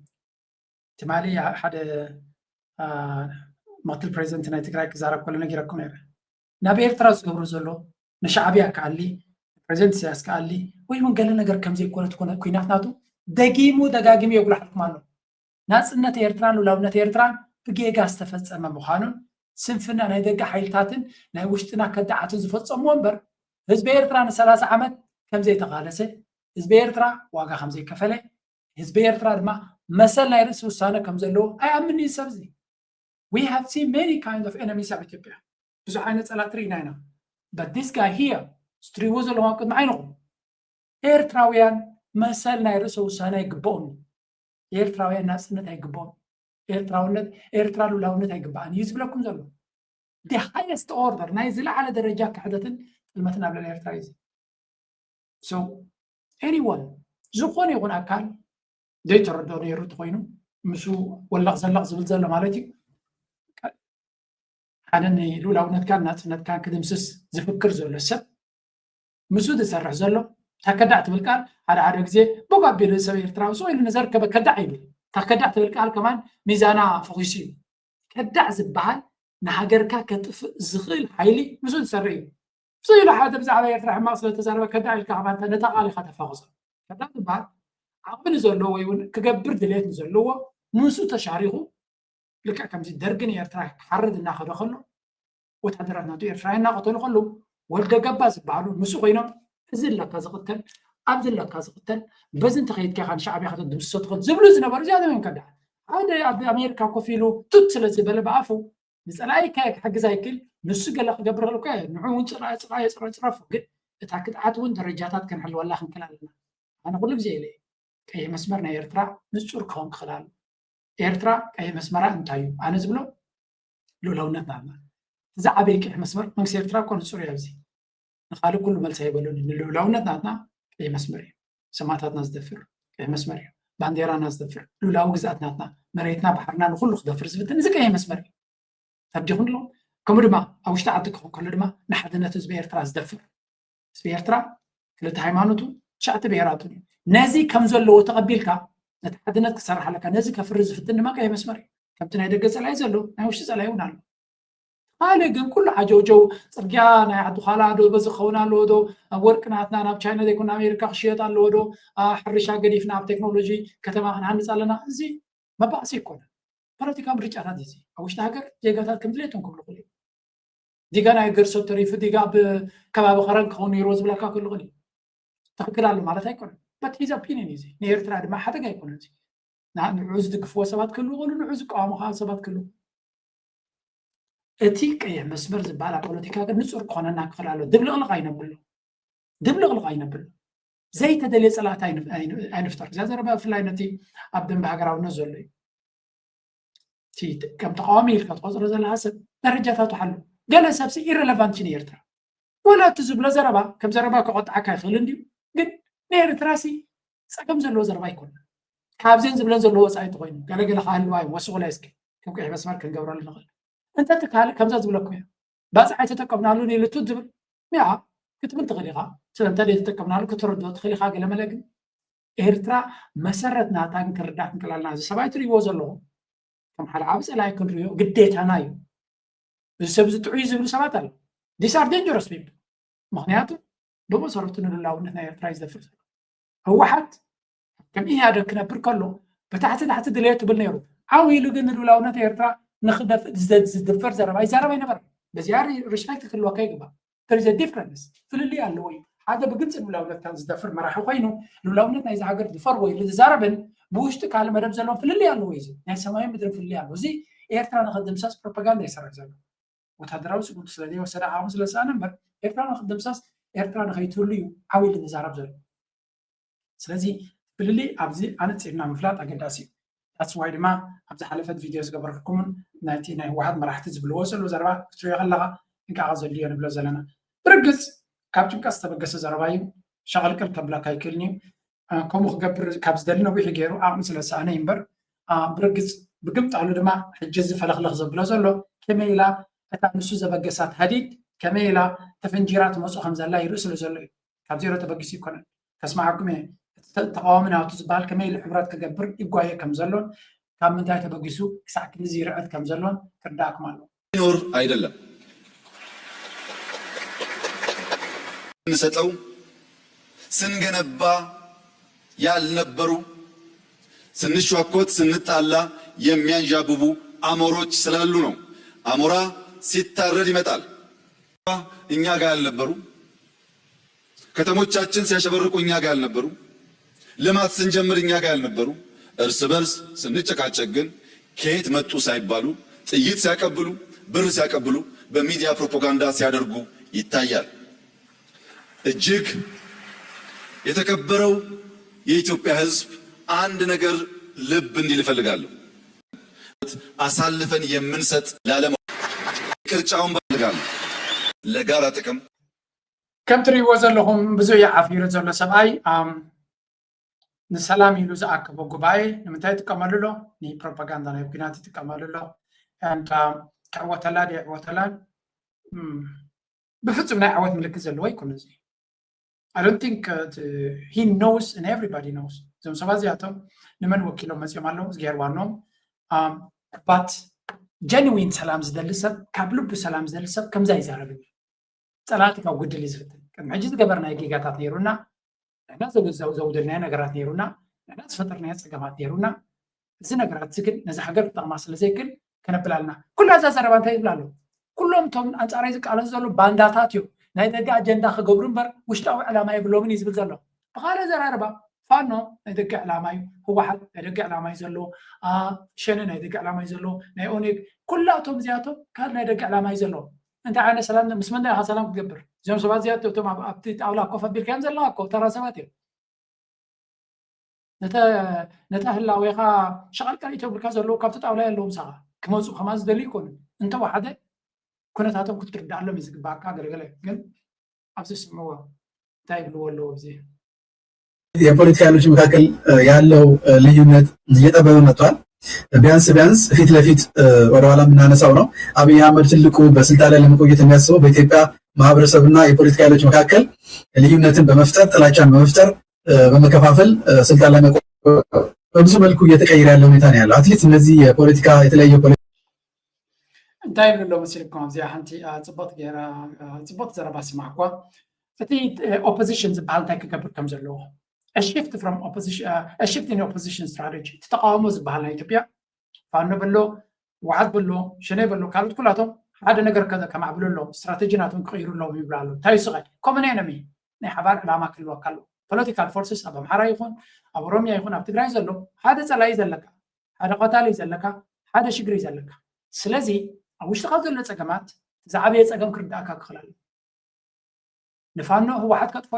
ትማሊ ሓደ ምክትል ፕሬዚደንት ናይ ትግራይ ክዛረብ ከሎ ነጊረኩም ነይረ። ናብ ኤርትራ ዝገብሮ ዘሎ ንሻዕብያ ከኣሊ ፕሬዚደንት ኢሳያስ ከኣሊ ወይ እውን ገለ ነገር ከም ዘይኮነ ትኮነ ኩናት ናቱ ደጊሙ ደጋጊሙ የጉልሓልኩም ኣሎ። ናጽነት ኤርትራን ልኡላውነት ኤርትራን ብጌጋ ዝተፈጸመ ምዃኑን ስንፍና ናይ ደገ ሓይልታትን ናይ ውሽጥና ከዳዓትን ዝፈጸምዎ እምበር ህዝቢ ኤርትራ ንሰላሳ ዓመት ከም ዘይተቓለሰ ህዝቢ ኤርትራ ዋጋ ከም ዘይከፈለ ህዝቢ ኤርትራ ድማ መሰል ናይ ርእሲ ውሳነ ከም ዘለዎ ኣይኣምን እዩ ሰብ እዚ። We have seen many kind of enemies ኣብ ኢትዮጵያ። ብዙሕ ዓይነት ጸላእቲ ርኢና ኢና። But this guy here ዝትሪእዎ ዘለኹም ኣብ ቅድሚ ዓይንኹም ኤርትራውያን መሰል ናይ ርእሰ ውሳነ ኣይግብኦም እዩ። ኤርትራውያን ናጽነት ኣይግብኦም። ኤርትራውነት ኤርትራ ልኡላውነት ኣይግብኣን እዩ ዝብለኩም ዘሎ። The highest order ናይ ዝለዓለ ደረጃ ክሕደትን ጥልመትን ኣብ ልዕሊ ኤርትራ እዩ። So anyone ዝኾነ ይኹን ኣካል ዘይተረድኦ ነይሩ እንተኾይኑ ምስኡ ወለቕ ዘለቕ ዝብል ዘሎ ማለት እዩ። ሓደ ንልኡላውነትካን ናጽነትካን ክድምስስ ዝፍክር ዘሎ ሰብ ምስኡ ዝሰርሕ ዘሎ እታ ከዳዕ ትብል ቃል ሓደ ሓደ ግዜ ቦግ ኣቢሉ ሰብ ኤርትራዊ ስቕ ኢሉ ንዘርከበ ከዳዕ ይብል። እታ ከዳዕ ትብል ቃል ከማን ሚዛና ፈኺሱ እዩ። ከዳዕ ዝበሃል ንሃገርካ ከጥፍእ ዝኽእል ሓይሊ ምስኡ ዝሰርሕ እዩ። ስቕ ኢሉ ሓደ ብዛዕባ ኤርትራ ሕማቕ ስለ ተዛረበ ከዳዕ ኢልካ ከማን ነታ ቃል ኢኻ ተፋኽሶ። ከዳዕ ዝበሃል ዓቕሚ ንዘለዎ ወይ እውን ክገብር ድሌት ንዘለዎ ምስኡ ተሻሪኹ ልክዕ ከምዚ ደርጊ ንኤርትራ ክሓርድ እናኸደ ከሎ ወታደራት ናቱ ኤርትራውያን እናቐተሉ ከለዉ ወደ ገባ ዝበሃሉ ምስኡ ኮይኖም እዚ ኣለካ ዝቕተል ኣብዚ ኣለካ ዝቕተል በዚ እንተኸይድካ ኢኻ ንሻዕብያ ከተድምስሶ ትኽእል ዝብሉ ዝነበሩ እዚኣቶም እዮም ከዳዕ። ሓደ ኣብ ኣሜሪካ ኮፍ ኢሉ ቱት ስለ ዝበለ ብኣፉ ንጸላኢካ ክሕግዝ ኣይክእል ንሱ ገለ ክገብር ከሎ እኮ ንዑ እውን ጽራ ጽራ የጽረ ጽረፉ ግን እታ ክትዓት እውን ደረጃታት ከነሕልወላ ክንክእል ኣለና። ኣነ ኩሉ ግዜ ኢለ ቀይሕ መስመር ናይ ኤርትራ ንጹር ክኸውን ክኽእል ኣሎ። ኤርትራ ቀይሕ መስመራ እንታይ እዩ? ኣነ ዝብሎ ልኡላውነት ናትና። እቲ ዝዓበየ ቀይሕ መስመር መንግስቲ ኤርትራ እኮ ንጹር እዩ ኣብዚ። ንኻልእ ኩሉ መልሲ ኣይበሉን እዩ። ንልኡላውነት ናትና ቀይሕ መስመር እዩ። ሰማእታትና ዝደፍር ቀይሕ መስመር እዩ። ባንዴራና ዝደፍር ልኡላዊ ግዝኣት ናትና መሬትና ባሕርና ንኹሉ ክደፍር ዝፍትን እዚ ቀይሕ መስመር እዩ። ተረዲኹም ኣለኹም? ከምኡ ድማ ኣብ ውሽጢ ዓዲ ክኸውን ከሎ ድማ ንሓድነት ህዝቢ ኤርትራ ዝደፍር ህዝቢ ኤርትራ ክልተ ሃይማኖቱ ትሽዓተ ብሄራቱን እዩ። ነዚ ከም ዘለዎ ተቐቢልካ ነቲ ሓድነት ክሰርሕ ኣለካ። ነዚ ከፍሪ ዝፍትን ድማ ቀይሕ መስመር እዩ። ከምቲ ናይ ደገ ጸላኢ ዘሎ ናይ ውሽጢ ጸላኢ እውን ኣሎ። ካልእ ግን ኩሉ ዓጀውጀው ጽርግያ ናይ ዓዲ ዃላ ዶ በዚ ክኸውን ኣለዎ ዶ ወርቂ ናትና ናብ ቻይና ዘይኮነ ኣሜሪካ ክሽየጥ ኣለዎ ዶ ሕርሻ ገዲፍና ኣብ ቴክኖሎጂ ከተማ ክንሃንጽ ኣለና እዚ መባእሲ ኣይኮነን። ፖለቲካዊ ምርጫታት እዩ። ኣብ ውሽጢ ሃገር ዜጋታት ከም ድሌቶም ክብሉ ክእሉ እዮም። ዲጋ ናይ ገርሶ ተሪፉ ዲጋ ኣብ ከባቢ ከረን ክኸውን ነይርዎ ዝብለካ ክህሉ ክእል እዩ። ትኽክል ኣሎ ማለት ኣይኮነን። But his opinion እዩ። ንኤርትራ ድማ ሓደጋ ኣይኮነን። ንዑ ዝድግፍዎ ሰባት ክህሉ ክእሉ፣ ንዑ ዝቃወሙ ከዓ ሰባት ክህሉ። እቲ ቀይሕ መስመር ዝበሃል ኣብ ፖለቲካ ግን ንፁር ክኾነና ክኽእል ኣሎ። ድብልቕልቕ ኣይነብሎ። ድብልቕልቕ ኣይነብሎ። ዘይተደልየ ፀላእቲ ኣይንፍጠር። እዚኣ ዘረባ ብፍላይ ነቲ ኣብ ደንበ ሃገራውነት ዘሎ እዩ። እቲ ከም ተቃዋሚ ኢልካ ትቆፅሮ ዘለካ ሰብ ደረጃታቱ ሓሉ። ገለ ሰብሲ ኢረለቫንት እዩ ንኤርትራ። ወላ እቲ ዝብሎ ዘረባ ከም ዘረባ ከቆጥዓካ ይኽእል እንድዩ፣ ግን ንኤርትራ ሲ ፀገም ዘለዎ ዘረባ ኣይኮነን። ካብዘን ዝብለን ዘለዎ ወፃኢ እንተኮይኑ ገለገለ ክሃልዋ እዩ። ወስኹላይ እስኪ ከም ቀይሕ መስመር ክንገብረሉ ንኽእል። እንተ እቲ ካልእ ከምዛ ዝብለኩም እያ። ባፅዕ ኣይተጠቀምናሉን ኢሉ ቱት ዝብል ያ ክትብል ትኽእል ኢኻ። ስለምንታይ ዘይተጠቀምናሉ ክትርድኦ ትኽእል ኢኻ። ገለመለ ግን ኤርትራ መሰረት ናታ ክንርዳእ ክንክእል ኣለና። እዚ ሰብኣይ ትርእይዎ ዘለኹም ከም ሓደ ዓቢ ጸላኢ ክንርእዮ ግዴታና እዩ። እዚ ሰብ እዚ ጥዑይ ዝብሉ ሰባት ኣለዉ። These are dangerous people። ምኽንያቱ ብመሰረቱ ንልኡላውነት ናይ ኤርትራ እዩ ዝደፍር ዘሎ። ህወሓት ከም ኢህኣደግ ክነብር ከሎ ብታሕቲ ታሕቲ ድልየት ትብል ነይሩ። ዓው ኢሉ ግን ንልኡላውነት ኤርትራ ንክደፍእ ዝደ- ዝድፈር ዘረባ ይዛረብ ኣይነበረን። በዚኣ ሪ- ሪስፔክት ክህልወካ ይግባእ። There is a difference። ፍልልይ ኣለዎ እዩ። ሓደ ብግልፂ ልኡላውነትካ ዝደፍር መራሒ ኮይኑ ልኡላውነት ናይዚ ሃገር ድፈርዎ ኢሉ ዝዛረብን ብውሽጢ ካልእ መደብ ዘለዎም ፍልልይ ኣለዎ እዩ። እዚ ናይ ሰማይን ምድርን ፍልልይ ኣለዎ። እዚ ኤርትራ ንክድምሰስ ፕሮፓጋንዳ ይሰርሕ ዘሎ። ወታደራዊ ስጉምቲ ስለ ዘይወሰደ ዓቕሙ ስለ ዝሰኣነ እምበር ኤርትራ ንክድምሰስ ኤርትራ ንከይትህሉ እዩ ዓው ኢሉ ዝዛረብ ዘሎ። ስለዚ ፍልልይ ኣብዚ ኣነፂርና ምፍላጥ ኣገዳሲ እዩ። That's why ድማ ኣብ ዝሓለፈት ቪድዮ ዝገበርኩምን ናይቲ ናይ ህወሓት መራሕቲ ዝብልዎ ዘለዉ ዘረባ ክትሪኦ ከለካ ጥንቃቐ ዘድልዮ ንብሎ ዘለና። ብርግፅ ካብ ጭንቀት ዝተበገሰ ዘረባ እዩ። ሸቐልቀል ከብለካ ኣይክእልን እዩ። ከምኡ ክገብር ካብ ዝደሊ ነዊሑ ገይሩ ዓቕሚ ስለ ዝሰኣነ እዩ እምበር ብርግፅ ብግምጣሉ ድማ ሕጂ እዚ ፈለኽለኽ ዘብሎ ዘሎ ከመይ ኢላ እታ ንሱ ዘበገሳት ሃዲድ ከመይ ኢላ ተፈንጂራ ትመፁ ከም ዘላ ይርኢ ስለ ዘሎ እዩ። ካብ ዜሮ ተበጊሱ ይኮነን። ከስማዓኩም እየ። እቲ ተቃዋሚ ናቱ ዝበሃል ከመይ ኢሉ ሕብረት ክገብር ይጓየ ከም ዘሎን ካብ ምንታይ ተበጊሱ ክሳዕ ክንድዚ ይርዕድ ከም ዘሎን ክርዳእኩም ኣለዎ። ይኖር አይደለም። ስንሰጠው ስንገነባ ያልነበሩ ስንሻኮት ስንጣላ የሚያንዣብቡ አሞሮች ስላሉ ነው። አሞራ ሲታረድ ይመጣል። እኛ ጋር ያልነበሩ ከተሞቻችን ሲያሸበርቁ እኛ ጋር ያልነበሩ ልማት ስንጀምር እኛ ጋር ያልነበሩ እርስ በርስ ስንጨቃጨቅ ግን ከየት መጡ ሳይባሉ ጥይት ሲያቀብሉ ብር ሲያቀብሉ በሚዲያ ፕሮፓጋንዳ ሲያደርጉ ይታያል። እጅግ የተከበረው የኢትዮጵያ ሕዝብ አንድ ነገር ልብ እንዲል እፈልጋለሁ። አሳልፈን የምንሰጥ ላለመሆን ቅርጫውን ባልጋል ለጋራ ጥቅም ከም ትርእይዎ ዘለኹም ብዙ እዩ ዓፊሩ ዘሎ ሰብኣይ። ንሰላም ኢሉ ዝኣከቦ ጉባኤ ንምንታይ ይጥቀመሉ ኣሎ? ንፕሮፓጋንዳ ናይ ኩናት ይጥቀመሉ ኣሎ። ክዕወተላ ዶ ይዕወተላን ብፍፁም ናይ ዓወት ምልክት ዘለዎ ኣይኮነ እዚ። I don't think he knows and everybody knows። እዞም ሰባት እዚኣቶም ንመን ወኪሎም መፅኦም ኣለዉ? እግዚኣብሔር ዋኖም። But genuine ሰላም ዝደሊ ሰብ፣ ካብ ልቡ ሰላም ዝደሊ ሰብ ከምዛ ይዛረብ። ፀላእቲ ካብ ጉድል እዩ ዝፍትን። ቅድሚ ሕጂ ዝገበርናዮ ጌጋታት ነይሩና፣ ንሕና ዘውደልናዮ ነገራት ነይሩና፣ ንሕና ዝፈጠርናዮ ፀገማት ነይሩና። እዚ ነገራት እዚ ግን ነዚ ሃገር ክጠቕማ ስለ ዘይክል ከነብል ኣለና። ኩላ እዛ ዘረባ እንታይ ይብል ኣሎ? ኩሎም እቶም ኣንፃራይ ዝቃለሱ ዘለዉ ባንዳታት እዮም። ናይ ደገ ኣጀንዳ ክገብሩ እምበር ውሽጣዊ ዕላማ የብሎምን እዩ ዝብል ዘሎ። ብኻልእ ኣዘራርባ ፋኖ ናይ ደገ ዕላማ እዩ፣ ህወሓት ናይ ደገ ዕላማ እዩ ዘለዎ፣ ሸነ ናይ ደገ ዕላማ እዩ ዘለዎ፣ ናይ ኦኔግ ኩላቶም እዚኣቶም ካብ ናይ ደገ ዕላማ እዩ ዘለዎ። እንታይ ዓይነት ሰላም ምስ መን ኢኻ ሰላም ክትገብር? እዚኦም ሰባት እዚኣቶም ኣብቲ ጣውላ ኮፍ ኣቢልካዮም ዘለኻ እኮ ተራ ሰባት እዮም። ነታ ህላዌኻ ሸቐልቀል ኢተብልካ ዘለዉ ካብቲ ጣውላ የለዉ ምሳኻ ክመፁ ከማ ዝደልዩ ይኮኑ። እንተወሓደ ኩነታቶም ክትርዳኣሎም እዩ ዝግባኣካ። ገለገለ ግን ኣብዚ ስምዕዎ እንታይ ይብልዎ ኣለዉ ኣብዚ የፖለቲካ ኃይሎች መካከል ያለው ልዩነት እየጠበበ መጥቷል። ቢያንስ ቢያንስ ፊት ለፊት ወደኋላ የምናነሳው ነው። አብይ አህመድ ትልቁ በስልጣን ላይ ለመቆየት የሚያስበው በኢትዮጵያ ማህበረሰብና የፖለቲካ ኃይሎች መካከል ልዩነትን በመፍጠር ጥላቻን በመፍጠር በመከፋፈል ስልጣን ላይ በብዙ መልኩ እየተቀየረ ያለ ሁኔታ ነው ያለው። አትሊስት እነዚህ የፖለቲካ የተለያዩ እንታይ ይብሉ ኣለዉ መሲልኩም ኣብዚኣ ሓንቲ ፅቡቅ ገይራ ፅቡቅ ዘረባ ስማዕኳ። እቲ ኦፖዚሽን ዝበሃል እንታይ ክገብር ከም ዘለዎ shift from opposition shift in opposition strategy እቲ ተቃውሞ ዝበሃል ናይ ኢትዮጵያ ፋኖ በሎ ህወሓት በሎ ሸኔ በሎ ካልኦት ኩላቶም ሓደ ነገር ከማዕብሉ ኣለዎም ስትራቴጂ ናቶም ክቅይሩ ኣለዎም ይብሉ ኣለዉ እንታይ ይስቀ common enemy ናይ ሓባር ዕላማ ክህልወካ ኣለዎ political forces ኣብ ኣምሓራ ይኹን ኣብ ኦሮሚያ ይኹን ኣብ ትግራይ ዘሎ ሓደ ፀላኢ ዘለካ ሓደ ቀታሊ ዘለካ ሓደ ሽግሪ ዘለካ ስለዚ ኣብ ውሽጥካ ዘሎ ፀገማት ዝዓበየ ፀገም ክርዳእካ ክኽእል ኣለዎ ንፋኖ ህወሓት ከጥፎ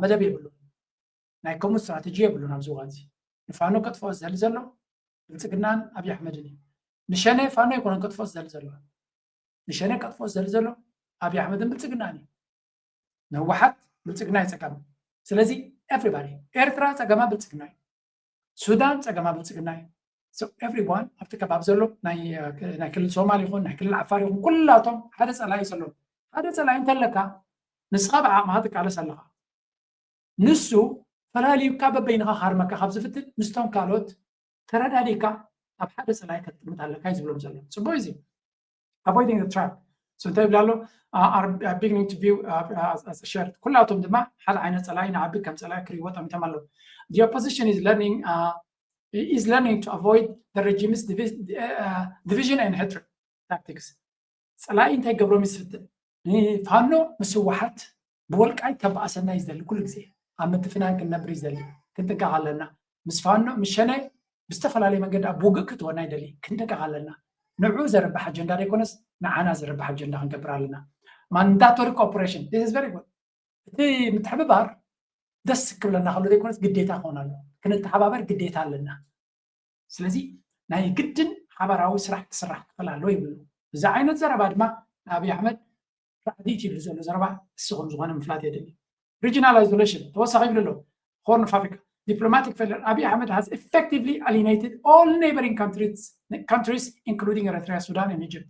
መደብ የብሉን ናይ ከምኡ ስትራተጂ የብሉን ኣብዚ እዋን እዚ ንፋኖ ከጥፍኦ ዝደሊ ዘሎ ብልፅግናን ኣብይ ኣሕመድን እዩ ንሸነ ፋኖ ኣይኮነን ከጥፍኦ ዝደሊ ዘሎ ንሸነ ከጥፍኦ ዝደሊ ዘሎ ኣብይ ኣሕመድን ብልፅግናን እዩ ንህወሓት ብልፅግና እዩ ፀገም ስለዚ everybody ኤርትራ ፀገማ ብልፅግና እዩ ሱዳን ፀገማ ብልፅግና እዩ everyone ኣብቲ ከባቢ ዘሎ ናይ ክልል ሶማል ይኹን ናይ ክልል ዓፋር ይኹን ኩላቶም ሓደ ፀላኢ እዩ ዘለዎም ሓደ ፀላኢ እንተለካ ንስኻ ብዓቕምኻ ትቃለስ ኣለኻ ንሱ ፈላልዩካ በበይንኻ ክሃርመካ ካብ ዝፍትን ምስቶም ካልኦት ተረዳዲእካ ኣብ ሓደ ጸላኢ ከጥምት ኣለካ እዩ ዝብሎም ዘሎ። ጽቡቅ እዩ እዚ። Avoiding the trap። So እንታይ ይብል ኣሎ? Uh, are, are beginning to view uh, uh, as, as a shared. ኩላቶም ድማ ሓደ ዓይነት ጸላኢ ንዓቢ ከም ጸላኢ ክሪእዎ ጠሚቶም ኣለዉ። The opposition is learning uh, is learning to avoid the regime's divi- uh, division and hatred tactics. ጸላኢ እንታይ ገብሮም ይስፍትን ንፋኖ ምስ ህወሓት ብወልቃይ ተባኣሰና እዩ ዝደሊ ኩሉ ግዜ ኣብ ምትፍናን ክንነብር እዩ ዝደሊ። ክንጥንቀቕ ኣለና። ምስ ፋኖ ምስ ሸነ ብዝተፈላለየ መንገዲ ኣብ ውግእ ክትወና ይደሊ። ክንጥንቀቕ ኣለና። ንዑ ዘረብሕ ኣጀንዳ ዘይኮነስ ንዓና ዘረብሕ ኣጀንዳ ክንገብር ኣለና። Mandatory cooperation is very good። እቲ ምትሕብባር ደስ ክብለና ከሎ ዘይኮነስ ግዴታ ክኾን ኣሎ። ክንተሓባበር ግዴታ ኣለና። ስለዚ ናይ ግድን ሓባራዊ ስራሕ ክስራሕ ክኽእል ኣለዎ ይብሉ። እዚ ዓይነት ዘረባ ድማ ንኣብይ ኣሕመድ ራዕዲት ይብሉ ዘሎ ዘረባ እሱ ከም ዝኾነ ምፍላጥ የድሊ። Regional isolation ተወሳኺ ይብሉ ኣለዉ። Horn of Africa diplomatic failure. Abiy Ahmed has effectively alienated all neighboring countries, countries including Eritrea, Sudan and Egypt.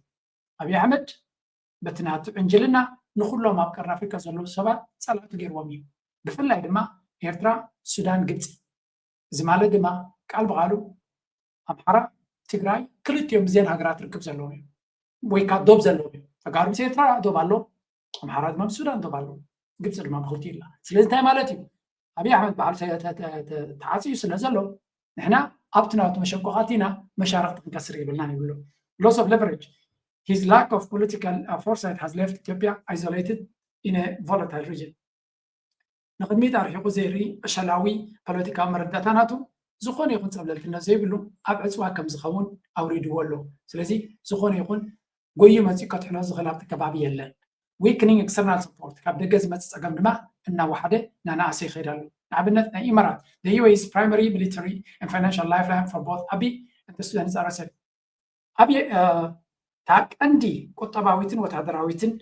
ኣብይ ኣሕመድ በቲ ናቱ ዕንጅልና ንኩሎም ኣብ ቀርኒ ኣፍሪካ ዘለዉ ሰባት ጸላእቲ ገይርዎም እዩ። ብፍላይ ድማ ኤርትራ፣ ሱዳን፣ ግብፂ። እዚ ማለት ድማ ቃል ብቃሉ ኣምሓራ፣ ትግራይ ክልቲኦም ብዜን ሃገራት ርክብ ዘለዎም እዮም ወይ ከዓ ዶብ ዘለዎም እዮም። ተጋሩ ምስ ኤርትራ ዶብ ኣሎ፣ ኣምሓራ ድማ ምስ ሱዳን ዶብ ኣሎ፣ ግብፂ ድማ ብክልቲኡ ኣላ። ስለዚ እንታይ ማለት እዩ? ኣብይ ኣሕመድ ባዕሉ ተ- ተ- ተ- ተ- ተዓፅዩ ስለ ዘሎ ንሕና ኣብቲ ናቱ መሸቆቕ ኣቲና መሻርክቲ ክንከስር የብልናን ይብሉ። Loss of leverage. His lack of political uh, foresight has left Ethiopia isolated in a volatile region. ንቕድሚት ኣርሒቑ ዘይርኢ ዕሸላዊ ፖለቲካዊ መረዳእታ ናቱ ዝኾነ ይኹን ጸብለልትነት ዘይብሉ ኣብ ዕፅዋ ከም ዝኸውን ኣውሪድዎ ኣሎ። ስለዚ ዝኾነ ይኹን ጎዩ መፂኡ ከድሕኖ ዝኽእል ኣብቲ ከባቢ የለን። Weakening external support፣ ካብ ደገ ዝመፅእ ፀገም ድማ እናወሓደ እናነኣሰ ይኸይድ ኣሎ። ንኣብነት ናይ ኢማራት the U A E's primary military and financial lifeline for both Abiy and the Sudanese R S F። ኣብየ እታ ቀንዲ ቁጠባዊትን ወታደራዊትን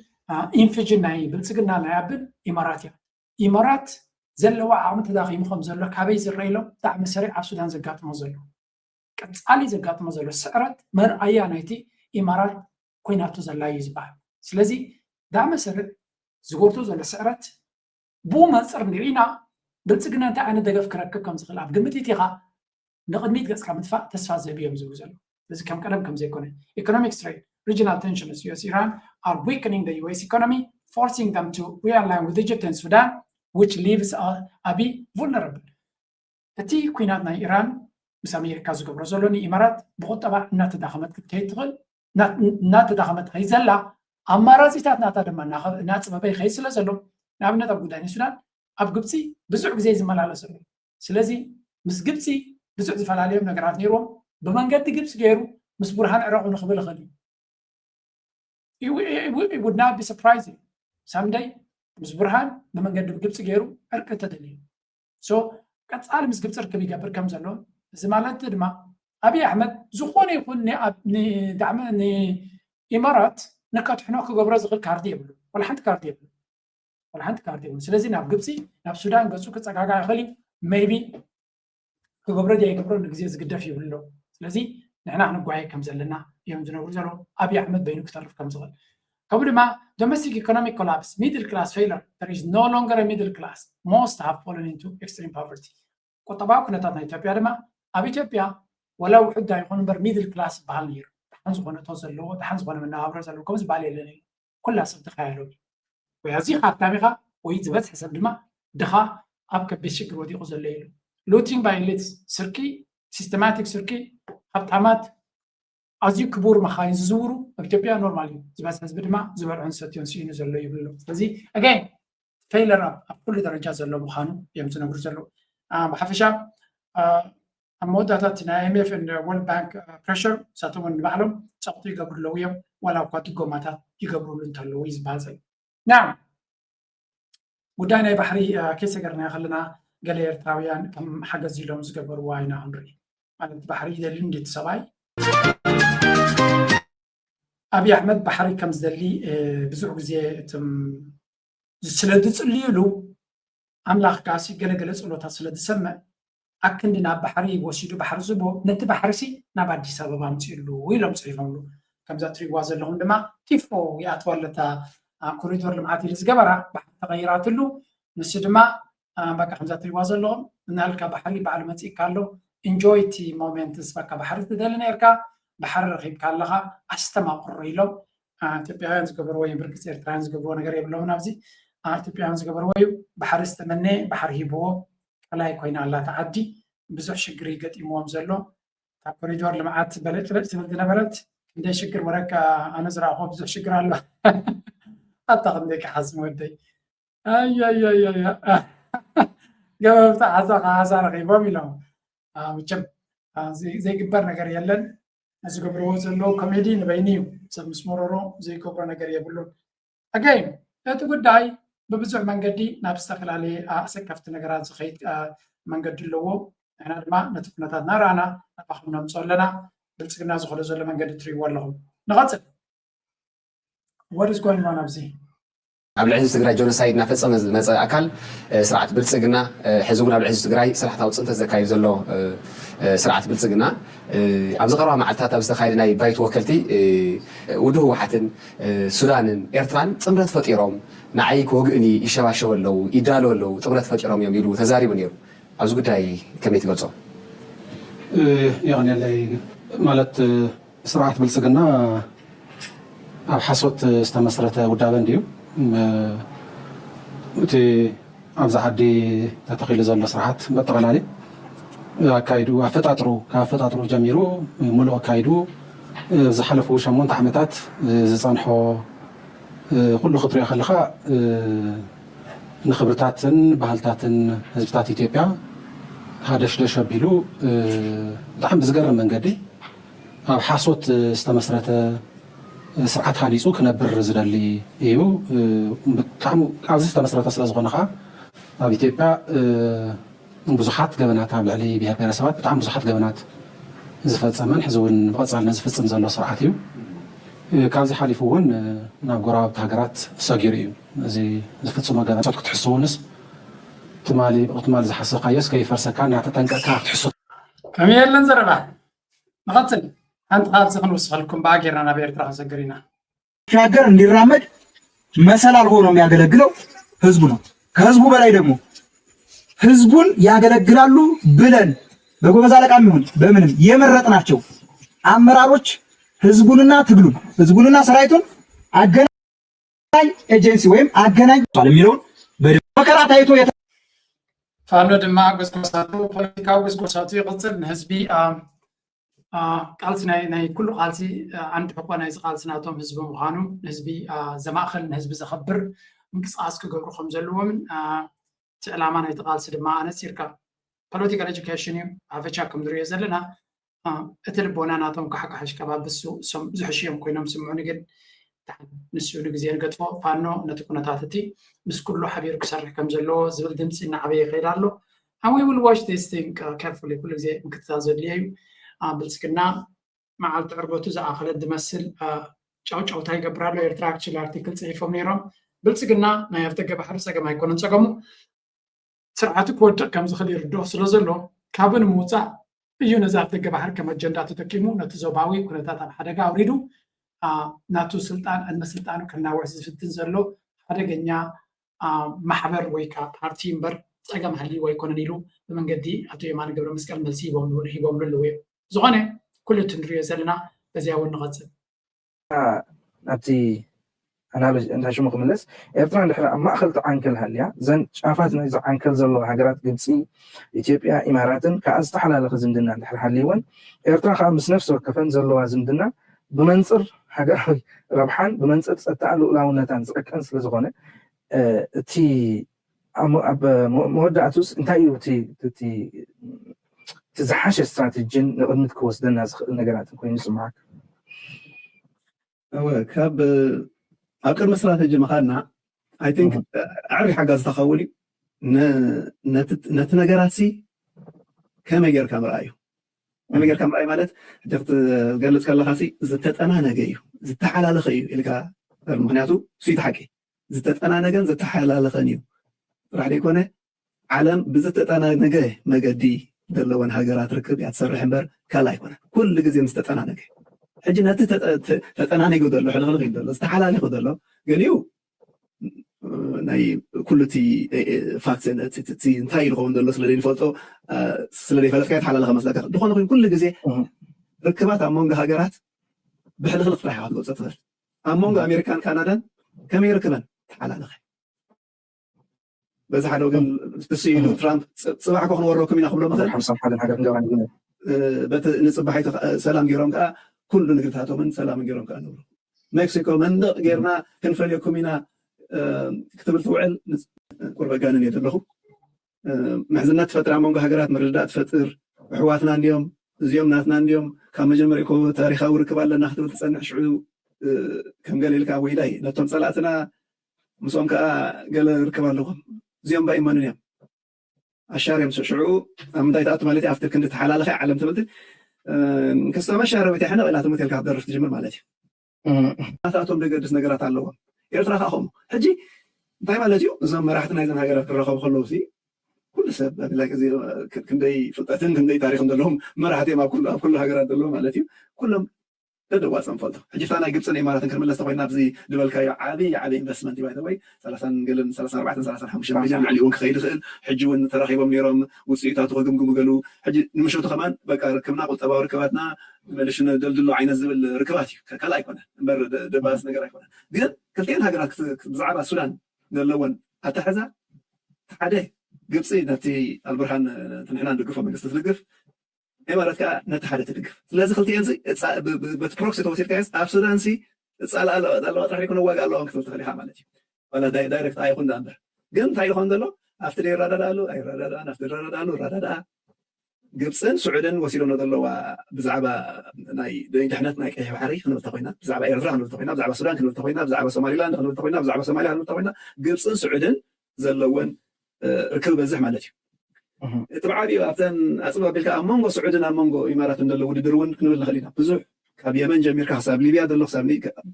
ኢንፍጅን ናይ ብልፅግና ናይ ኣብን ኢማራት እያ። ኢማራት ዘለዋ ዓቕሚ ተዳኺሙ ከም ዘሎ ካበይ ዝረአ ኢሎም ብጣዕሚ ሰሪዕ ኣብ ሱዳን ዘጋጥሞ ዘሎ ቀፃሊ ዘጋጥሞ ዘሎ ስዕረት መርኣያ ናይቲ ኢማራት ኮይናቶ ዘላ እዩ ዝበሃል። ስለዚ ዳዕመ ስርዕ ዝጎርቶ ዘሎ ስዕረት ብኡ መንፅር ንሪኢና ብልፅግና እንታይ ዓይነት ደገፍ ክረክብ ከም ዝኽእል ኣብ ግምት ኢኻ ንቕድሚት ገፅካ ምጥፋእ ተስፋ ዝህብ እዮም ዝብሉ ዘለዉ። እዚ ከም ቀደም ከም ዘይኮነ economic trade regional tensions U S Iran are weakening the U S economy forcing them to realign with Egypt and Sudan which leaves Abiy vulnerable። እቲ ኩናት ናይ ኢራን ምስ ኣሜሪካ ዝገብሮ ዘሎ ንኢማራት ብቁጠባ እናተዳኸመት ክትከይድ ትኽእል እናተዳኸመት ትኸይድ ዘላ ኣማራፂታት ናታ ድማ እናፅበበ ይኸይድ ስለ ዘሎ ንኣብነት ኣብ ጉዳይ ናይ ሱዳን ኣብ ግብፂ ብዙሕ ግዜ ዝመላለስ ኣሎ። ስለዚ ምስ ግብፂ ብዙሕ ዝፈላለዮም ነገራት ነይርዎም ብመንገዲ ግብፂ ገይሩ ምስ ቡርሃን ዕረቑ ንክብል ይኽእል እዩ። It would not be surprising someday ምስ ቡርሃን ብመንገዲ ግብፂ ገይሩ ዕርቂ ተደልዩ so ቀፃሊ ምስ ግብፂ ርክብ ይገብር ከም ዘሎ እዚ ማለት ድማ ኣብይ ኣሕመድ ዝኾነ ይኹን ንዳዕመ ንኢማራት ንከትሕኖ ክገብሮ ዝኽእል ካርዲ የብሉ ወላ ሓንቲ ካርዲ የብሉ ወላ ሓንቲ ካርዲ የብሉ ስለዚ ናብ ግብፂ ናብ ሱዳን ገፁ ክፀጋጋ ይኽእል እዩ maybe ክገብሮ ድያ ይገብሮ ንግዜ ዝግደፍ ይብሉ ኣለዉ ስለዚ ንሕና ክንጓየ ከም ዘለና እዮም ዝነብሩ ዘለዉ ኣብይ ኣሕመድ በይኑ ክተርፍ ከም ዝኽእል ከምኡ ድማ domestic economic collapse middle class failure there is no longer a middle class most have fallen into extreme poverty ቁጠባዊ ኩነታት ናይ ኢትዮጵያ ድማ ኣብ ኢትዮጵያ ወላ ውሑድ ኣይኾኑ እምበር middle class ዝበሃል ነይሩ ደሓን ዝኾነ እቶት ዘለዎ ደሓን ዝኾነ መነባብሮ ዘለዎ ከም ዝበሃል የለን እዩ ኩላ ሰብ ድኻ ያለው ወይ ኣዚኻ ሃብታም ኢኻ ወይ ዝበዝሐ ሰብ ድማ ድኻ ኣብ ከቢድ ሽግር ወዲቑ ዘሎ ኢሉ looting by elites ስርቂ systematic ስርቂ ሃብታማት ኣዝዩ ክቡር መኻይን ዝዝውሩ ኣብ ኢትዮጵያ ኖርማል እዩ ዝበዝሐ ህዝቢ ድማ ዝበልዖን ዝሰትዮን ስኢኑ ዘሎ ይብሉ ስለዚ again failure ኣብ ኩሉ ደረጃ ዘሎ ምዃኑ እዮም ዝነግሩ ዘለዉ ብሓፈሻ ኣብ መወዳእታ እቲ ናይ I M F and World Bank pressure ንሳቶም እውን ንባዕሎም ፀቕጢ ይገብሩ ኣለዉ እዮም ዋላ እኳ ድጎማታት ይገብሩሉ እንተለዉ እዩ ዝበሃል ዘሎ now ጉዳይ ናይ ባሕሪ ከይሰገርና ከለና ገለ ኤርትራውያን ከም ሓገዝ ኢሎም ዝገበርዋ ኢና ክንርኢ ማለት ባሕሪ ይደሊ እንዴት ሰብኣይ ኣብይ ኣሕመድ ባሕሪ ከም ዝደሊ ብዙሕ ግዜ እትም ስለ ዝፅልዩሉ ኣምላኽ ከዓሲ ገለገለ ፀሎታት ስለ ዝሰምዕ ኣክንዲ ናብ ባሕሪ ወሲዱ ባሕሪ ዝቦ ነቲ ባሕሪ ሲ ናብ ኣዲስ ኣበባ ኣምፅእሉ ኢሎም ፅሒፎምሉ ከምዛ ትሪዋ ዘለኹም ድማ ቲፎ ይኣትዋ ኣለታ ኮሪዶር ልምዓት ኢሉ ዝገበራ ባሕሪ ተቐይራትሉ ንሱ ድማ በቃ ከምዛ ትሪዋ ዘለኹም እናልካ ባሕሪ ባዕሉ መፂእካ ኣሎ። ኢንጆይ እቲ ሞሜንትስ። በቃ ባሕሪ ትደሊ ነርካ፣ ባሕሪ ረኺብካ ኣለኻ፣ ኣስተማቕሮ ኢሎም ኢትዮጵያውያን ዝገበርዎ እዩ። ብርግፅ ኤርትራውያን ዝገብርዎ ነገር የብሎም። ናብዚ ኢትዮጵያውያን ዝገበርዎ እዩ። ባሕሪ ዝተመነ ባሕሪ ሂብዎ። ቀላይ ኮይና ኣላ እታ ዓዲ። ብዙሕ ሽግር እዩ ገጢምዎም ዘሎ። ካብ ኮሪዶር ልምዓት በለጭ በለጭ ትብል ዝነበረት እንደ ሽግር ወረካ ኣነ ዝረኣኹ ብዙሕ ሽግር ኣሎ። ኣታ ክንደይ ክሓዝን ወደይ። ኣያያያያ። ገበብቲ ዓሳ ከዓሳ ረኺቦም ኢሎም። መቸም ዘይግበር ነገር የለን። ዝገብርዎ ዘለዉ ኮሜዲ ንበይኑ እዩ። ሰብ ምስ መረሮ ዘይገብሮ ነገር የብሉን። ኣገይን እቲ ጉዳይ ብብዙሕ መንገዲ ናብ ዝተፈላለየ ኣሰከፍቲ ነገራት ዝኸይድ መንገዲ ኣለዎ። ንሕና ድማ ነቲ ኩነታት እናረኣና ናባኹም ነምፅኦ ኣለና። ብልፅግና ዝኸዶ ዘሎ መንገዲ ትሪእዎ ኣለኹም። ንቐፅል። What is going on ኣብዚ? ኣብ ልዕሊ ህዝቢ ትግራይ ጆኖሳይድ እናፈፀመ ዝመፀ ኣካል ስርዓት ብልፅግና፣ ሕዚ እውን ኣብ ልዕሊ ህዝቢ ትግራይ ስራሕታዊ ፅንተት ዘካይድ ዘሎ ስርዓት ብልፅግና ኣብዚ ቀረባ መዓልትታት ኣብ ዝተኻየደ ናይ ባይቶ ወከልቲ ውድብ ህወሓትን ሱዳንን ኤርትራን ጥምረት ፈጢሮም ንዓይ ክወግእኒ ይሸባሸቡ ኣለዉ፣ ይዳለዉ ኣለዉ፣ ጥምረት ፈጢሮም እዮም ኢሉ ተዛሪቡ ነይሩ። ኣብዚ ጉዳይ ከመይ ትገልፆ? የቐንየለይ። ማለት ስርዓት ብልፅግና ኣብ ሓሶት ዝተመስረተ ውዳበ እንድዩ። እቲ ኣብዚ ዓዲ ተተኺሉ ዘሎ ስርዓት በጠቕላሊ ኣካይዱ ኣፈጣጥሩ ካብ ኣፈጣጥሩ ጀሚሩ ሙሉእ ኣካይዱ ዝሓለፉ ሸሞንተ ዓመታት ዝፀንሖ ኩሉ ክትሪኦ ከለካ ንክብርታትን ባህልታትን ህዝብታት ኢትዮጵያ ሃደሽደሽ ኣቢሉ ብጣዕሚ ብዝገርም መንገዲ ኣብ ሓሶት ዝተመስረተ ስርዓት ሃኒፁ ክነብር ዝደሊ እዩ። ብጣዕሚ ኣብዚ ዝተመስረተ ስለ ዝኾነ ከዓ ኣብ ኢትዮጵያ ብዙሓት ገበናት ኣብ ልዕሊ ብሄር ብሄረሰባት ብጣዕሚ ብዙሓት ገበናት ዝፈፀመን ሕዚ እውን ብቐፃልነት ዝፍፅም ዘሎ ስርዓት እዩ። ካብዚ ሓሊፉ እውን ናብ ጎረባብቲ ሃገራት ሰጊሩ እዩ። እዚ ዝፍፅሞ ገበናት ክትሕሱ እውንስ ትማሊ ትማሊ ዝሓሰብካዮስ ከይፈርሰካ እናተጠንቀቅካ ክትሕሱ ከመይ የለን ዘረባ ንቐፅል። ሓንቲ ካብዚ ክንውስኸልኩም ብኣ ጌርና ናብ ኤርትራ ክንሰግር ኢና። ሻገር እንዲራመድ መሰላል ሆኖ የሚያገለግለው ህዝቡ ነው። ከህዝቡ በላይ ደግሞ ህዝቡን ያገለግላሉ ብለን በጎበዝ አለቃም ይሁን በምንም የመረጥናቸው አመራሮች ህዝቡንና ትግሉን ህዝቡንና ሰራዊቱን አገናኝ ኤጀንሲ ወይም አገናኝ የሚለውን በደንብ መከራ ታይቶ ፋኖ ድማ ጎስጎሳቱ ፖለቲካዊ ጎስጎሳቱ ይቕፅል። ንህዝቢ ቃልሲ ናይ ኩሉ ቃልሲ ዓንዲ ሕቆ ናይዚ ቃልሲ ናቶም ህዝቢ ምዃኑ ንህዝቢ ዘማእኸል ንህዝቢ ዘኸብር ምንቅስቃስ ክገብሩ ከም ዘለዎምን እቲ ዕላማ ናይቲ ቃልሲ ድማ ኣነፂርካ ፖለቲካል ኤጁኬሽን እዩ። ኣፈቻ ከም ንሪኦ ዘለና እቲ ልቦና ናቶም ካሕካሕሽ ከባቢ እሶም ዝሕሽዮም ኮይኖም ስምዑኒ ግን ንሱ ንግዜ ንገጥፎ ፋኖ ነቲ ኩነታት እቲ ምስ ኩሉ ሓቢሩ ክሰርሕ ከም ዘለዎ ዝብል ድምፂ እናዓበየ ይኸይድ ኣሎ። And we will watch this thing carefully ኩሉ ግዜ ምክትታል ዘድልዮ እዩ። ብልፅግና መዓልቲ ዕርበቱ ዝኣኸለት ዝመስል ጫውጫውታ ይገብር ኣሎ። ኤርትራ ኣክቹሊ ኣርቲክል ፅሒፎም ነይሮም። ብልፅግና ናይ ኣፍደገ ባሕሪ ፀገም ኣይኮነን ፀገሙ ስርዓቱ ክወድቕ ከም ዝኽእል ይርድኦ ስለ ዘሎ ካብኡ ንምውፃእ እዩ ነዚ ኣፍደገ ባሕሪ ከም ኣጀንዳ ተጠቂሙ ነቲ ዞባዊ ኩነታት ኣብ ሓደጋ ኣውሪዱ ናቱ ስልጣን ዕድመ ስልጣኑ ከናውሕ ዝፍትን ዘሎ ሓደገኛ ማሕበር ወይ ከዓ ፓርቲ እምበር ፀገም ሃልይዎ ኣይኮነን ኢሉ ብመንገዲ ኣቶ የማነ ገብረ መስቀል መልሲ ሂቦምሉ ኣለዉ እዮም። ዝኾነ ኩሉ እቲ ንሪኦ ዘለና በዚያ እውን ንቐፅል። ናብቲ ኣናሎጂ እንዳ ሽሙ ክምለስ ኤርትራ እንድሕር ኣብ ማእኸል ትዓንከል ሃልያ እዘን ጫፋት ናይዚ ዓንከል ዘለዋ ሃገራት ግብፂ፣ ኢትዮጵያ፣ ኢማራትን ከዓ ዝተሓላለኸ ዝምድና እንድሕር ሃልይወን ኤርትራ ከዓ ምስ ነፍሲ ወከፈን ዘለዋ ዝምድና ብመንፅር ሃገራዊ ረብሓን ብመንፅር ፀጥታን ልኡላውነታን ዝዕቀን ስለዝኾነ እቲ ኣብ መወዳእቱስ እንታይ እዩ እቲ ዝሓሸ ስትራቴጂን ንቕድሚት ክወስደና ዝኽእል ነገራትን ኮይኑ ይስምዓካ? እወ ካብ ኣብ ቅድሚ ስትራቴጂ ምኻድና ኣይ ቲንክ ኣዕሪ ሓጋዚ ተኸውን እዩ። ነቲ ነገራት ሲ ከመይ ጌርካ ምርኣዩ? ከመይ ጌርካ ምርኣይ ማለት ሕጂ ክትገልፅ ከለኻ ሲ ዝተጠናነገ እዩ ዝተሓላለኸ እዩ ኢልካ ምክንያቱ እሱ እቲ ሓቂ ዝተጠናነገን ዝተሓላለኸን እዩ ጥራሕ ዘይኮነ ዓለም ብዝተጠናነገ መገዲ ዘለወን ሃገራት ርክብ እያ ትሰርሕ እምበር ካልእ ኣይኮነን። ኩሉ ግዜ ምስ ተጠናነገ ሕጂ ነቲ ተጠናኒጉ ዘሎ ሕልኽልኽ ኢሉ ዘሎ ዝተሓላሊኹ ዘሎ ገሊኡ ናይ ኩሉ እቲ ፋክት እንታይ ዝኸውን ዘሎ ስለ ዘይንፈልጦ፣ ስለ ዘይፈለጥካ የተሓላለኸ መስለካ። ዝኾነ ኮይኑ ኩሉ ግዜ ርክባት ኣብ መንጎ ሃገራት ብሕልኽልክ ጥራሕ ኢኻ ክትገልጾ ትኽእል። ኣብ መንጎ ኣሜሪካን ካናዳን ከመይ ርክበን ተሓላለኸ? በዚ ሓደ ወገን ንሱ ኢሉ ትራምፕ፣ "ጽባሕ እኮ ክንወረኩም ኢና" ክብሎም ይኽእል። በቲ ንጽባሒቱ ሰላም ገይሮም ከዓ ኩሉ ንግድታቶምን ሰላምን ገይሮም ከዓ ነብሩ። ሜክሲኮ መንደቕ ጌርና ክንፈልየኩም ኢና ክትብል ትውዕል። ቁርበ ጋንን እየ ዘለኹ። ምሕዝነት ትፈጥር፣ ኣብ መንጎ ሃገራት ምርድዳእ ትፈጥር። ኣሕዋትና እንዲዮም፣ እዚኦም ናትና እንዲዮም፣ ካብ መጀመሪያ እኮ ታሪኻዊ ርክብ ኣለና ክትብል ትጸንሕ። ሽዑ ከም ገለ ኢልካ ወይላይ ነቶም ጸላእትና ምስኦም ከዓ ገለ ርክብ ኣለዎም። እዚኦም ባይመኑን እዮም ኣሻርዮም። ሽዑ ኣብ ምንታይ ትኣቱ ማለት እዩ? ኣብቲ ክንዲ ተሓላለኸ ዓለም ትብል ክስተ መሻረዊት ሕነ ኢላ ትሙት ኢልካ ክትደርፍ ትጅምር ማለት እዩ። ናታቶም ዘገድስ ነገራት ኣለዎም። ኤርትራ ከዓ ከምኡ። ሕጂ እንታይ ማለት እዩ? እዞም መራሕቲ ናይዘን ሃገራት ክራኸቡ ከለዉ ሲ ኩሉ ሰብ ክንደይ ፍልጠትን ክንደይ ታሪኽን ዘለዎም መራሕቲ እዮም ኣብ ኩሉ ሃገራት ዘለዉ ማለት እዩ። ኩሎም ደደዋፀ ንፈልጦ። ሕጂ ፍታ ናይ ግብፅን ኢማራትን ክንምለስ ተኮይና ኣብዚ ዝበልካዮ ዓብይ ዓብይ ኢንቨስትመንት እዩ። ባይተወይ ሰላሳን ገለን ሰላሳን ኣርባዕተን ሰላሳን ሓሙሽተ ሚሊዮን ልዕሊ እውን ክኸይድ ይኽእል። ሕጂ እውን ተራኺቦም ነይሮም ውፅኢታቱ ክግምግሙ ገሉ። ሕጂ ንምሸቱ ከማን በቃ ርክብና ቁጠባዊ ርክባትና መለሽ ነደልድሎ ዓይነት ዝብል ርክባት እዩ። ከላ ኣይኮነ እምበር ደባስ ነገር ኣይኮነ። ግን ክልቲኤን ሃገራት ብዛዕባ ሱዳን ዘለወን ኣተሓዛ ሓደ ግብፂ ነቲ ኣልብርሃን ንሕና ንድግፎ መንግስቲ ትድግፍ፣ ኢማራት ከዓ ነቲ ሓደ ትድግፍ። ስለዚ ክልቲኤን በቲ ፕሮክሲ ተወሲድካዮስ ኣብ ሱዳን ሲ እፃልኣ ኣለዋ ጥራሕ ይኮነ ዋጋ ኣለዋን ክትብል ትኽእል ኢኻ ማለት እዩ። ዋላ ዳይሬክት ኣይኹን ዳ እምበር ግን እንታይ ይኾን ዘሎ ኣብቲ ደይረዳዳኣሉ ኣይረዳዳኣን ኣብቲ ረዳዳኣሉ ረዳዳኣ ግብፅን ስዑድን ወሲዶኖ ዘለዋ ብዛዕባ ናይ ድሕነት ናይ ቀይሕ ባሕሪ ክንብል ተኮይና ብዛዕባ ኤርትራ ክንብል ተኮይና ብዛዕባ ሱዳን ክንብል ተኮይና ብዛዕባ ሶማሊላንድ ክንብል ተኮይና ብዛዕባ ሶማሊያ ክንብል ተኮይና ግብፅን ስዑድን ዘለወን ርክብ በዝሕ ማለት እዩ። እቲ ብዓብዩ ኣብተን ኣፅብ ኣቢልካ ኣብ መንጎ ስዑድን ኣብ መንጎ ኢማራትን ዘሎ ውድድር እውን ክንብል ንኽእል ኢና። ብዙሕ ካብ የመን ጀሚርካ ክሳብ ሊብያ ዘሎ ክሳብ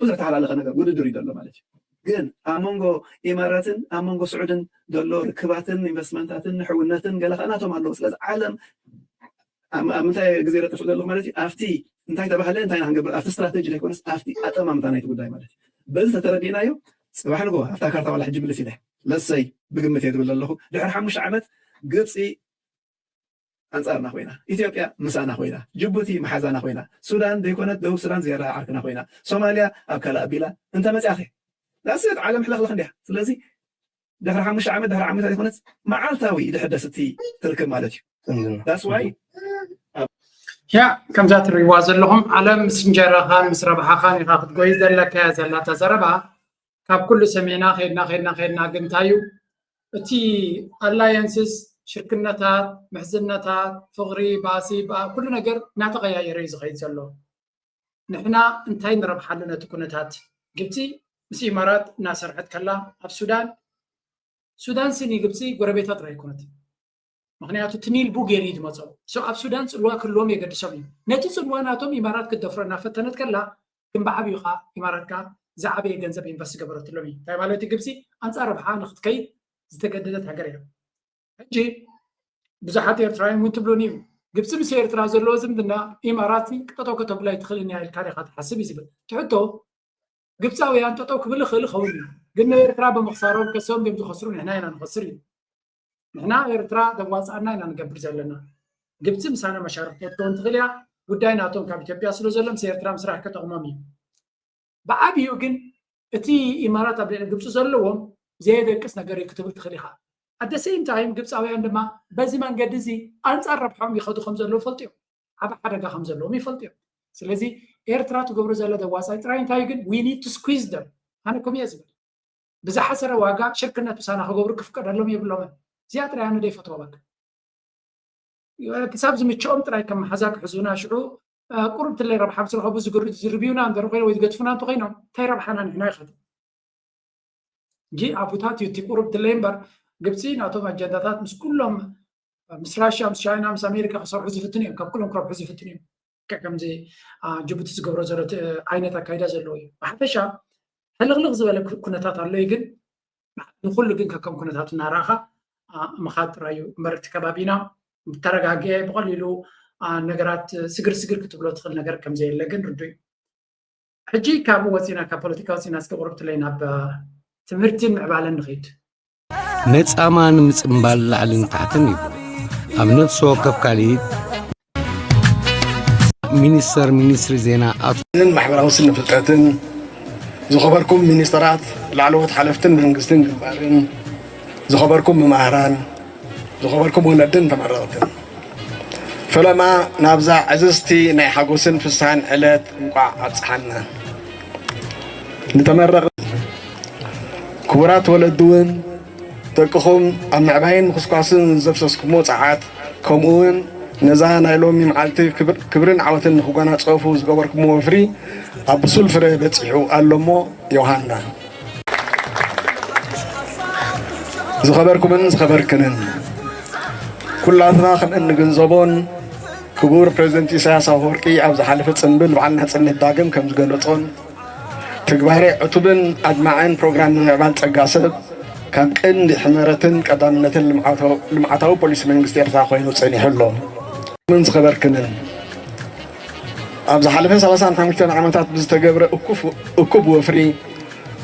ብዙሕ ተሓላለኸ ነገር ውድድር እዩ ዘሎ ማለት እዩ። ግን ኣብ መንጎ ኢማራትን ኣብ መንጎ ስዑድን ዘሎ ርክባትን ኢንቨስትመንታትን ንሕውነትን ገለ ከዓ ናቶም ኣለዉ። ስለዚ ዓለም ኣብ ምንታይ ግዜ ረጥፍ ዘለኹ ማለት እዩ ኣብቲ እንታይ ተባህለ እንታይ ኢና ክንገብር ኣብቲ ስትራቴጂ ዘይኮነስ ኣብቲ ኣጠማምታ ናይቲ ጉዳይ ማለት እዩ። በዚ ተተረዲእናዮ ፅባሕ ንጎ ኣብታ ካርታ ዋላ ሕጂ ምልስ ኢለ ለሰይ ብግምት እየ ዝብል ዘለኹ ድሕሪ ሓሙሽተ ዓመት ግብፂ ኣንፃርና ኮይና፣ ኢትዮጵያ ምሳና ኮይና፣ ጅቡቲ መሓዛና ኮይና፣ ሱዳን ዘይኮነት ደቡብ ሱዳን ዝያዳ ዓርክና ኮይና፣ ሶማልያ ኣብ ካልእ ኣቢላ እንተመፅኣኸ ዳስት ዓለም ሕልኽልኽ እንዲያ። ስለዚ ድሕሪ ሓሙሽተ ዓመት ድሕሪ ዓመታት ዘይኮነስ መዓልታዊ ዝሕደስ እቲ ትርክብ ማለት እዩ። ዳስዋይ ያ ከምዛ ትሪእዋ ዘለኹም ዓለም ምስ እንጀራኻን ምስ ረብሓኻን ኢኻ ክትጎይ ዘለካ እያ ዘላታ ዘረባ። ካብ ኩሉ ሰሚዕና ከድና ከድና ከድና ግን እንታይ እዩ እቲ ኣላየንስስ ሽርክነታት ምሕዝነታት ፍቕሪ ባሲ ኩሉ ነገር እናተቐያየረ እዩ ዝኸይድ ዘሎ። ንሕና እንታይ ንረብሓሉ ነቲ ኩነታት? ግብፂ ምስ ኢማራት እናሰርሐት ከላ ኣብ ሱዳን ሱዳን ሲ ንግብፂ ጎረቤታ ጥራይ ኣይኮነትን። ምክንያቱ እቲ ኒል ቡግ የርኢ ዝመፀው ሶ ኣብ ሱዳን ፅልዋ ክህልዎም የገድሶም እዩ። ነቲ ፅልዋ ናቶም ኢማራት ክትደፍሮ እናፈተነት ከላ ግን ብዓብዩ ከዓ ኢማራት ከዓ ዝዓበየ ገንዘብ ኢንቨስት ገበረትሎም እዩ። እንታይ ማለት እዩ? ግብፂ ኣንፃር ረብሓ ንክትከይድ ዝተገደደት ሃገር እያ። ሕጂ ብዙሓት ኤርትራውያን እውን ትብሉን እዩ ግብፂ ምስ ኤርትራ ዘለዎ ዝምድና ኢማራት ቅጠጠው ከተብላ ኣይትኽእልን እያ ኢልካ ዲኻ ትሓስብ እዩ ዝብል ትሕቶ ግብፃውያን ጠጠው ክብል ይኽእል ይኸውን እዩ ግን ንኤርትራ ብምኽሳሮም ከሰም ድም ዝኸስሩ ንሕና ኢና ንኸስር እዩ ንሕና ኤርትራ ዘዋፅኣና ኢና ንገብር ዘለና ግብፂ ምሳና መሻርክቲ ክትከውን ትኽእል እያ ጉዳይ ናቶም ካብ ኢትዮጵያ ስለ ዘሎ ምስ ኤርትራ ምስራሕ ከጠቕሞም እዩ ብዓብዩ ግን እቲ ኢማራት ኣብ ልዕሊ ግብፂ ዘለዎም ዘየደቅስ ነገር እዩ ክትብል ትኽእል ኢኻ ኣደ ሴም ታይም ግብፃውያን ድማ በዚ መንገዲ እዚ ኣንፃር ረብሖም ይኸዱ ከም ዘለዉ ፈልጥዮም ዓብ ሓደጋ ከም ዘለዎም ይፈልጥዮም ስለዚ ኤርትራ ትገብሮ ዘለ ደዋፃይ ጥራይ እንታይ ግን we need to squeeze them ኣነ ከምኡ እየ ዝብል ብዝሓሰረ ዋጋ ሽርክነት ምሳና ክገብሩ ክፍቀደሎም የብሎምን እዚኣ ጥራይ ኣነ ደይፈትዋ በቃ ክሳብ ዝምቸኦም ጥራይ ከም መሓዛ ክሕዙና ሽዑ ቁሩብ ትለይ ረብሓ ምስ ረኸቡ ዝርብዩና እንተር ኮይኖም ወይ ዝገድፉና እንተኮይኖም እንታይ ረብሓና ንሕና ይኸት እንጂ ኣቡታት እዩ እቲ ቁሩብ ትለይ እምበር ግብፂ ናቶም ኣጀንዳታት ምስ ኩሎም ምስ ራሽያ ምስ ቻይና ምስ ኣሜሪካ ክሰርሑ ዝፍትኑ እዮም ካብ ኩሎም ክረብሑ ዝፍትኑ እዮም ከምዚ ጅቡቲ ዝገብሮ ዘሎ ዓይነት ኣካይዳ ዘለዎ እዩ ብሓፈሻ ሕልኽልኽ ዝበለ ኩነታት ኣሎ እዩ ግን ንኩሉ ግን ከከም ኩነታቱ እናረኣኻ ምኻድ ጥራይ እዩ እምበር እቲ ከባቢና ብተረጋግኤ ብቐሊሉ ነገራት ስግር ስግር ክትብሎ ትኽእል ነገር ከምዘየለ ግን ርዱ እዩ ሕጂ ካብኡ ወፂና ካብ ፖለቲካ ወፂና እስከ ቁርብ ትለይ ናብ ትምህርትን ምዕባለን ንኺድ። ነፃማ ንምፅምባል ላዕልን ታሕትን እዩ። ኣብ ነፍሲ ወከፍ ካልኢት ሚኒስተር ሚኒስትሪ ዜና ኣቶ ን ማሕበራዊ ስነ ፍልጠትን ዝኸበርኩም ሚኒስተራት፣ ላዕለዎት ሓለፍትን መንግስትን ግንባርን፣ ዝኸበርኩም መማህራን፣ ዝኸበርኩም ወለድን ተመረቕትን፣ ፈለማ ናብዛ ዕዝዝቲ ናይ ሓጎስን ፍስሃን ዕለት እንቋዕ ኣብጽሓና። ንተመረቕ ክቡራት ወለዲ እውን ደቅኹም ኣብ ምዕባይን ምኹስኳስን ዘፍሰስኩሞ ጸዓት፣ ከምኡ እውን ነዛ ናይ ሎሚ መዓልቲ ክብር- ክብርን ዓወትን ንኽጎናጸፉ ዝገበርኩሞ ወፍሪ ኣብ ብሱል ፍረ በጺሑ ኣሎ እሞ ዮሃና። ዝኸበርኩምን ዝኸበርክንን፣ ኩላትና ከም እንግንዘቦን ክቡር ፕሬዚደንት ኢሳያስ ኣፈወርቂ ኣብ ዝሓለፈ ጽንብል በዓል ናጽነት ዳግም ከም ዝገለጾን፣ ትግባሬ ዕቱብን ኣድማዕን ፕሮግራም ምምዕባል ጸጋ ሰብ ካብ ቀንዲ ሕመረትን ቀዳምነትን ልምዓታዊ- ልምዓታዊ ፖሊሲ መንግስቲ ኤርትራ ኮይኑ ጸኒሑ ኣሎ። ምን ዝኸበርክንን፣ ኣብ ዝሓለፈ ሰላሳን ሓሙሽተን ዓመታት ብዝተገብረ እኩፍ- እኩብ ወፍሪ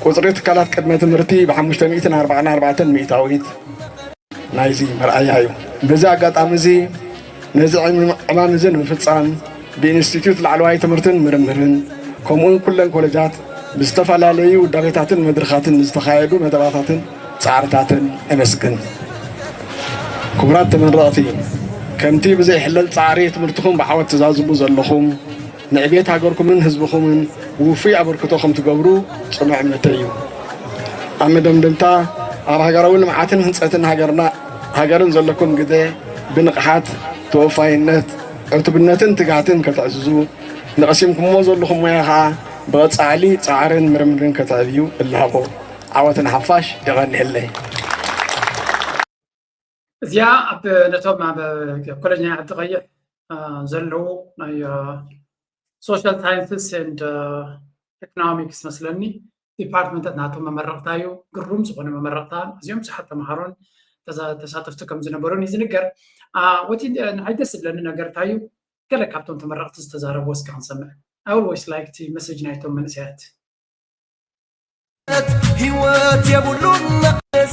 ቁጽሪ ትካላት ቅድመ ትምህርቲ ብ ሓሙሽተ ሚእትን ኣርባዓን ኣርባዕተን ሚእታዊት ናይዚ መርኣያ እዩ። በዚ ኣጋጣሚ እዚ ነዚ ዕም- ዕማም እዚ ንምፍጻም ብኢንስቲትዩት ላዕለዋይ ትምህርትን ምርምርን ከምኡውን ኩለን ኮሌጃት ብዝተፈላለዩ ውዳቤታትን መድረኻትን ንዝተኻየዱ መደባታትን ጻዕርታትን እመስግን። ክቡራት ተመረቕቲ፣ ከምቲ ብዘይሕለል ጻዕሪ ትምህርትኹም ብዓወት ትዛዝሙ ዘለኹም፣ ንዕቤት ሃገርኩምን ህዝብኹምን ውፉይ ኣበርክቶ ከም ትገብሩ ጽኑዕ እምነተይ እዩ። ኣብ መደምደምታ፣ ኣብ ሃገራዊ ልምዓትን ህንጸትን ሃገርና ሃገርን ዘለኩም ግደ ብንቕሓት፣ ተወፋይነት፣ ዕቱብነትን ትግሃትን ከተዕዝዙ፣ ንቐሲምኩሞ ዘለኹም ሞያ ኸኣ ብቐጻሊ ጻዕርን ምርምርን ከተዕብዩ እላቦ። ዓወት ንሓፋሽ። የቐንየለይ። እዚኣ ኣብ ነቶም ኣብ ኮሌጅ ናይ ዓዲ ቀይሕ አ፣ ዘለዉ ናይ ሶሻል ሳይንስስ ኤንድ ኢኮኖሚክስ መስለኒ ዲፓርትመንታት ናቶም መመረቕታ እዩ። ግሩም ዝኾነ መመረቕታ፣ ኣዝዮም ብዙሓት ተምሃሮን ተዛ- ተሳተፍቲ ከም ዝነበሩን እዩ ዝንገር። አ፣ ወቲ ንዓይ ደስ ዝብለኒ ነገር እንታይ እዩ፣ ገለ ካብቶም ተመረቕቲ ዝተዛረብዎ እስከ ክንሰምዕ። I always like እቲ መሰጅ ናይቶም መንእሰያት።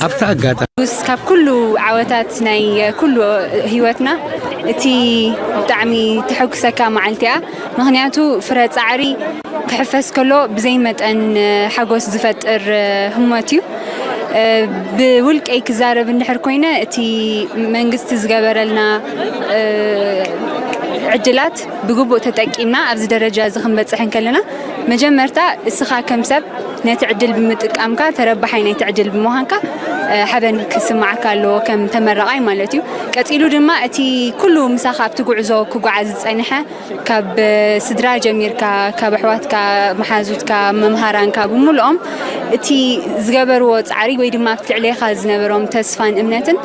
ኣብቲ ኣጋጣሚ ስ ካብ ኩሉ ዓወታት ናይ ኩሉ ህይወትና እቲ ብጣዕሚ ተሐጉሰካ መዓልቲ እያ። ምክንያቱ ፍረ ፃዕሪ ክሕፈስ ከሎ ብዘይ መጠን ሓጎስ ዝፈጥር ህሞት እዩ። ብውልቀይ ክዛረብ እንድሕር ኮይነ እቲ መንግስቲ ዝገበረልና ዕድላት ብግቡእ ተጠቂምና ኣብዚ ደረጃ እዚ ክንበፅሕ እንከለና መጀመርታ እስኻ ከም ሰብ ነቲ ዕድል ብምጥቃምካ ተረባሓይ ናይቲ ዕድል ብምዃንካ ሓበን ክስማዓካ ኣለዎ ከም ተመረቓይ ማለት እዩ። ቀፂሉ ድማ እቲ ኩሉ ምሳኻ ኣብቲ ጉዕዞ ክጓዓዝ ዝፀንሐ ካብ ስድራ ጀሚርካ ካብ ኣሕዋትካ መሓዙትካ መምሃራንካ ብምልኦም እቲ ዝገበርዎ ፃዕሪ ወይ ድማ ኣብቲ ልዕሌኻ ዝነበሮም ተስፋን እምነትን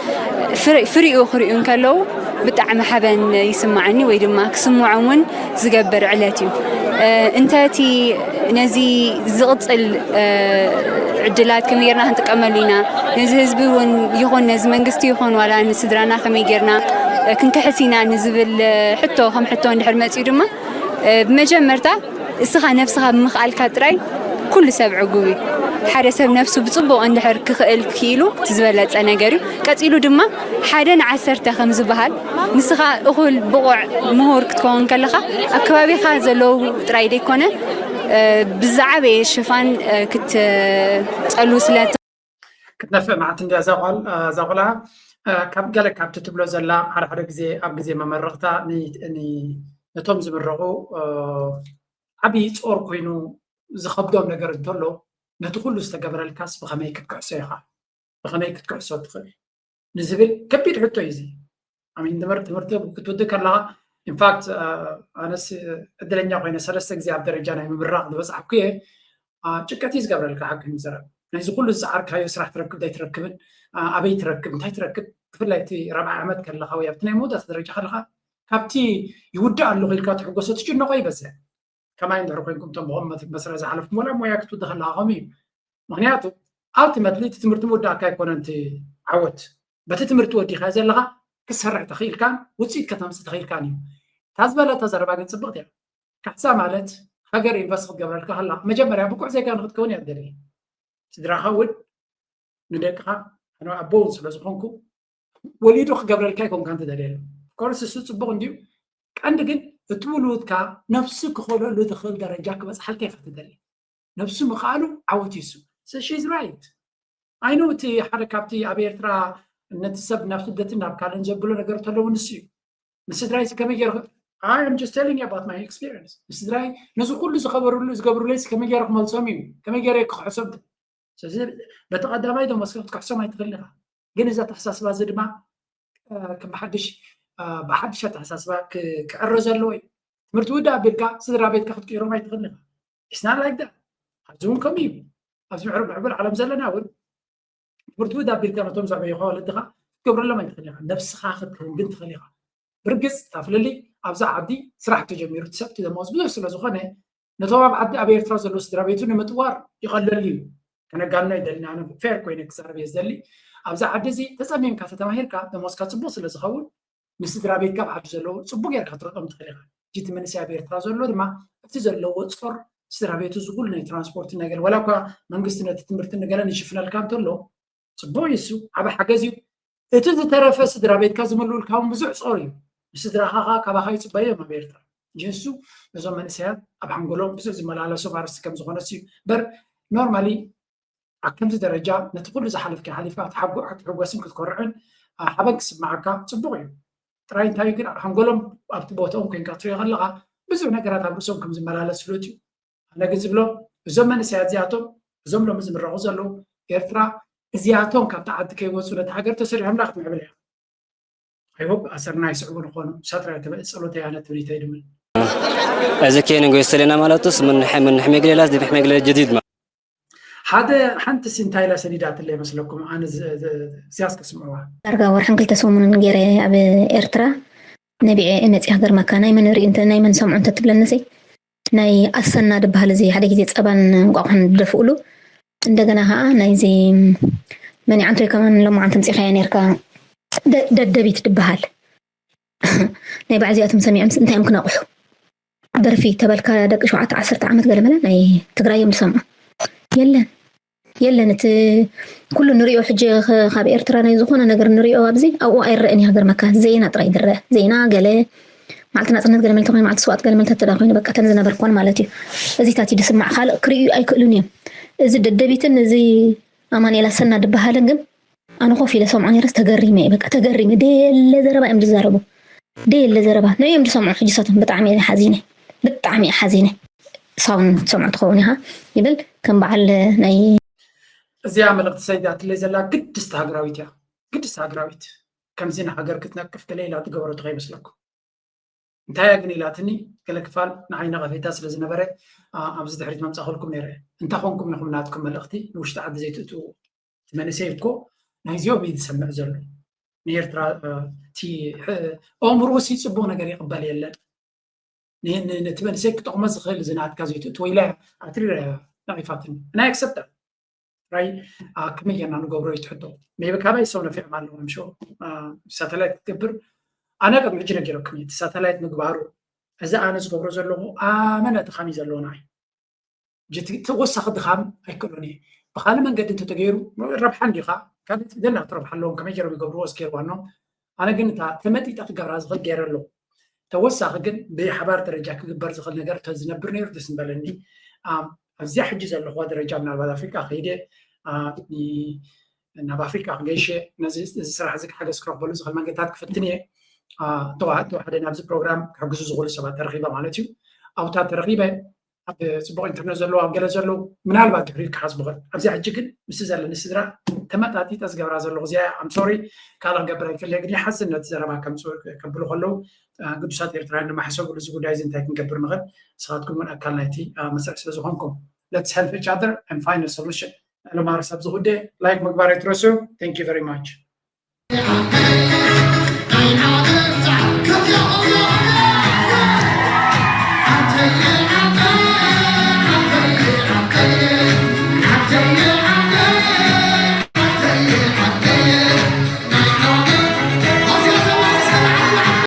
ፍሪኡ ክሪኡ እንከለዉ ብጣዕሚ ሓበን ይስማዓኒ ወይ ድማ ክስምዖም እውን ዝገብር ዕለት እዩ። እንተ እቲ ነዚ ዝቕፅል ዕድላት ከመይ ጌርና ክንጥቀመሉ ኢና፣ ነዚ ህዝቢ እውን ይኹን ነዚ መንግስቲ ይኹን ዋላ ንስድራና ከመይ ጌርና ክንክሕስ ኢና ንዝብል ሕቶ ከም ሕቶ እንድሕር መፅኡ ድማ ብመጀመርታ እስኻ ነብስኻ ብምኽኣልካ ጥራይ ኩሉ ሰብ ዕጉብ እዩ። ሓደ ሰብ ነብሱ ብፅቡቕ እንድሕር ክኽእል ክኢሉ እቲ ዝበለፀ ነገር እዩ። ቀፂሉ ድማ ሓደ ንዓሰርተ ከም ዝበሃል ንስኻ እኹል ብቑዕ ምሁር ክትከውን ከለኻ ኣብ ከባቢኻ ዘለዉ ጥራይ ዘይኮነ ብዝዓበየ ሽፋን ክትፀሉ ስለ ክትነፍዕ መዓት እንድያ እዛ ጓል እዛ ቆልዓ ካብ ገለ ካብቲ ትብሎ ዘላ ሓደ ሓደ ግዜ ኣብ ግዜ መመረቕታ ነቶም ዝምረቑ ዓብዪ ጾር ኮይኑ ዝኸብዶም ነገር እንተሎ ነቲ ኩሉ ዝተገበረልካስ ብኸመይ ክትክሕሶ ኢኻ? ብኸመይ ክትክሕሶ ትኽእል ንዝብል ከቢድ ሕቶ እዩ እዚ። ኣሚን ትምህርቲ ክትውድእ ከለኻ ኢንፋክት ኣነስ ዕድለኛ ኮይነ ሰለስተ ግዜ ኣብ ደረጃ ናይ ምምራቕ ዝበፅሓኩ እየ። ጭንቀት እዩ ዝገብረልካ ሓቂ ንዘረብ ናይዚ ኩሉ ዝፀዓርካዮ ስራሕ ትረክብ ዳይትረክብን ኣበይ ትረክብ እንታይ ትረክብ ብፍላይ እቲ ራብዓይ ዓመት ከለኻ ወይ ኣብቲ ናይ መወዳእታ ደረጃ ከለኻ ካብቲ ይውዳእ ኣለኹ ኢልካ ትሕጎሶ ትጭነቆ ይበዝሕ። ከማይ እንድሕር ኮይንኩም እቶም ብኸም መስርዕ ዝሓለፍኩም ወላ ሞያ ክትውዲ ከለኻ ከምኡ እዩ። ምክንያቱ ኣብቲ መድሊ እቲ ትምህርቲ ምውዳእካ ኣይኮነን እቲ ዓወት በቲ ትምህርቲ ወዲኻ ዘለኻ ክትሰርሕ ተኽኢልካን ውፅኢት ከተምፅእ ተኽኢልካን እዩ። እታ ዝበለታ ዘረባ ግን ፅብቕቲ እያ። ካሕሳ ማለት ሃገር ኢንቨስት ክትገብረልካ ከላ መጀመርያ ብቁዕ ዜጋ ንክትከውን እያ ትደሊ። ስድራኻ እውን ንደቅኻ፣ ኣነ ኣቦ እውን ስለ ዝኾንኩ፣ ወሊዱ ክገብረልካ ኣይኮንካ እንተደልየሉ። ኮርስ እሱ ጽቡቕ እንድዩ። ቀንዲ ግን እቲ ውሉድካ ነብሱ ክኸለሉ ዝኽእል ደረጃ ክበጽሓልካ ኢኻ ትደሊ። ነብሱ ምኽኣሉ ዓወት እዩ እሱ። So she's right. I know እቲ ሓደ ካብቲ ኣብ ኤርትራ ነቲ ሰብ ናብ ስደትን ናብ ካልእን ዘብሎ ነገር ተለዎ ንሱ እዩ። ንስድራይ ከመይ ገይረ I'm just telling you about my experience. ንስድራይ ነዚ ኩሉ ዝኸበሩሉ ዝገብሩለይ ከመይ ገይረ ክመልሶም እዩ፣ ከመይ ገይረ ክኽሕሶም። ስለዚ በቲ ቀዳማይ ደሞዝካ ክትክሕሶም ኣይትኽእል ኢኻ። ግን እዚ ኣተሓሳስባ እዚ ድማ ከም ብሓድሽ ብሓድሽ ኣተሓሳስባ ክዕረ ዘለዎ እዩ። ትምህርቲ ውዳ ኣቢልካ ስድራ ቤትካ ክትቅይሮም ኣይትኽእል ኢኻ። It's not like that. ኣብዚ እውን ከምኡ እዩ። ኣብዚ ምዕሩብ ምዕቡል ዓለም ዘለና እውን ትምህርቲ ውዳ ኣቢልካ ነቶም ዘዕበዩኻ ወለድኻ ክትገብረሎም ኣይትኽእል ኢኻ። ነብስኻ ክትከውን ግን ትኽእል ኢኻ። ብርግጽ እታ ፍልልይ ኣብዛ ዓዲ ስራሕ ተጀሚሩ እቲ ሰብ እቲ ደሞዝ ብዙሕ ስለ ዝኾነ ነቶም ኣብ ዓዲ ኣብ ኤርትራ ዘለዉ ስድራ ቤቱ ንምጥዋር ይቐለሉ እዩ። ከነጋንኖ ኣይደልን። ኣነ ፌር ኮይነ ክዛረብ እየ ዝደሊ። ኣብዛ ዓዲ እዚ ተጸሚምካ ተተማሂርካ ደሞዝካ ጽቡቕ ስለ ዝኸውን ንስድራ ቤትካ ኣብ ዓዲ ዘለዉ ጽቡቕ ጌርካ ክትረጦም ትኽእል ኢኻ። ሕጂ እቲ መንእሰይ ኣብ ኤርትራ ዘሎ ድማ እቲ ዘለዎ ጾር ስድራ ቤቱ ዝኹሉ ናይ ትራንስፖርትን ነገር ዋላ እኳ መንግስቲ ነቲ ትምህርትን ንገለን ይሽፍነልካ እንተሎ ጽቡቕ እዩ እሱ ዓቢ ሓገዝ እዩ። እቲ ዝተረፈ ስድራ ቤትካ ዝምልኡልካ እውን ብዙሕ ጾር እዩ። ንስድራኻ ከዓ ካባኻ ይጽበዩ እዮም ኣብ ኤርትራ። ጀሱ ነዞም መንእሰያት ኣብ ሓንጎሎም ብዙሕ ዝመላለሶም ኣርእስቲ ከም ዝኾነ እዩ በር ኖርማሊ ኣብ ከምዚ ደረጃ ነቲ ኩሉ ዝሓለፍካ ሓሊፍካ ክትሓጎ- ክትሕጎስን ክትኮርዕን ሓበን ክስምዓካ ጽቡቕ እዩ። ጥራይ እንታይ እዩ ግን ኣብ ሓንጎሎም ኣብቲ ቦታኦም ኮይንካ ትሪኦ ከለኻ ብዙሕ ነገራት ኣብ ርእሶም ከም ዝመላለስ ፍሉጥ እዩ። ኣነ ግን ዝብሎ እዞም መንእሰያት እዚኣቶም እዞም ሎሚ ዝምረቑ ዘለዉ ኤርትራ እዚኣቶም ካብቲ ዓዲ ከይወፁ ነቲ ሃገር ተሰሪሖምላ ክትምዕብል እያ። I hope ኣሰርና ይስዕቡ ንኾኑ ሳትራ ጸሎተይ ኣነ ትብሊተይ ድብል እዚ ከይን ጎስተሌና ማለቱስ ምን ምን ሕሜግሌላስ ዲ ሕሜግሌ ጀዲድ ማ ሓደ ሓንቲ ሲ እንታይ ኢላ ሰዲዳትለ ይመስለኩም? ኣነ እዚያስ ከስምዕዋ ዳርጋ ወርሕን ክልተ ሰሙንን ገይረ ኣብ ኤርትራ ነቢዐ ነፂ ሃገር መካ ናይ መን ርኢ እንተ ናይ መን ሰምዑ እንተ ትብለንሲ ናይ ኣሰና ድበሃል እዚ ሓደ ግዜ ፀባን እንቋቑሕን ድደፍኡሉ እንደገና ከዓ ናይዚ መኒዓንቶይ ከማን ሎማዓንቲ ምፂኻያ ነርካ ደደቢት ድበሃል ናይ ባዕዚኣቶም ሰሚዖም እንታይ እዮም ክነቑሑ ደርፊ ተበልካ ደቂ ሸውዓተ ዓሰርተ ዓመት ገለመለ ናይ ትግራይ እዮም ዝሰምዑ የለን የለን እቲ ኩሉ ንሪኦ ሕጂ ካብ ኤርትራ ናይ ዝኾነ ነገር ንሪኦ ኣብዚ ኣብኡ ኣይረአን እዩ ሃገር መካ ዜና ጥራይ ዝረአ ዜና ገለ መዓልቲ ናፅነት ገለመለ ተኮይኑ መዓልቲ ስዋት ገለመለ ተዳ ኮይኑ በቃ ተን ዝነበርኮን ማለት እዩ እዚታት እዩ ዝስማዕ ካልእ ክርእዩ ኣይክእሉን እዮም እዚ ደደቢትን እዚ ኣማንኤል ኣሰና ድበሃልን ግን ኣነ ኮፍ ኢለ ሰምዖ ነይረስ ተገሪመ እየ በቃ ተገሪመ ደየለ ዘረባ እዮም ዝዛረቡ ደየለ ዘረባ ንኦም ዝሰምዑ ሕጂ ሳቶም ብጣዕሚ እየ ሓዚነ ብጣዕሚ እየ ሓዚነ ሳውን ትሰምዖ ትኸውን ኢኻ ይብል ከም በዓል ናይ እዚኣ መልእኽቲ ሰዲዳትለይ ዘላ ግድስቲ ሃገራዊት እያ ግድስቲ ሃገራዊት ከምዚ ንሃገር ክትነቅፍ ገለ ኢላ ትገበረቶ ከይመስለኩም እንታይ እያ ግን ኢላትኒ ገለ ክፋል ንዓይ ነቐፌታ ስለ ዝነበረ ኣብዚ ድሕሪት መምፃእክልኩም ነይረ እንታይ ኮንኩም ኢኹም ናትኩም መልእኽቲ ንውሽጢ ዓዲ ዘይትእትዉ እቲ መንእሰይ እኮ ናይዚኦም እዩ ዝሰምዕ ዘሎ ንኤርትራ እቲ ኣእምርኡ ሲ ፅቡቅ ነገር ይቅበል የለን ነቲ መንእሰይ ክጠቅሞ ዝክእል እዚ ናትካ ዘይትእትዎ ኢለ ኣትሪረ ነቂፋትኒ ናይ ኣክሰፕት ራይ ከመይ ጌርና ንገብሮ እዩ ትሕቶ ሜቢ ካባይ ሰው ነፊዖም ኣለዎም ሾ ሳተላይት ክትገብር ኣነ ቅድሚ ሕጂ ነጊረኩም እቲ ሳተላይት ምግባሩ እዚ ኣነ ዝገብሮ ዘለኹ ኣመነ ድኻም እዩ ዘለዎ ንዓይ ተወሳኺ ድኻም ኣይክእሎን እየ ብካልእ መንገዲ እንተተገይሩ ረብሓ እንዲኻ ካልእ ደላ ትረብሓ ኣለዎም ከመይ ገይሮም ይገብርዎ እስኪ ዋኖም ኣነ ግን እታ ተመጢጣ ክገብራ ዝኽእል ገይረ ኣለኹ ተወሳኺ ግን ብሓባር ደረጃ ክግበር ዝኽእል ነገር ተዝነብር ነይሩ ደስ ምበለኒ ኣብዚኣ ሕጂ ዘለኹዋ ደረጃ ምናልባት ኣፍሪቃ ከይደ ናብ ኣፍሪቃ ክገይሸ ነዚ ስራሕ እዚ ሓገዝ ክረኽበሉ ዝኽእል መንገድታት ክፍትን እየ ተዋሓደ ናብዚ ፕሮግራም ክሕግዙ ዝኽእሉ ሰባት ተረኺበ ማለት እዩ ኣብታ ተረኺበ ኣብ ፅቡቅ ኢንተርነት ዘለዎ ኣብ ገለ ዘለዎ ምናልባት ድሕሪኡ ክሓስቡ ኽእል ኣብዚኣ ሕጂ ግን ምስ ዘለኒ ስድራ ተመጣጢጠ ዝገብራ ዘለኹ እዚኣ ኣምሶሪ ካልእ ክገብር ኣይክእል ግን ይሓዝን ነቲ ዘረባ ከምፅኡ ከብሉ ከለዉ ግዱሳት ኤርትራውያን ድማ ሕሰብሉ እዚ ጉዳይ እዚ እንታይ ክንገብር ንኽእል ንስኻትኩም እውን ኣካል ናይቲ መስርሕ ስለ ዝኾንኩም let's help each other and find a solution ሎማርስ ኣብዚ ጉዳይ ላይክ ምግባር ኣይትረስዑ thank you very much